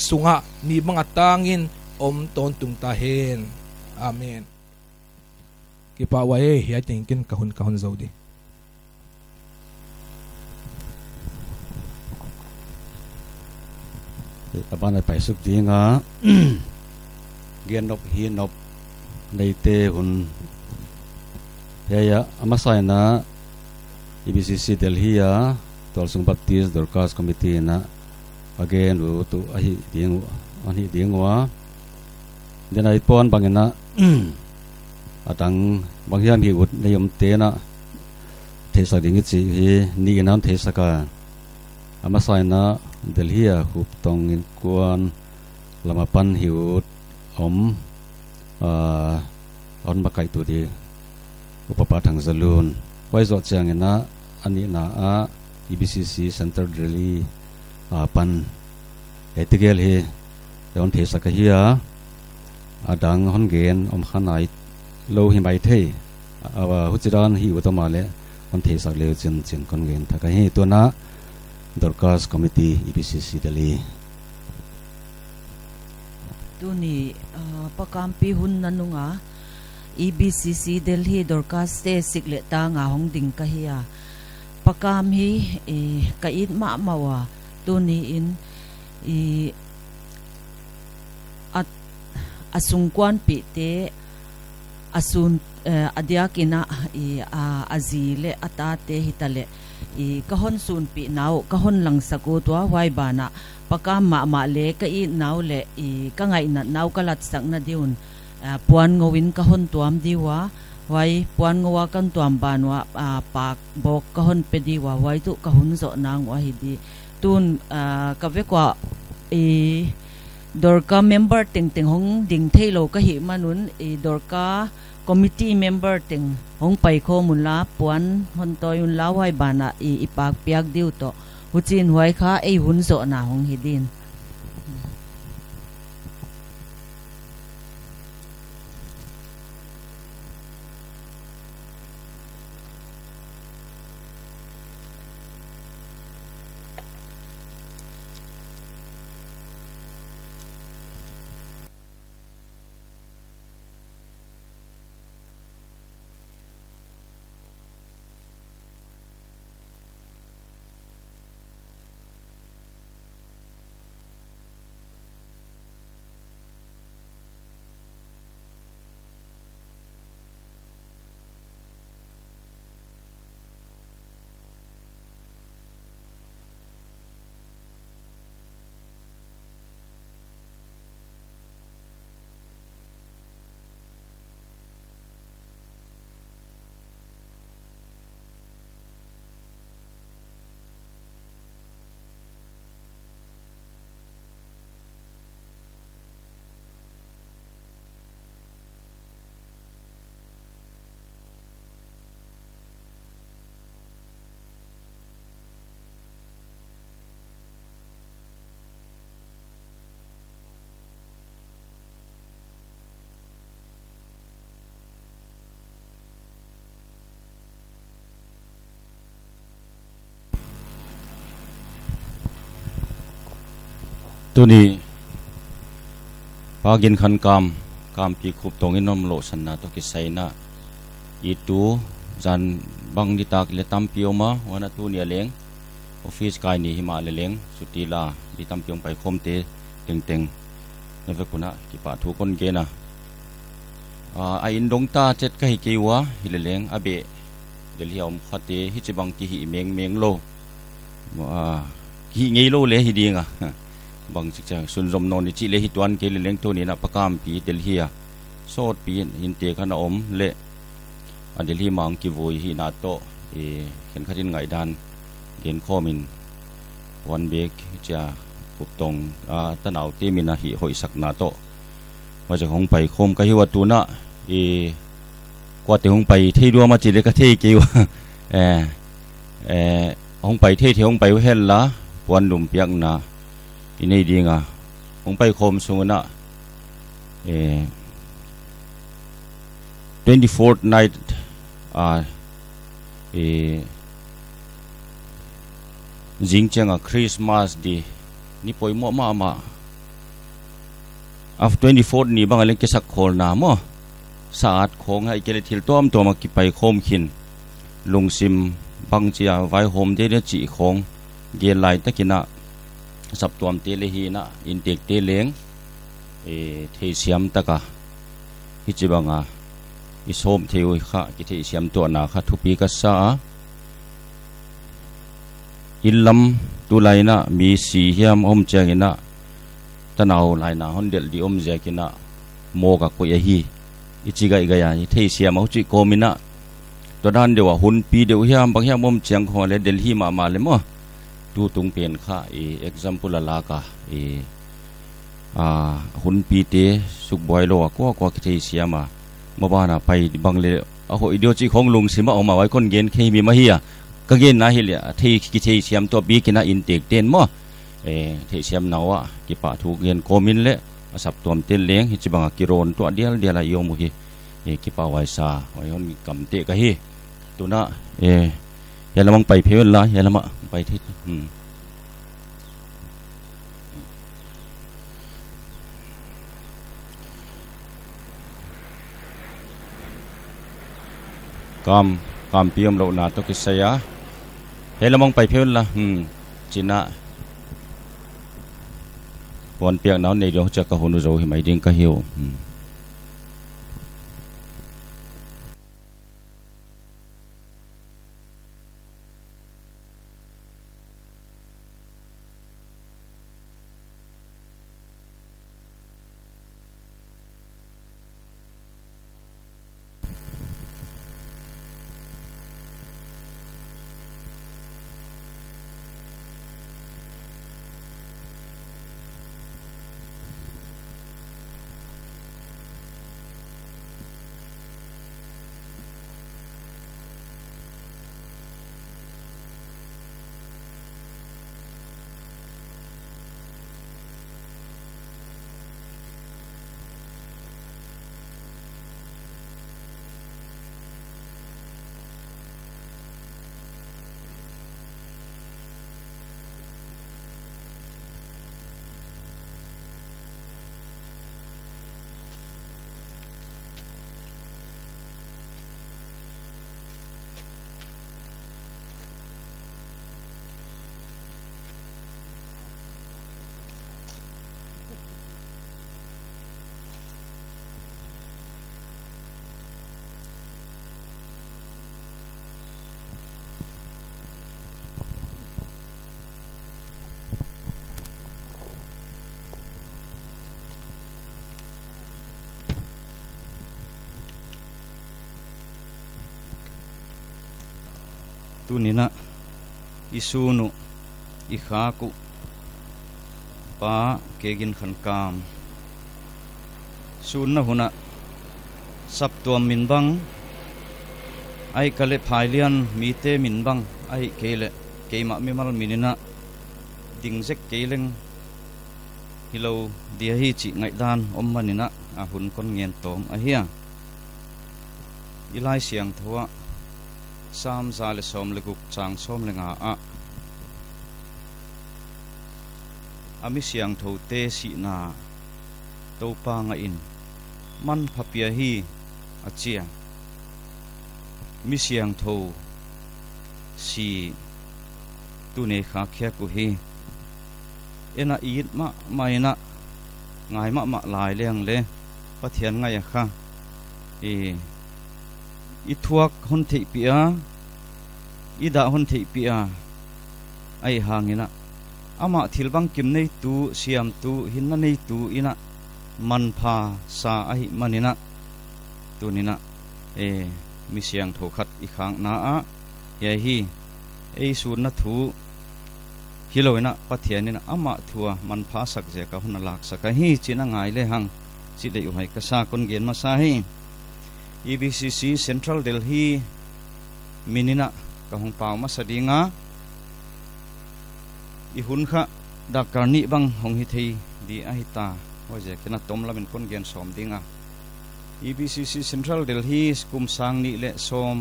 sung ah ni bang a tangin om tawntung ta hen. Amen. Kipak uhi, hiai tengteng ka hun, ka hun zou di. A ban ah paisuk ding a, gen nop hi nop neite hun. Hiai a, a masa in a, E B C C Delhi a, Tualsung Baptist Dorcas Committee in a, a gen uh tuh ahih ding uh, ahih ding ua. Tua i puan bang in a, a dang bang hiam hih ut nei omte'n a, theisak ding i chih hi, ni in a hon theisak a. A masa in a Delhi a Khuptong innkuan lam apan hih ut om, ah, a hon makaihtu di Upa Pa Thangzalun. Huai zoh chiang in a, a nihna ah E B C C Centre Delhi apan, hiaite gel hi, hon theisak ahi a, a dang hon gen om kha nailou hi maithei. A, a, huchidan hih ut om a leh, hon theisak le uh chin chi'n kon gen thak ahi. Tu'n a Dorcas Committee E B C C Delhi. Tuni, ah, Pa Kampi hunna nung a, E B C C Delhi Dorcas te sik leh tang a hong ding ka hi a. Pa Kam hi, eh, ka it mahmah ua. Tuni in, eh, a, a sungkuanpihte, a sun, eh, a diak in a, i, a, a zi leh a tate hitaleh, i, ka hon sunpihna uh, ka hon langsak uh tua, huai ban ah, Pa Kam mahmah leh ka itna uh leh, i, ka ngaihnatna uh ka latsakna di un, ah, puan ngou in ka hon tuam di ua, huai puan ngou a ka hon tuam ban uah, ah, pak bawk ka hon pe di ua, huai tuh ka hun zohna uh ahi di. Tu'n, ah, ka vek uah, i, Dorcas member tengteng hong ding theilou ka hih man un, i, Dorcas committee member teng hong paikhawm unla, puan hon tawi unla, huai ban ah i, i pak piak di uh toh. Huchiin huai kha ei hun zohna hong hi din. Tuni Pa Ginkhankam, Kampi Khuptong in omlouhsanna toh kisai in, i tu zan bang nitak leh tampi om a, huan a tuni a leng office kai ni himahleh leng, suti la, mi tampi hong paikhawmte tengteng na vek un kipahthu kon gen a. Ah, a inn dong ta chet ka hi kei ua, hileleng a beh Delhi a om khate hichibang kihih mengmeng lou. Ah, kihih ngeilou leh hi ding a. Bangchik chia sunzom nawn i chih leh hi tuan kei leleng tuni in Pa Kampi Delhi a sawtpi in inntek a na om leh, a Delhi mah kivui hihna toh, i khenkhat in ngaihdan genkhawm in, huan bek chia Khuptong, ah, tanaute min a hih hoihsakna toh, huchia hong paikhawm ka hi ua tun, i kuate hong pai thei diam a chih leh ka thei kei ua. Eh, eh, hong pai theithei hong pai uhenla, puandum piakna i nei ding a, hong paikhawm sung un, eh, twenty-fourth night, ah, eh, zing chiang a Christmas di, ni poimoh mahmah. Af twenty-fourth ni bang a leng kisakkhawlna maw, sa-at khawng ahihkeileh thil tuamtuam a kipaikhawm khin, lungsim bangchia vaihawm deuh deuh chih khawng gen lai tak in, saptuamte leh hi in, inntekte leng, eh, theisiam tak a hichibang a i sawm thei uh kha kitheisiam tuahna kha thupi ka sa a. Inn lam tulai in mi si hiam om chiang in, tanau laina hon delh di om ziak in, morgue a koih ahi, i chi gaigai a, i theisiam a, huchi kawm in, tua dan deuh a hunpi deuh hiam bang hiam om chiang khong leh Delhi mahmah leh maw, tutung pen kha i example a lak a, i, ah, hunpite sukbuai lou a kuakua kitheisiam a, maban a pai bang leh a hoih deuh chih khong lungsim a om a, huai kon gen kei mi mah hi a, ka genna hileh a thei, kitheisiam tuah bik in, inntekte'n maw, eh, theisiamna uah kipahthu gen kawm in leh, a saptuamte leng hichibang a kiron tuah dialdial a i om uhi, eh, kipahhuai sa huai hon kamteh ka hi. Tun, eh, hiai lam ah pai phei unla, hiai lam ah pai thei. Hmm. Kam, Kampi omlouhna toh kisai a, hiai lam ah pai phei unla, hmm, chi in, puan piakna nei diam chia ka hun uh zou himai ding ka hi uh. Hmm. Tuni in i sun uh, i khak uh Pa K. Ginkhankam sunna hun ah saptuam min bang, ahihkeileh phailian mite min bang, ahihkeileh keimah mimal min in ding zek kei leng hilou dia hi chih ngaihdan om man in a hun kon ngen tawm ahi a. I Laisiangthou ah Sam za leh sawm leh guk chang sawm leh nga ah, a mi siangthoute sihna Toupa ngahin manpha pia hi, a chi a. Mi siangthou si tuni kha khia uh hi. Ei na it mahmah in a, ngai mahmah lai leng leh Pathian ngai a kha i, i thuak hon theihpih a, i dah hon theihpih a, ahihhangin a, amah thil bangkim neitu, siamtu, hinna neitu in a, manpha sa ahihmanin a, tuni'n a, e, mi siangthou khat i khakna ah, hiai hi, ei sunna thu hilou in a, Pathian in a amah thu a manpha sak ziak a hon laksak ahi chi'n a ngai lehang, chi deih uh huai ka sa, kon gen masa hi. E B C C Central Delhi min in a ka hong pau masa ding a, i hun kha dakar nih bang hong hi thei di ahi ta, huaiziakin a tom lamin kon gen sawm ding a. E B C C Central Delhi kum sang nih leh sawm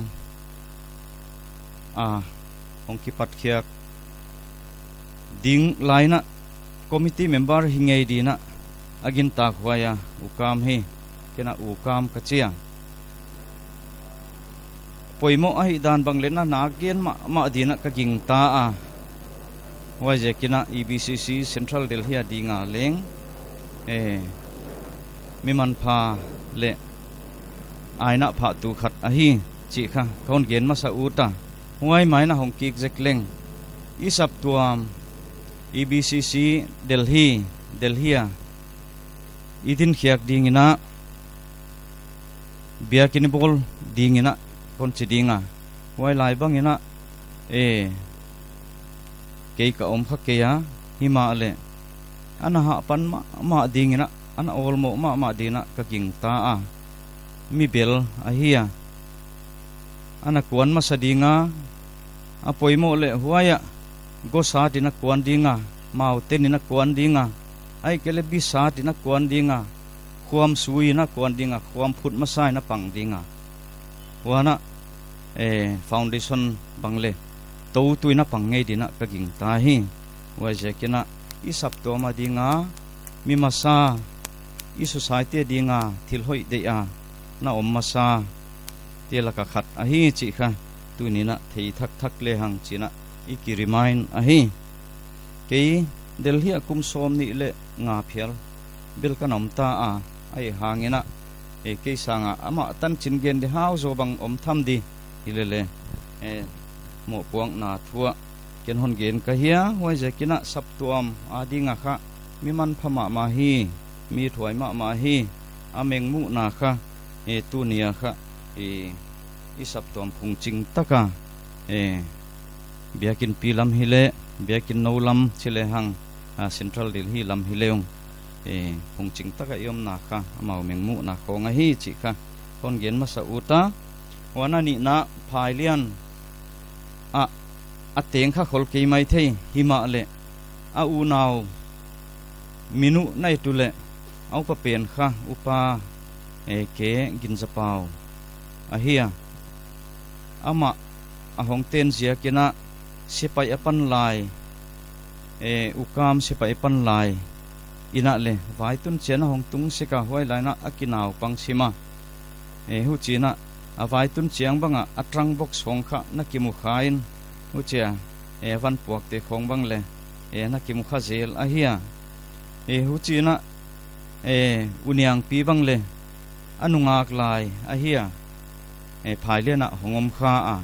a hong kipat khiak ding lai in a, committee member hi ngei di'n a, a gintak huai a, U Kam hi, ken a U Kam ka chi a. Poimoh ahihdan bang leh na, na gen mahmah di'n a ka gingta a. Huaiziakin a E B C C Central Delhi a ding a leng, e, mi manpha leh aihna phatu khat ahi chih kha ka hon gen masa ut a. Huai mai in a hong kik zek leng, i saptuam E B C C Delhi, Delhi a i din khiak ding in a, biakin i bawl ding in a kon chi ding a. Huai lai bang in a, e, kei ka om kha kei a, himahleh ana hahpan mahmah ding in a, ana awlmoh mahmah di'n a ka gingta a. Mi bel ahi a, ana kuan masa ding a, a poimoh leh huai ah, gosat in a kuan ding a, mau ten in a kuan ding a, ahihkeileh bisat in a kuan ding a, khuam sui in a kuan ding a, khuam phut masa in a pang ding a. Huan a, e, foundation bang leh tou tui in a pang ngei di'n a ka gingta hi. Huaiziakin a, i saptuam a ding a, mi masa, i society a ding a thil hoih deih a na om masa te lak a khat ahi chih kha tuni'n a thei thakthak lehang chi'n a i ki remind ahi. Kei Delhi a kum sawm nih leh nga phial bel ka na om ta a, ahihhangin a, e, kei sang a amah tanchin gen di hau zaw bang om tham di, hileleh, e, mohpuakna thu a ken hon gen ka hi a. Huaiziakin a saptuam a ding a kha mi manpha mahmah hi, mi thuai mahmah hi, a mengmuhna kha, e, tuni a kha, e, i saptuam phungching tak a, e, biakinnpi lam hileh, biakin nou lam chi lehang, a, Central Delhi lam hileh ung, e, phungching tak a i omna kha amau mengmuhna khawng ahi chih kha kon gen masa ut a. Huan a nihna, Phailian ah a teng kha khol kei maithei, himahleh a unau min uh na et uleh, a upa pen kha Upa, e, K. Ginzapau ahi a. Amah a hong ten ziakin a, sepaih a pan lai, e, U Kam sepaih a pan lai in a leh vaitun chiang a hong tung sek a, huai lai in a a kinaupang sim a. E, huchiin a, a vaitun chiang bang a, a trunk box khawng kha na kimu kha in, huchia, e, van puakte khawng bang leh, e, na kimu kha zel ahi a. E, huchiin a, e, U Niangpi bang leh, a nungak lai ahi a. E, Phailian ah hong om kha a,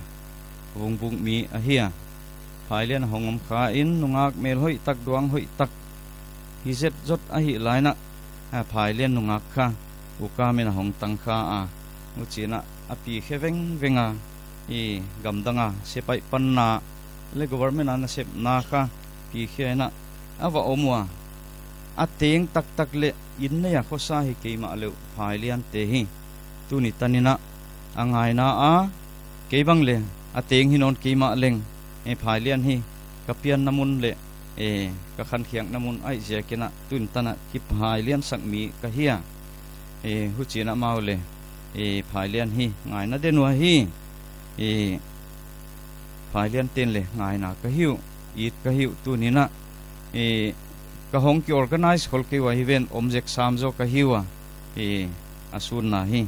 Vungbuk mi ahi a. Phailian ah hong om kha in, nungak mel hoih tak, duang hoih tak hi zet zot ahih lai in a, a, Phailian nungak kha U Kam in a hong tang kha a. Huchiin a, a pi khe vengveng a, i gamdang a sepaih panna leh government a nasepna kha pi khe in a, a va om ua. A teng taktak leh inn nei a khosa hi kei mahleh uh, Phailian te hi tuni tan in a, a ngaina a, kei bang leh a teng hi nawn kei mahleng, e, Phailian hi ka pianna mun leh, e, ka khankhiakna mun ahih ziakin a, tuni tan a kiphailian sak mi ka hi a. E, huchiin a amau leh, e, Phailian hi ngaina den ua hi. E, Phailian ten leh ngaina ka hi uh, it ka hi uh tuni'n a. E, ka hong ki organize khol kei ua, hi ven, om zek sam zaw ka hi ua. I, a sunna hi,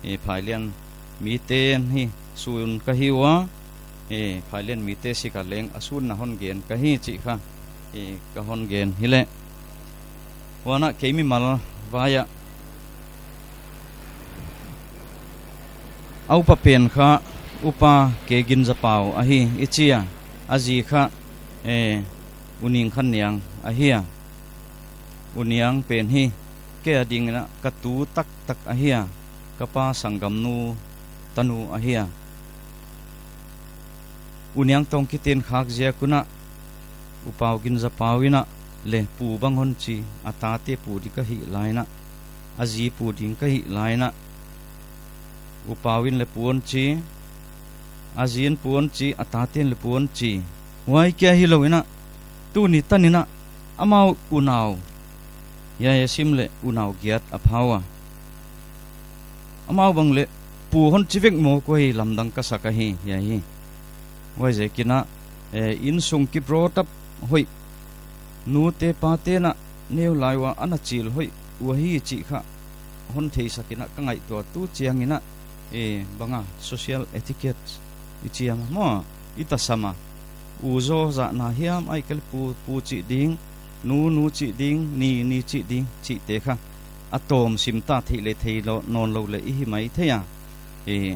i, Phailian miten hi sun ka hi ua. I, Phailian mite sik a leng a sunna hon gen ka hi chih kha, i, ka hon gen hi leh. Huan ah kei mimal vai ah a upa pen kha Upa K. Ginzapau ahi i chi a, a zi kha, eh, U Ningkhanniang ahi a. U Niang pen hi kei a dingin ah ka tu taktak ahi a, ka pa sanggamnu tanu ahi a. U Niang tawh kitin khak ziak un ah, U Pau Ginzapau in ah leh pu bang hon chi, a tate pu di ka hih lai in ah, a zi pu ding ka hih lai in ah, U Pau in leh pu hon chi, a zi in pu hon chi, a taten leh pu hon chi. Huai kia hilou in ah, tuni tan in ah, amau unau, hiai a sim leh unau giat a pha ua. Amau bang leh pu hon chi vek mawk uh hi lamdang ka sa ka hi, hiai hi. Huaiziakin ah, eh, innsung ki brought up hoih, nute paten ah neu lai ua ana chil hoih uh hi chih kha hon theisak in ah ka ngaihtuah tu chiang in ah, eh, bang a social etiquette i chi a maw, i tasam a, u zaw zahna hiam ahihkeileh pu, pu chih ding, nu, nu chih ding, ni, ni chih ding, chihte kha a tawm sim ta, theih leh theilou nawnlou leh i hi maithei a. Eh,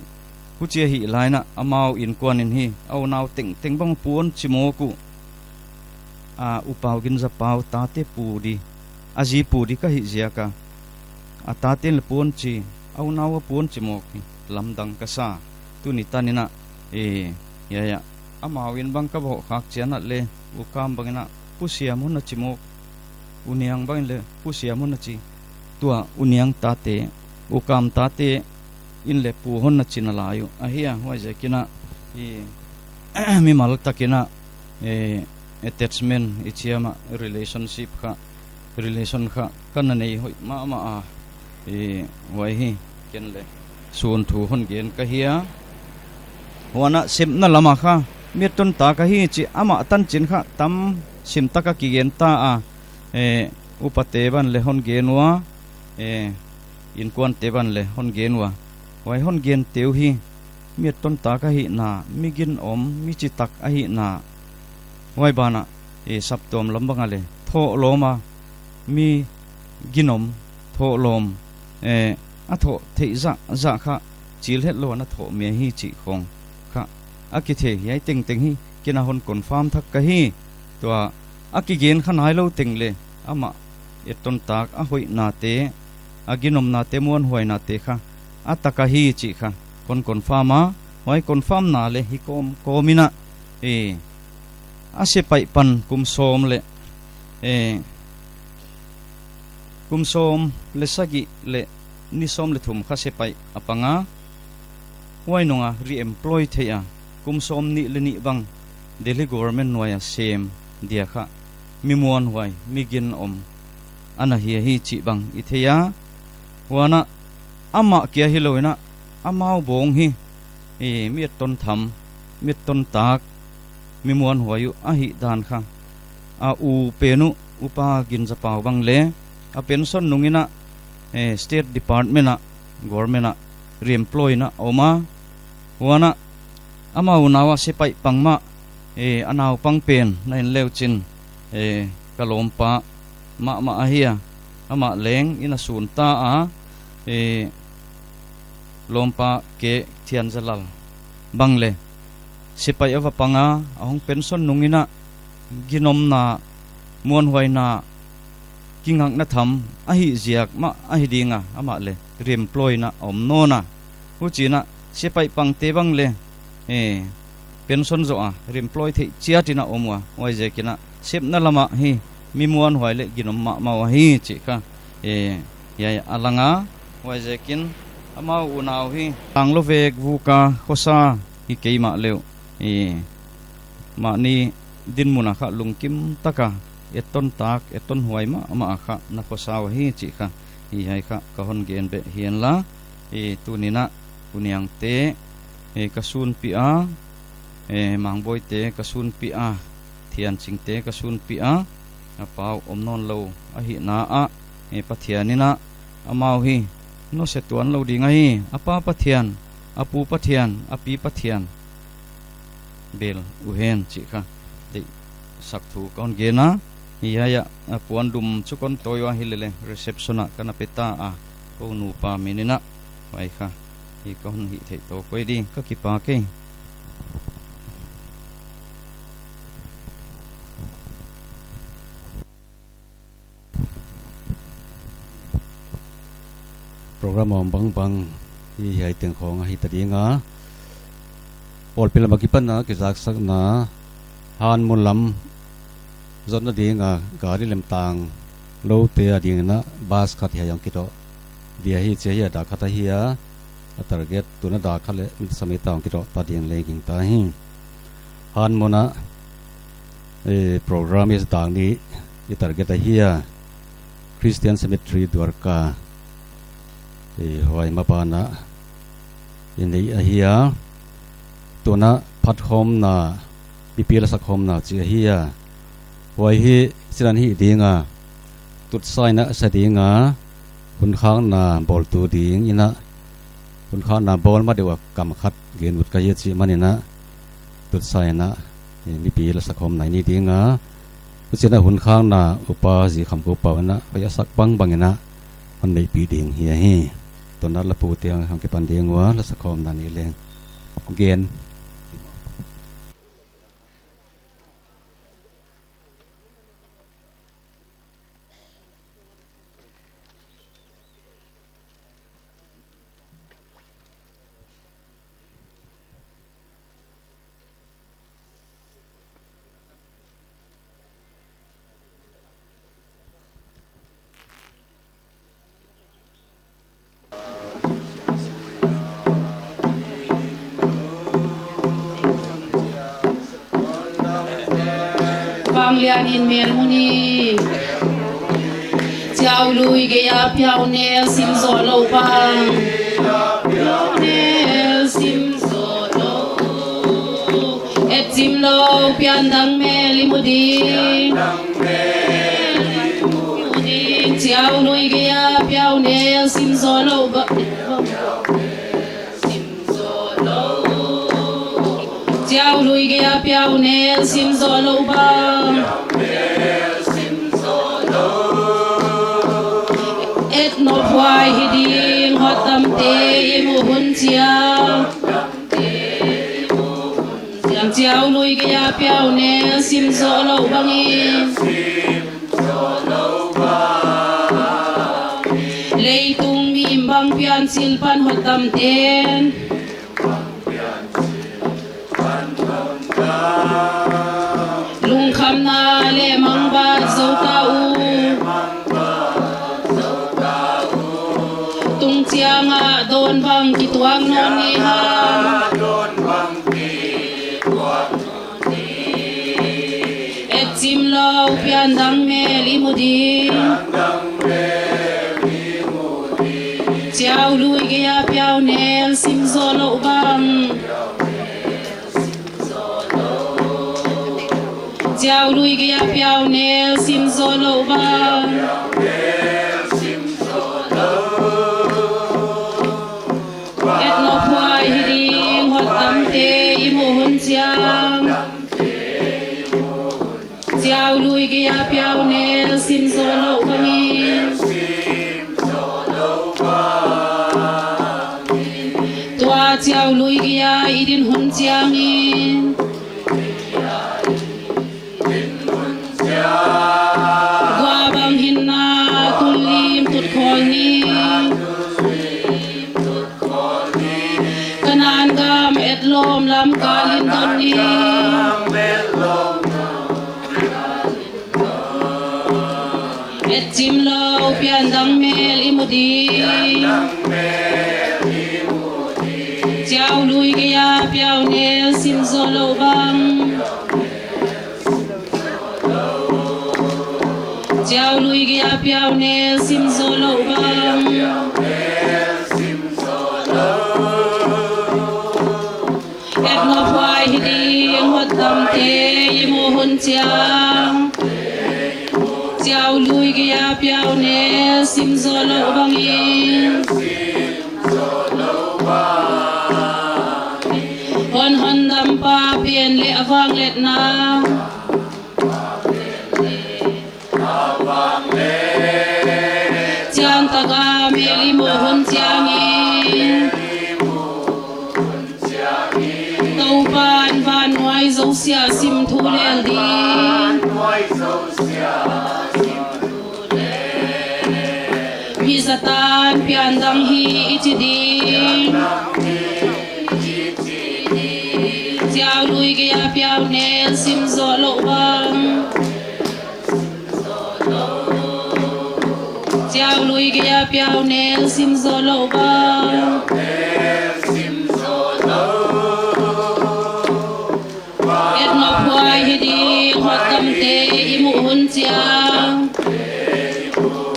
huchi ahih lai in ah amau innkuan in hi a unau tengteng bang pu hon chi mawk uh. A, U Pau Ginzapau tate pu di, a zi pu di ka hih ziak a, a taten leh pu hon chi, a unau a pu hon chi mawk hi lamdang ka sa. Tuni tan in ah, eh, hiai ah, amau in bang ka voh khak chiang ah leh, U Kam bang in ah, Pu Siam hon na chi mawk, U Niang bang in leh Pu Siam hon na chi. Tua U Niang tate, U Kam tate in leh pu hon na chi nalai uh ahi a, huaiziakin ah, i, mimal takin ah, eh, attachment i chi a maw, relationship kha, relation kha ka na nei hoih mahmah a. Eh, huai hi ken leh sun thu hon gen ka hi a. Huan ah sepna lam a kha, mi etton tak ahi chih amah tanchin kha tam sim tak a kigen ta a. Eh, upate bang leh hon gen ua, eh, innkuante bang leh hon gen ua. Huai hon gente uh hi mi etton tak ahihna, mi ginom, mi chitak ahihna. Huai ban ah, eh, saptuam lam bang a leh thohlawm a, mi ginom, thohlawm, eh, a thoh theih zahzah kha chil hetlou a na thoh mi ahi chih khong kha a kithei, hiai tengteng hi ken a hon confirm thak ka hi. Tua a kigen kha nailou teng leh amah etton tak a hoihnate, a ginomnate, muanhuainate kha a tak ahi chih kha kon confirm a. Huai confirm na leh hi kawmkawm in ah, eh, a sepaih pan kum sawm leh, eh, kum sawm leh sagih leh ni sawm leh thum kha sepaih a pang a. Huai nung a re-employ theih a, kum sawmnih leh nih bang Delhi government nuai a sem dia kha mi muanhuai, mi ginom ana hi ahi chih bang i thei a. Huan ah amah kia hilou in ah, amau bawng hi, eh, mi etton tham, mi etton tak, mi muanhuai uh ahihdan kha a u pen uh, Upa Ginzapau bang leh a pension nung in ah, eh, State Department ah, government ah re-employ in ah om a. Huan ah amau unau a sepaih pang mah, eh, a naupang pen na en leuchin, eh, ka lawmpa mahmah ahi a, amah leng in a sun ta a, eh, lawmpa K. Thianzalal bang leh sepaih a va pang a, a hong pension nung in ah ginomna, muanhuaina, kingakna tham ahih ziak mah ahi ding a, amah leh re-employ in ah om nawn a. Huchiin ah sepaih pangte bang leh, eh, pension zoh a re-employ theih chiat in ah om ua, huaiziakin ah sepna lam ah hi mi muanhuai leh ginom mahmah uh ahi chih kha, eh, hiai a lang a. Huaiziakin amau unau hi Tanglovek Vuka khosa hi kei mahleh, eh, mahni dinmun a kha lungkim tak a etton tak, etton huai mahmah a kha na khosa uh ahi chih kha, hiai kha ka hon gen beh hi'n la, eh, tuni'n ah U Niangte, eh, ka sunpih a, eh, Mangbawite ka sunpih a, Thianchingte ka sunpih a, a pau om nawn lou ahihna ah, eh, Pathian in a, amau hi nusia tuan lou ding ahi, a pa Pathian, a pu Pathian, a pi Pathian bel uhen chih kha deihsak thu kon gen a. Hiai ah, a puan dum chu kon tawi ua, hilele reception ah ka na pe ta a, kou nupa min in a, huai kha hi kon hih theih tou koi di, ka kipak e. Program om bangbang hi hiai teng khong ahi ta ding a. Pawlpi lam akipan a kizaksakna, Hanmun lam zonna ding a gari lem tang loute ading in a bus khat hiai ah kidoh dia hi, chia hi a dak khat ahi a, a target tun a dak khat leh minute sawmnih tang kidoh ta ding leng ging ta hi. Hanmun ah, eh, program i dak nih i target ahi a, Christian Cemetery Dwarka, eh, huai maban ah i neih ahi a, tun a phatkhawmna, mipi lasak khawmna chih ahi a, huai hi sinan hi ding a, tutsa in a sa ding a, hun khakna bawltu ding in a, hun khakna bawl ma deuh a kam khat gen ut ka hi a, chih man in a, tutsa in a, eh, mipi lasak khawmna i nei ding a, huchiin a hun khakna Upa Zi Kham Kho Pau in a, huai a sak bangbang in a hon neihpih ding hi ahi. Tun a lapute hong kipan ding ua, lasak khawmna nei leng gen. Vanglian in mel mu ni. Chiaului gei a piau nel sim zoh lou bang. Nel sim zoh lou. Et chim lou pian dang mel i mu ding. Chiaului gei a piau nel sim zoh lou bang. Chiaului gei a piau nel sim zoh lou bang. Et nophuai hi ding hotdamte i mu hun chiang. Chiaului gei a piau nel sim zoh lou bangin. Leitung mi bang pianchil pan hotdamte'n. Lungkhamna leh mangbat zou ta u. Tung chiang a dawn bang kituak nawn ni ham. Et chim lou pian dang mel i mu ding. Chiaului gei a piau nel sim zoh lou bang. Chiaului gei a piau nel sim zoh lou bang. Et nophuai hi ding hotdamte i mu hun chiang. Chiaului gei a piau nel sim zoh lou bangin. Tua chiaului gei a i din hun chiangin. Gua bang hinna tun lim tut khawl ni. Kanan gam et lawm lam kal in don ni. Et chim lou pian dang mel i mu ding. Chiaului gei a piau nel sim zoh lou bang. Chiaului gei a piau nel sim zoh lou bang. Et nophuai hi ding hotdamte i mu hun chiang. Chiau lui gei a piau nel sim zou lou bangin, hon hondampa pen leh a vangliatna chiang taka mel i muh hun chiangin, Toupa'n van nuai zosia sim thu lel ding. Mi zatan pian dang hi i chi ding. Chiau lui gei a piau nel sim zou lou bang. Chiau lui gei a piau nel sim zou lou bang. Et nophuai hi ding hotdamte i muh hun chiang.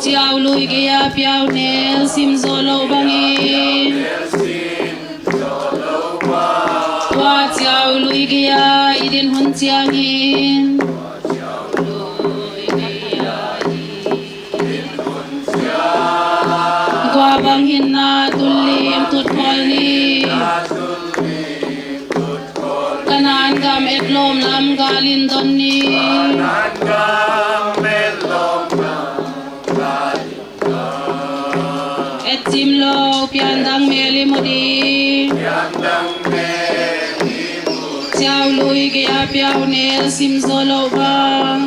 Chiau lui gei a piau nel sim zou lou bangin, tua chiau lui gei a i din hun chiangin, kua bang hinna tun lim tut khol ni. Kanan gam et lawm lam gal in don ni. Et chim lou pian dang mel i mu ding. Chiau lui gei a piau nel sim zou lou bang.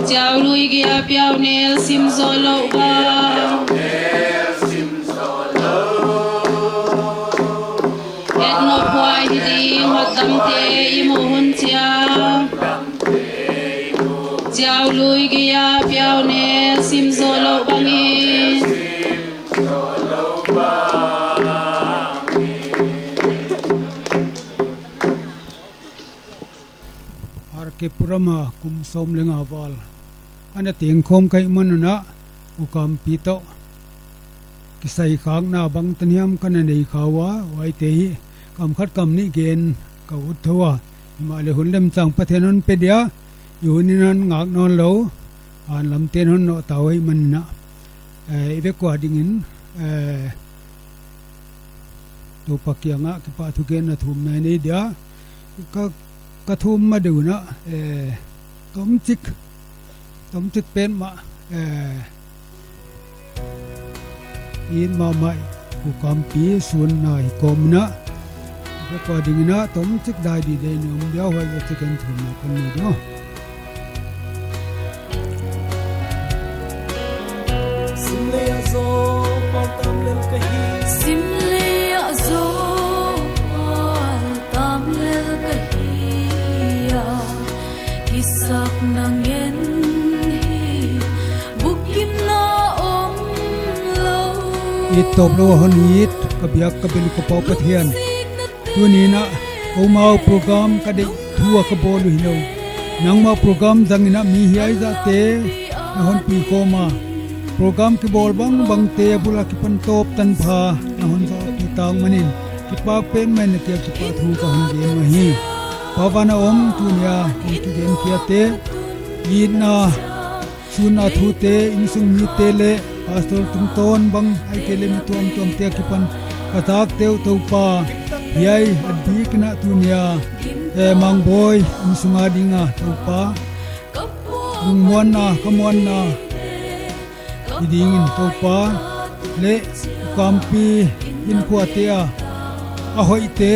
Chiau lui gei a piau nel sim zou lou bang. Et nophuai hi ding hotdamte i muh hun chiang. Chiau lui gei a piau nel sim zou lou bangin. R K Puram a kum sawm leh nga val ana teng khawm ka hih man un, ukampi toh kisai khakna bangtan hiam ka na nei kha ua, huaite hi kam khat kam nih gen ka ut thou a. Himahleh hun lemchang Pathian hon pe dia, i hun in hon ngak nawn lou, a lamte'n hon nawh ta uh ahihmanin, eh, i vek ua dingin, eh, Toupa kiangah kipahthugenna thumna i nei dia. Ka, ka thum ma deuh un, eh, tomchik, tomchik pen mah, eh, i mahmah ukampi sunna i kawm un, vek ua dingin tomchik dai di dei ni om dia, huai zoh chiangin thumna kon nei ding uh. Sim lei ah zaw pal tam lel ka hi. Sim lei ah zaw pal tam lel ka hi a. Kisakna ngen hi bukimna om lou. It tawp lou hon it, ka biak ka bel ka Pau Pathian. Tuni'n a, koumau program ka deih thu a ka bawl uh hilou. Nangmau program zangin a mi hiai zahte na hon pi khawm a. Program kibawl bangbangte a bul a kipan tawp tanpha na hon zawh pi tak manin, kipak petmah in na kiang kipahthu ka hon gen uh ahi. Pa van a om, tuni a hon kigen khiate, itna sunna thute, insung mite leh pastor tungtawn bang ahihkeileh mi tuamtuamte a kipan ka zak teuh Toupa. Hiai a dikin a tuni a, eh, Mangbawi insung a ding a Toupa, lungmuanna, khamuanna hi dingin Toupa, leh ukampi hinkhuate a, a hoihte,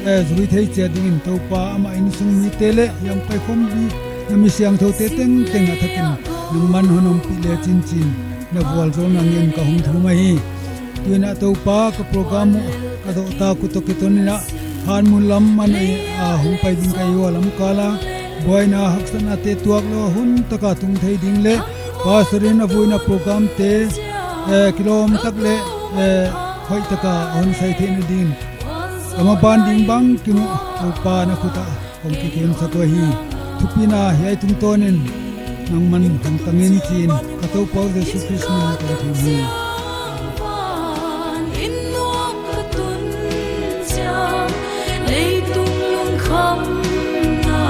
eh, zui thei chiat dingin Toupa, amah insung mite leh hiam pai khawm di na mi siangthoute tengteng a thakin nangman hon ompih leh chinchin na vualzawlna ngen ka hong thum ahi. Tuni'n a Toupa ka program uh ka zoh tak uh toh kiton in a, Hanmun lam man a hong pai ding ka hi ua, lamkal a buaina haksatnate tuak lou hun taka tung thei ding leh pastor in a vuina programte, eh, kilawm tak leh, eh, hoih taka hon sai theihna dingin ka maban ding bang kimu Toupa na khut ah kong kikemsak uh ahi. Thupina hiai tungtawnin nangman hong tang in chiin ka Toupa uh Jesu Khrist min in kong thum hi. Leitung lungkhamna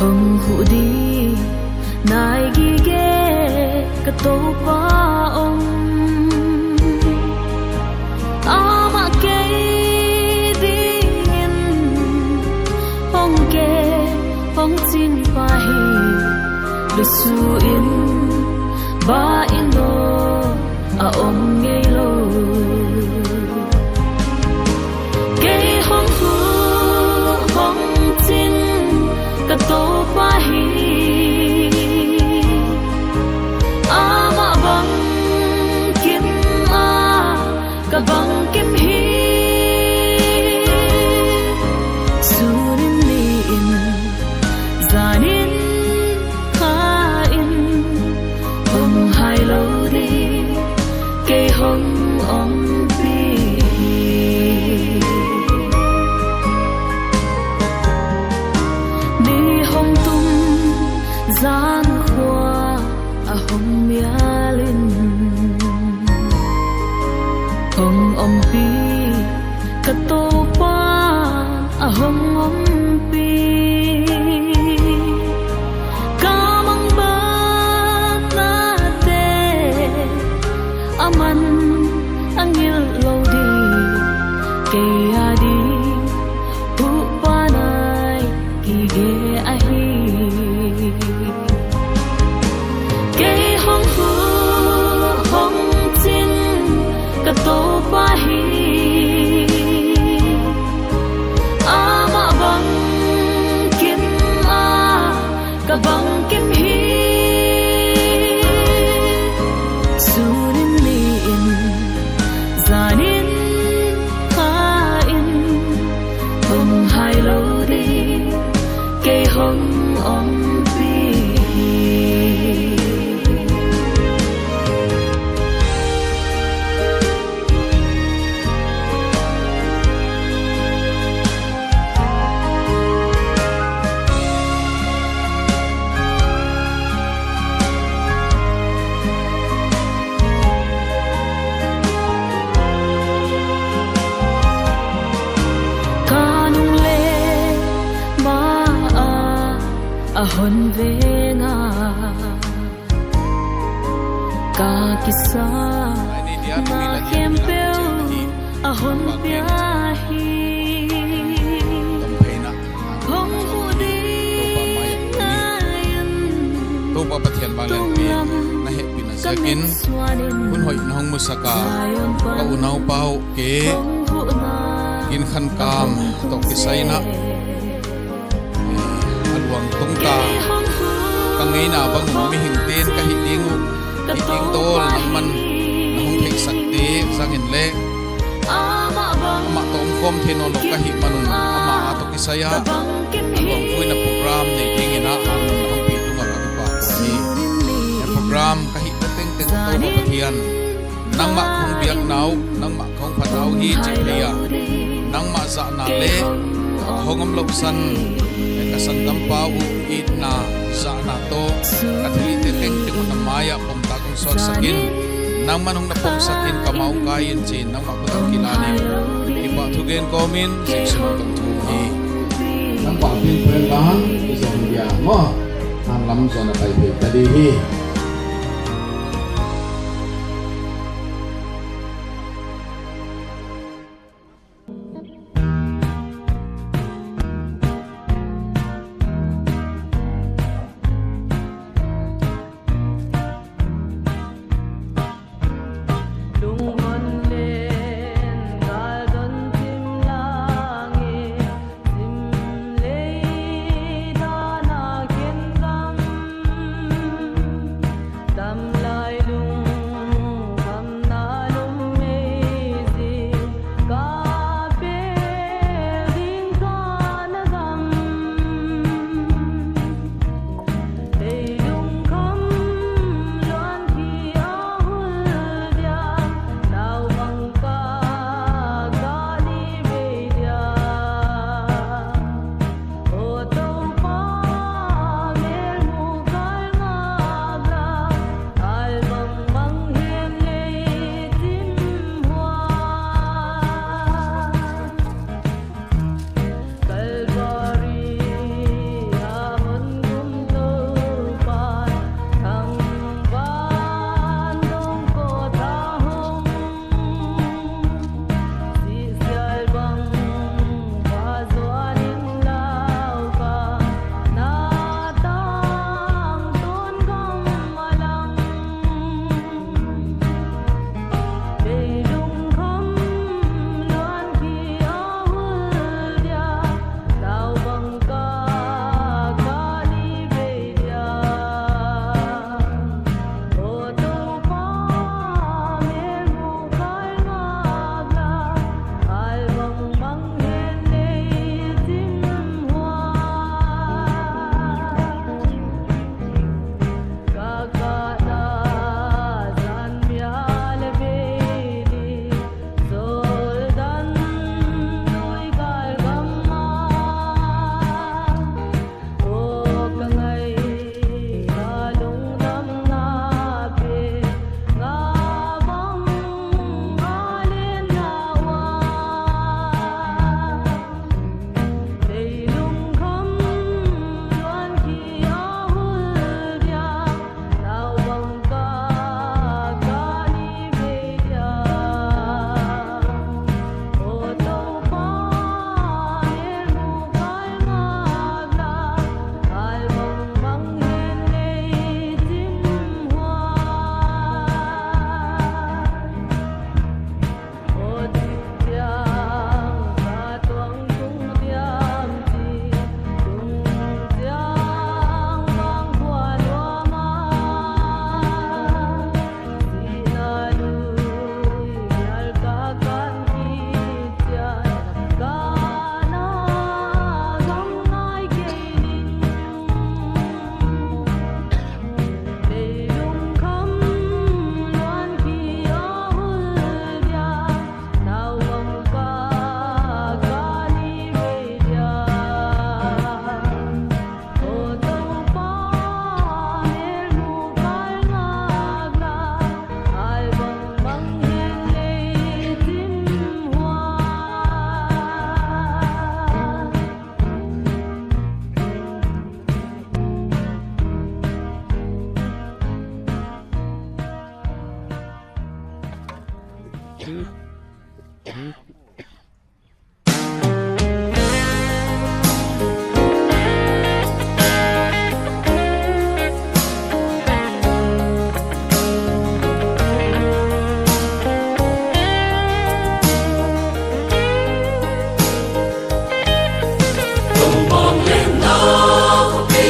Hong huh di nai gige ka Toupa om. Amah kei dingin hong ke hong chin pa hi. Lusu in ba in lo a om ngei lo. Kei hong huh hong chin ka Toupa hi. Amah bangkim a ka bangkim hi. Sun in, ni in, zan in, kha in, hong hai lou di, kei hong ompih. Ni hong tung, zan khua a hong mial in, hong ompih ka Toupa a hong ompih. Ka mangbatnate aman a ngilh lou di, kei a di huhpa nai gige ahi. Kei hong huh hong chin ka Toupa hi. Amah bangkim a ka bangkim hi. Sun in, ni in, zan in, kha in, hong hai lou di, kei hong ompih. Ka nung le ma a, a hon veng a. Ka kisapna khempeuh a hon pia hi. Hong huh ding ngai in. Toupa Pathian vanglianpi na hehpihna ziakin hun hoih na hong musak a, ka unaupa uh ke, Ginkhankam toh kisai in a luang tung ta. Ka ngeina bang mihingte'n ka hih ding uh, hih ding dawl nangman na hong theihsakte zang in leh, amah toh omkhawm thei nawnlou ka hihman un, amah a toh kisai a a luangpuina program nei dingin a hon hon pi tung a ka kipak uh ahi. Program ka hihte tengteng Toupa Pathian, nangmah ka hon biakna uh, nangmah ka hon phatna uh hi chih thei a, nangmah zahna leh hong omlouhsan ka sanggampa uh itna zahna toh ka thilhihte tengteng uh na mai ah pom tak hong sawtsak in, nangman hong na pomsak in, ka ma uh kai in chi'n nangmah khut ah kilan in, kipahthu gen kawm in Jesu min in ka thum hi. Nang pa pin pen lan i zong dia maw. Hang lam zong a pai pei ta di hi.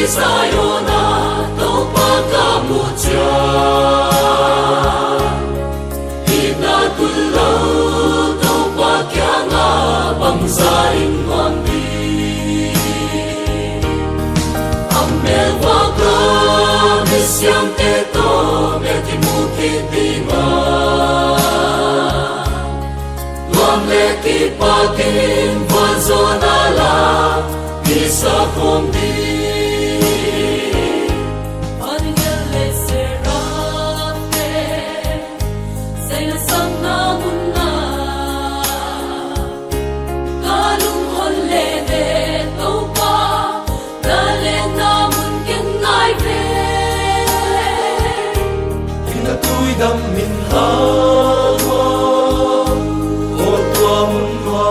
Zion ah Toupa ka muh chiang, itna tullou Toupa kiangah bangzah in ngawn di. A mel vuak a mi siamte toh mel kimu kik ding a, tuam leh kipak in vualzawlna la mi sa khawm di. Angel leh serafte, zaina sangna mun ah, ka lung hon leh leh Toupa, na lenna mun ken ngai ve. Inn a tuidam min hal ua, aw tua mun ua.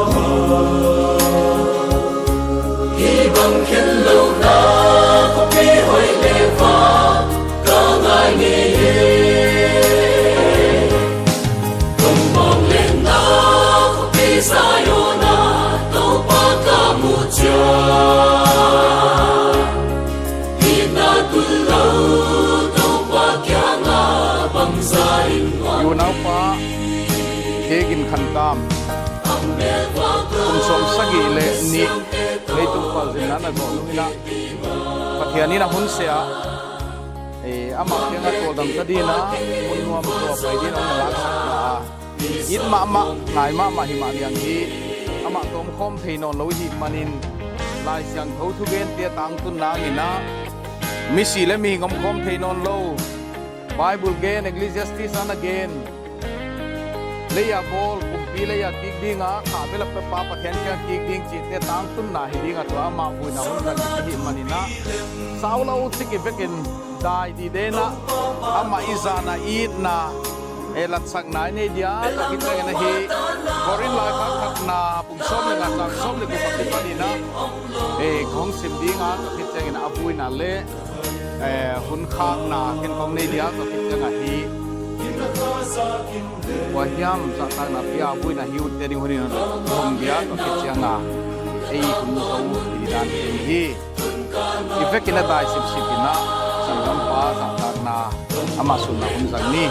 Hibang khenlouhna khopi hoih leh va ka ngai ngei e. Tumbawng lenna khopi Zion ah Toupa ka muh chiang, itna tullou Toupa kiangah bangzah in ngawn. Unaupa Hegin Khankam, kum sawmsagih leh nih leitung khualzinna na zoh nung in a, Pathian in a hun seh a, eh, amah kiangah tawldam ta dingin a, mun nuam tawh pai dingin a hon laksakna a, it mahmah, ngai mahmah himah liang hi. Amah toh omkhawm thei nawnlou i hih manin, Laisiangthou thugente tangtun nang in a, misi leh mihing omkhawm thei nawnlou. Bible gen, Ecclesiastes ana gen, lei a bawl, pumpi lei a kik ding a, kha bel a pe pa Pathian kiang kik ding chihte tangtunna hi ding a, tua amah vuina hun zang i hih manin a, saulou chik i vekin dai di den a, amah i zahna, i itna, eh, latsakna i nei dia, tua khit chiangin ahi. Korin laikhak khatna bung sawm leh nga chang sawm leh guk akipan in a, eh, ka hong sim ding a, tua khit chiangin a vuina leh, eh, hun khakna ken kong nei dia, tua khit chiang ahi. Kua hiam zahtakna pia vuina hi utte ding hun in hong dia, tua khit chiang a ei hun tou hi dan hi. I vekin a dai sipsip in a, sanggampa zahtakna, amah sunna hun zang ni.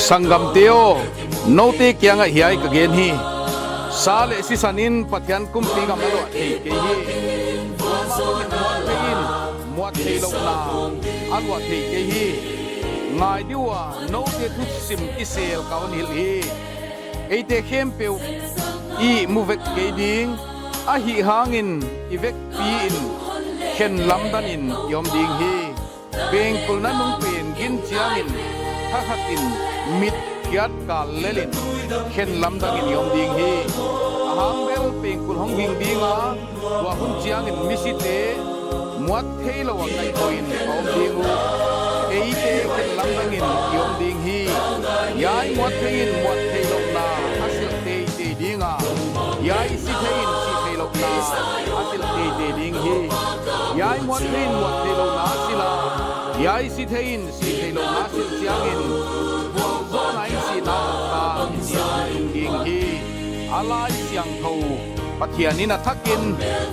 Sanggamte aw, noute kiangah hiai ka gen hi. Sa leh sisan in Pathian kumpigam a luah thei kei hi. Muat thei in, muat theilouhna a luah thei kei hi. Ngai di ua, noute thusim kisel ka hon hilh hi. Eite khempeuh i mu vek kei ding, ahihhangin i vekpi in khen lamdang in i om ding hi. Pengkul nanung pen gin chiangin, thakhat in mit kiat kal lel in khen lamdang in i om ding hi. Ahang bel pengkul hong ging ding a, tua hun chiangin misite muat theilou a kaihpoi in a om ding uh. Eite khen lamdang in i om ding hi. Hiai muat thei in muat theilouhna a silh teitei ding a, hiai si thei in si theilouhna a silh teitei ding hi. Hiai muat thei in muat theilouhna a silh a, hiai si thei in si theilouhna a silh chiangin, vualzawlna in sihna a tang in i tung ding hi. A Laisiangthou Pathian in a thakin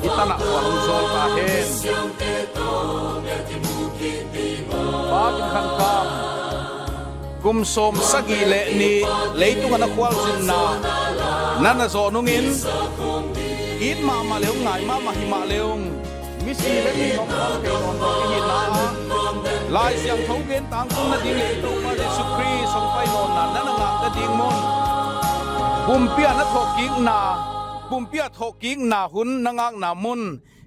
i tan ah vualzawl ta hen. Pa Hegin Khankam, kum sawmsagih leh nih leitung a na khualzinna na na zoh nungin, it mahmah leh ung, ngai mahmah himah leh ung, misi leh mihing omkhawm thei nawnlou i hihna ah, Laisiangthou gen tangtunna ding leh Toupa Jesu Khrist hong pai nawnna na na ngakna ding mun, pumpi a na thohkikna, pumpi a thohkikna hun na ngakna mun,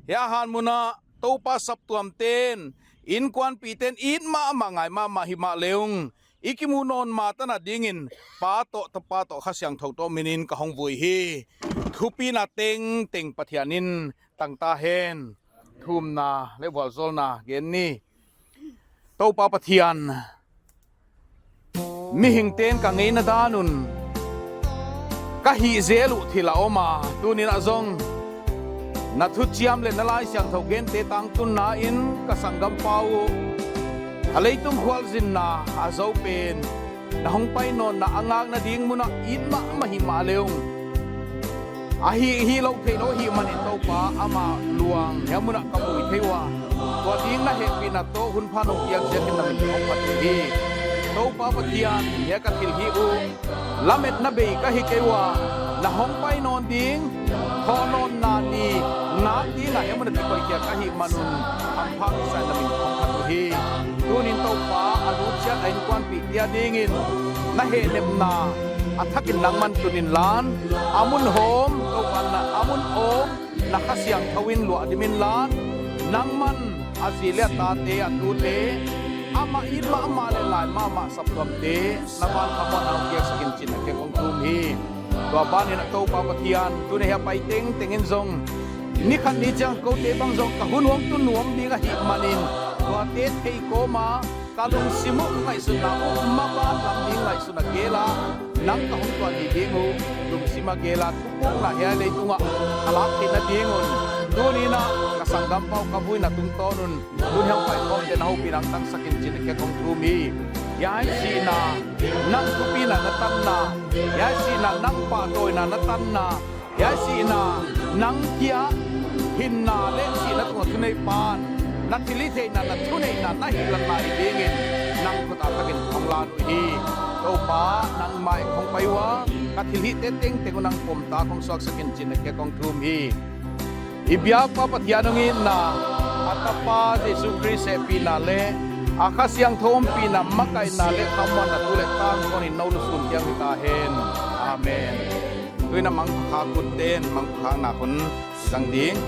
hiai ahan mun ah Toupa saptuamte'n, inkuanpihten it mahmah, ngai mahmah himah leh ung, i kimuh nawn ma tan a dingin Pa toh Tapa toh Kha Siangthou toh minin ka hong vui hi. Thupina tengteng Pathian in tang ta hen. Thumna leh vualzawlna gen ni. Toupa Pathian, mihingte'n ka ngeina dan un ka hih zel uh thil a om a, tuni'n ah zong Na thuchiam leh na Laisiangthou gente tangtunna in ka sanggampa uh a leitung khualzinna a zou pen, na hongpai nawnna a ngakna ding mun ah it mahmah hi mahle ung. A hih, hih louh theilou ahihmanin Toupa, ama luang hiai mun ah ka mu thei ua. Tua ding na hehpihna toh hun pha nong piak ziakin na min hong phat uhi. Toupa Pathian, hiai ka thilhih uh lametna bei ka hi kei ua, na hongpai nawn ding, thohnawnna ni ngak ding a hiai mun ah kikoih khia ka hihman un, hampha kisai na min hong phat uhi. Tuni'n Toupa, a lut chiat a innkuanpihte a dingin na hehnepna a thakin nangman tun inla, a mun hawm, Toupa, na a mun awm, na Kha Siangthou in luahdim inla, nangman a zi leh a tate, a tute, amah it mahmah leh lai mahmah saptuamte na van khamuanna hong piaksak in chi'n na kiang kong thum hi. Tua ban in Toupa Pathian, tuni a hiai a pai tengteng in zong ni khat ni chiang koute bang zong ka hun hong tun nuam ding ahihmanin, tuate theikawm a ka lungsim uh ngaihsutna uh maban lam ding ngaihsutna gel a, nang ka hong tuah ni ding uh lungsim a gel a, thupukna hiai leitung ah ka lak theihna ding un, tuni'n ka sanggampa uh ka vuina tungtawn un, tun hiai a pai khawmte na houpihna hong tangsak in chi'n na kiang kong thum hi. Hiai sihna nang thupina na tanna, hiai sihna nang pahtawina na tanna, hiai sihna nang kia hinna leh sihna tunga thuneipa'n na thilhihtheihna, na thuneihna, na hihlatna hi dingin nang khut a takin hong lan uhi. Toupa, nangmah kong pai ua, ka thilhihte tengteng uh nang pom tak hong suaksak in chi'n na kiang kong thum hi. I biakpa Pathian hong itna, a Tapa Jesu Khrist hehpihna leh a Kha Siangthou ompihna, makaihna leh khamuanna tu leh tangtawnin nou lungsim kiang hita hen. Amen. Tuni'n mangpha khak ut ten, mangpha khakna hun zang ding.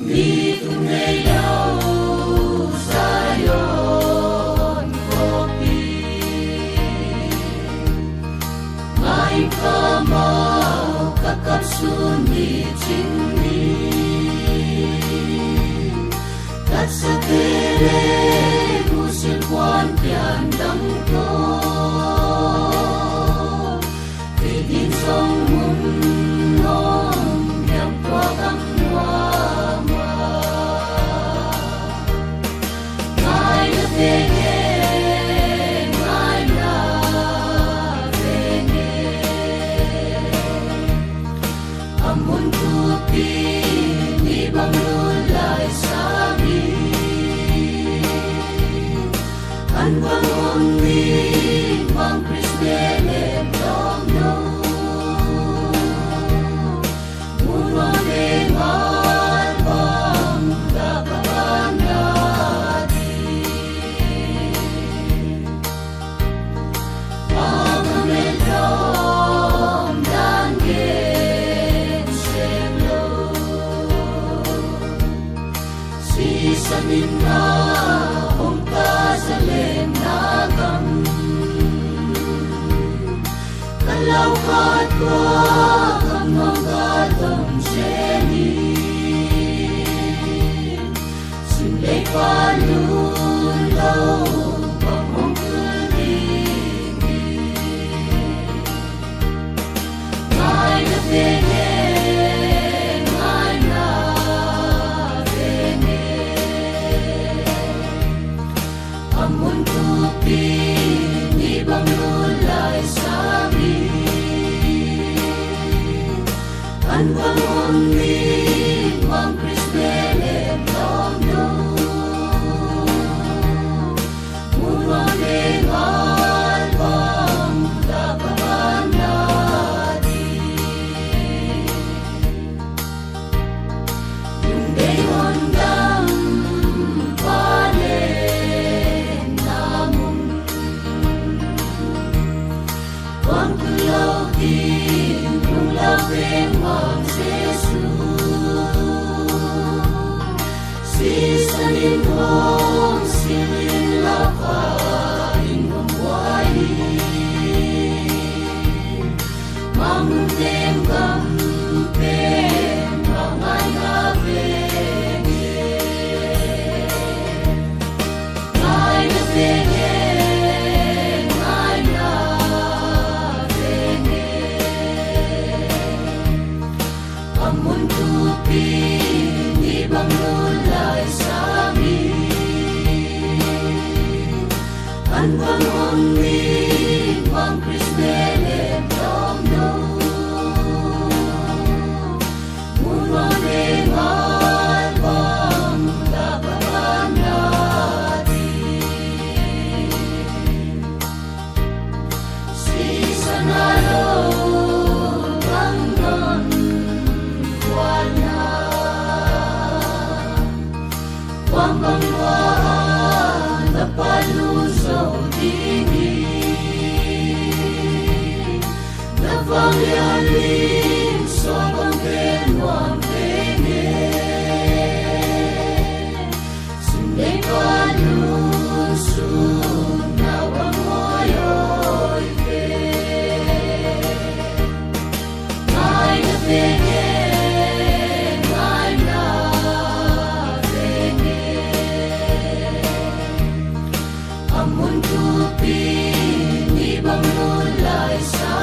Ni tung ngei lau Zion khawpi, ngai ka mau ka kap sun ni ching ni. Taksa te leh musil kuan pian dang ko. Kei din song mun om yang tua kam nuama. Ngai la venge, ngai la venge. A mun tupi ni bang lulai sami. An bang om ni bang Kris Betlehem dong no. Mun wan le ngal bang da ka bang na di. Sim lei pa lun lou, bang hong kul ding hi. Lunglau veng Mang Jesu, sisan in hong silh in lauhuai in hong buai. Mang mun teng gam pen mang ngaihna veng e. Ngaihna veng e, ngaihna veng e. A mun tupi ni bang lulai sami. An bang hon ni bang Christmas lem dong dong. Mun bang lem bang bang la bang bang la di. Sisan a lou bang non kuan na. Kuan bang kuan na palu zou ding i. Na vanglian lim suak bang pen nuam teng e. Sundei palu sun na bang huai hoih ve. Ngaihna veng e, ngaihna veng e. A mun tupi ni bang lulai sa